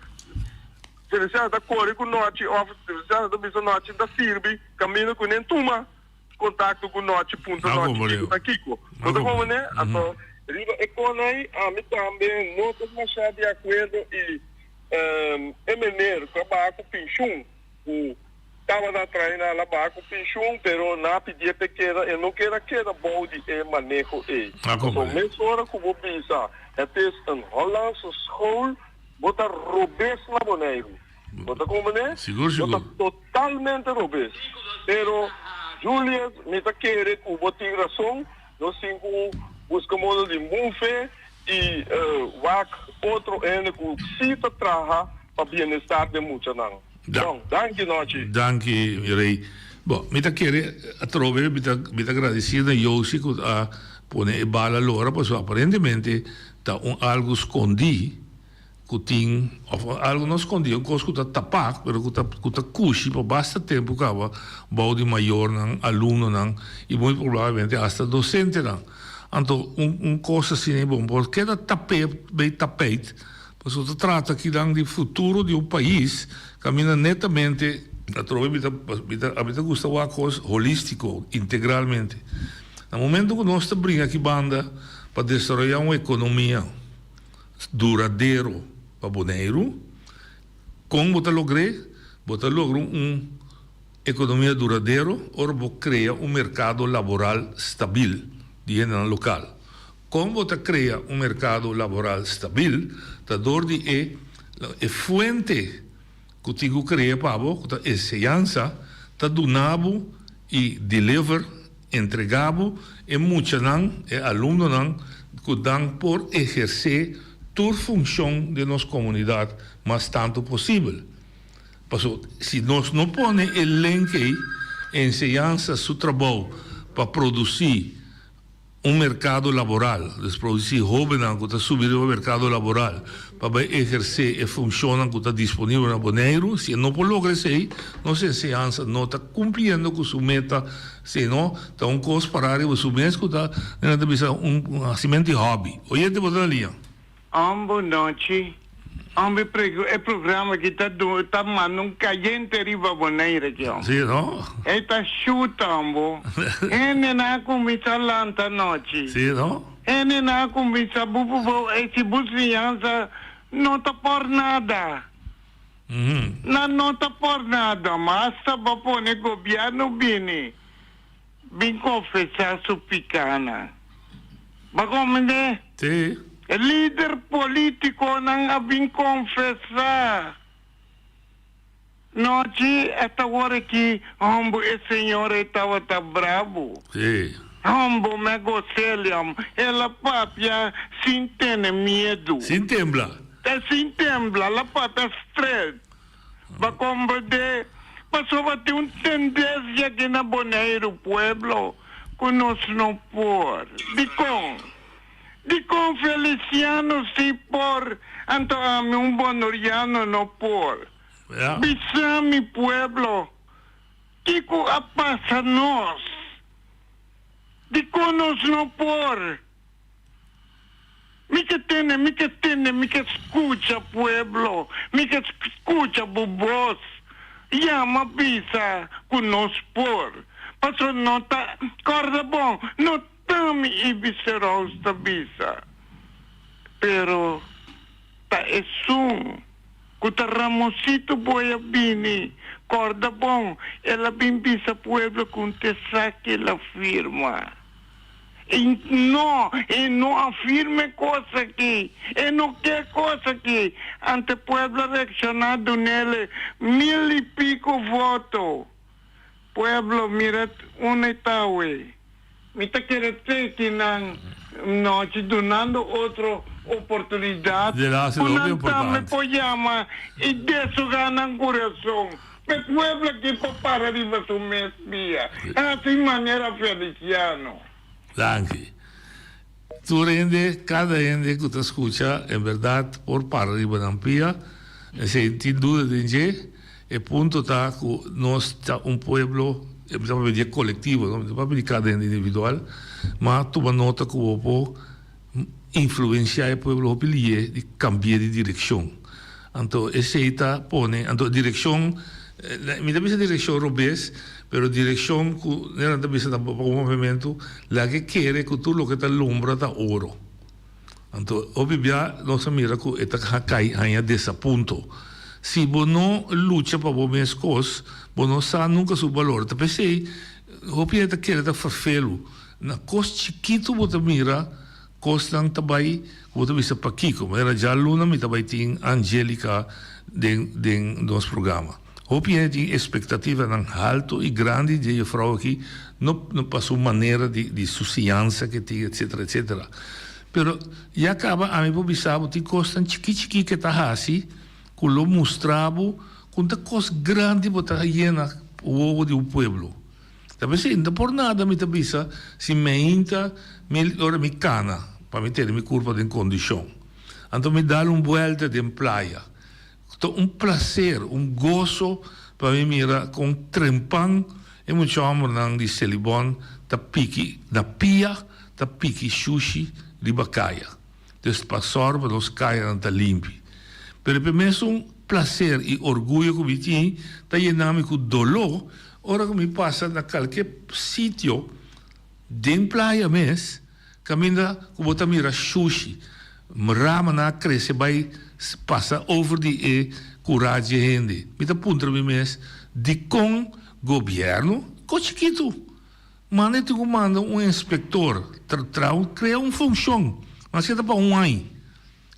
Feliciano ta kore ku nochi of Feliciano ta bisa nochi ta sirbi kaminda ku nen tuma. Kontakto ku nochi punta nochi kiko ta kiko. Bo ta komprendé? Anto riba e kon ei ami tambe no ta mashá di akuerdo i e mener ku a baha ku penshun ku tabata trae nan a baha ku penshun pero nan a pidié p'e keda e no ker a keda bou di e maneho ei. Pasobra mesora ku bo bisa het is een Hollandse school bo ta robes na Boneiru. Bo ta komprendé? Sigur, sigur. Bo ta totalmente robes. Pero, Julius, mi ta kere ku bo tin rason. Nos tin ku buska modo di mufe i wak otro hende ku si ta traha pa bienestar den muchanan. Bon, danki nochi. Danki, mi rey. Bon, mi ta kere atrobe, mi ta, mi ta gradesi na Josie ku a pone e bala lora, pasobra aparentemente ta un algu skondí. Ku tin, òf algu no skondí, un kos ku ta tapá, pero ku ta ku ta kushi pa basta tempu kaba bou di mayornan, alumnonan i muy probablemente asta dosentenan. Anto un un kos asina ei bon por keda tap'é bei tapeit, pasobra ta trata akinan di futuro di un pais kaminda netamente, atrobe mi ta mi ta ami ta gusta wak kos holístiko, integralmente. Na momento ku nos ta bringa aki banda pa desaroyá un ekonomia, duradero pa Boneiru. Kon bo ta logr'é? Bo ta logra un ekonomia duradero ora bo krea un merkado laboral stabil di hendenan lokal. Kon bo ta krea un merkado laboral stabil? Ta dor di e e fuente. ku tin ku krea pa bo, ku ta enseñansa, ta duna bo i deliver, entrega bo, e muchanan, e alumnonan ku nan por ehersé tur funshon den nos komunidat mas tantu posibel. Paso si nos no pone e link ei, enseñansa su trabou pa produsí un merkado laboral, dus produsí hóbennan ku ta subi riba merkado laboral pa bai ehersé e funshonnan ku ta disponibel na Boneiru, si e no por logra esei, nos enseñansa no ta kumpliendo ku su meta, sino ta un kos pará riba su mes ku ta, nan ta bisa, un hasimentu di hòbi. Oyente bo ta na liña. Hombo nochi. Hombre e programa aki ta ta manda un cayente riba Bonaire aki hombre. Si no. E ta shuta hombo. Hende nan a cuminsa lanta nochi. Si no. Hende nan a cuminsa bu bu bu e si bu siñansa no ta por nada. Nan no ta por nada mas ta bo pone gobierno bini. Bin confesá su picánan. Bo comprendé? Sí. E lider políticonan a bin confesá. Nochi esta ora aki hombo e señor ei tabata brabo. Sí. Hombo me goceliam. El a papia sin tene miedu. Sin tembla. Sin tembla, el a papia straight. Bo comprendé? Pasobra tin un tendencia aki na Boneiru, pueblo, cu nos no por. Dicon? Dicon Feliciano si por, anto ami un Bonoriano no por? Bisa mi pueblo, kico a pasa nos? Dicon nos no por? Mi ke tende, mi ke tende, mi ke skucha pueblo, mi ke skucha bo bos. Yama bisa ku nos por. Pasobra no ta, kòrda bon, no ta mi Ibis Roos ta bisa, pero ta esun ku ta Ramosito Boy a bini. Kòrda bon, el a bin bisa pueblo ku un tesaki el a firma. E no, e no a firma e kos aki, e no ke e kos aki. Ante pueblo a reakshoná dunele mil i piko voto. Pueblo, mira unda e ta awe. Mi ta kere teki nan nochi dunando otro oportunidat ku nan tambe por yama i desogá nan kurason. P'e pueblo aki por para riba su mes pia, hasi manera Feliciano. Danki. Tur hende, kada hende ku ta skucha, en bèrdat por para riba nan pia, esei tin duda den dje. E punto ta ku nos ta un pueblo, mi ta papia di e kolektivo, no mi ta papia di kada hende individual, ma tuma nota ku bo por influensiá e pueblo hopi lié di kambi'é di direkshon. Anto esei ta pone, anto direkshon, mi ta bisa direkshon robes, pero direkshon ku nan ta bisa na un movementu, laga e kere ku tur loke ta lumbra ta oro. Anto hopi bia nos a mira ku e ta kai haña desapunto. Si bo no lucha pa bo mes kos, bo no sa nunka su balor. Ta p'esei hopi hende ta kere ta ferfelu. Na kos chikitu bo ta mira kosnan ta bai ku bo ta bisa pakiko. Manera djaluna mi ta bai tin Angelica den den nos programa. Hopi hende tin espektativanan haltu i grandi di e jufrou aki no no pa su manera di di su siñansa ke tin etsetera etsetera. Pero ya kaba ami por bisa bo tin kosnan chiki chiki ke ta hasi ku lo mustra bo ku ta kos grandi bo ta yena wowo di un pueblo. Ta p'esei no ta por nada mi ta bisa si meinta mi ora mi kana pa mi tene mi kurpa den kondishon. Anto mi dal un buelta den playa. Ta un plaser, un goso pa mi mira kon trempan e mucha hòmbernan di Selibon ta piki na pia, ta piki shushi riba kaya. Dus pa sòru pa nos kayanan ta limpi. Pero e mesun plaser i orguyo ku mi tin ta yena mi ku doló ora ku mi pasa na kalke sitio den playa mes kaminda ku bo ta mira shushi, ramanan a krese bai pasa over di e kurá dje hende. Mi ta puntra mi mes dikon gobièrnu, ko chikitu, Manda e tin ku manda un inspektor tra un krea un funshon maske ta pa un aña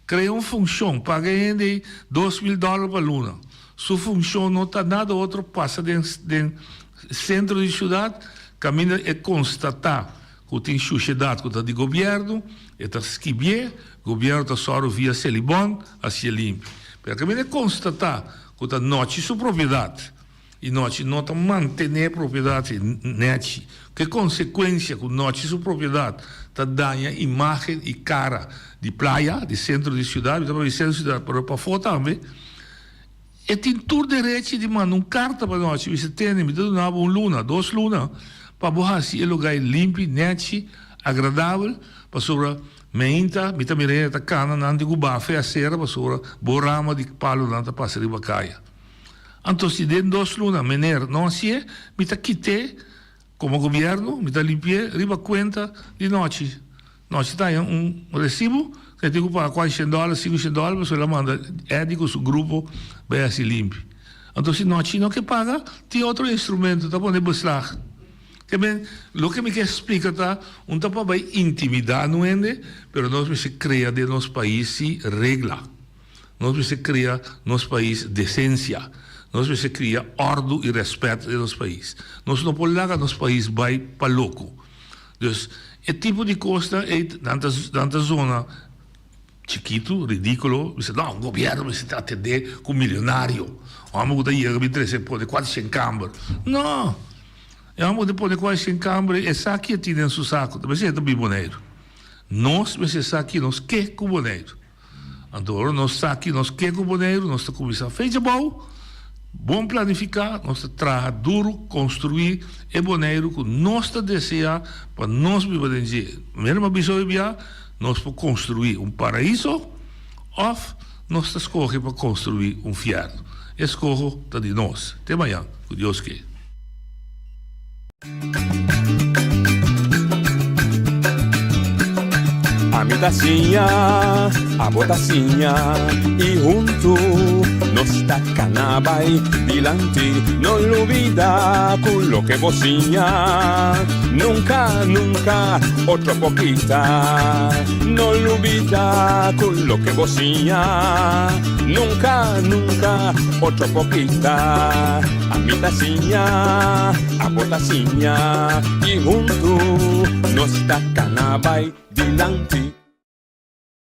krea un funshon paga e hende ei 2000 dòler pa luna. Su funshon no ta nada otro pasa den den sentro di siudat kaminda e konstatá ku tin shushedat ku ta di gobièrnu, e ta skibié, gobièrnu ta sòru via Selibon hasié limpi. Pero kaminda e konstatá ku ta nochi su propiedat i nochi no ta mantené e propiedat nèchi, ku e konsekuensia ku nochi su propiedat ta daña imágen i kara di playa, di sentro di siudat, mi ta papia di sentro di siudat pero pafó tambe. E tin tur derechi di manda un karta pa nochi, bisa, Tene, mi ta duna bo un luna, dos luna, pa bo hasi e lugá limpi, nèchi, agradabel, pasobra meinta mi ta mira hende ta kana nan di ku bafe asera pasobra bo rama di palunan ta pasa riba kaya. Anto si den dos luna mener no hasié, mi ta kit'é Komo gobièrnu mi ta limpi'é riba kuenta di nochi. Nochi ta haña un resibu ku e tin ku paga kuashi shen dòler, sinku shen dòler pasobra el a manda Eddy ku su grupo bai hasi limpi. Anto si nochi no ke paga, tin otro instrumento, ta pone beslag. Ke men, loke mi ke splika ta, un ta pa bai intimidá nu hende, pero nos mester krea den nos pais si regla. Nos mester kria nos pais desensia. Nos mester kria òrdu i rèspèt den nos pais. Nos no por laga nos pais bai pa loko. Dus, e tipo di kosnan ei nan ta nan ta zona chikitu, ridíkulo. Bisa, no, un gobièrnu mester ta atendé ku milionario. Un hòmber ku ta yega bin trese pone kuater shen kamber. No! E hòmber ku ta pone kuater shen kamber ei, e sa ki e tin den su saku. Ta mester e ta bin Boneiru. Nos mester sa ki nos ke ku Boneiru. Anto ora nos sa ki nos ke ku Boneiru, nos ta kuminsá fecha bou, bon planifiká, nos ta traha duru konstruí e Boneiru ku nos ta deseá pa nos biba den dje. Mira mi a bisa hopi bia, nos por konstruí un paraiso òf nos ta skohe pa konstruí un fièrnu. E skoho ta di nos. Te mañan, ku Dios ke. Ami ta siña, abo ta siña y huntu nos ta cana bay dilanti. No lubida cu loke bo siña nunca, nunca otro por kita. No lubida cu loke bo siña nunca, nunca otro por kita. Ami ta siña, abo ta siña y huntu nos ta cana bay dilanti.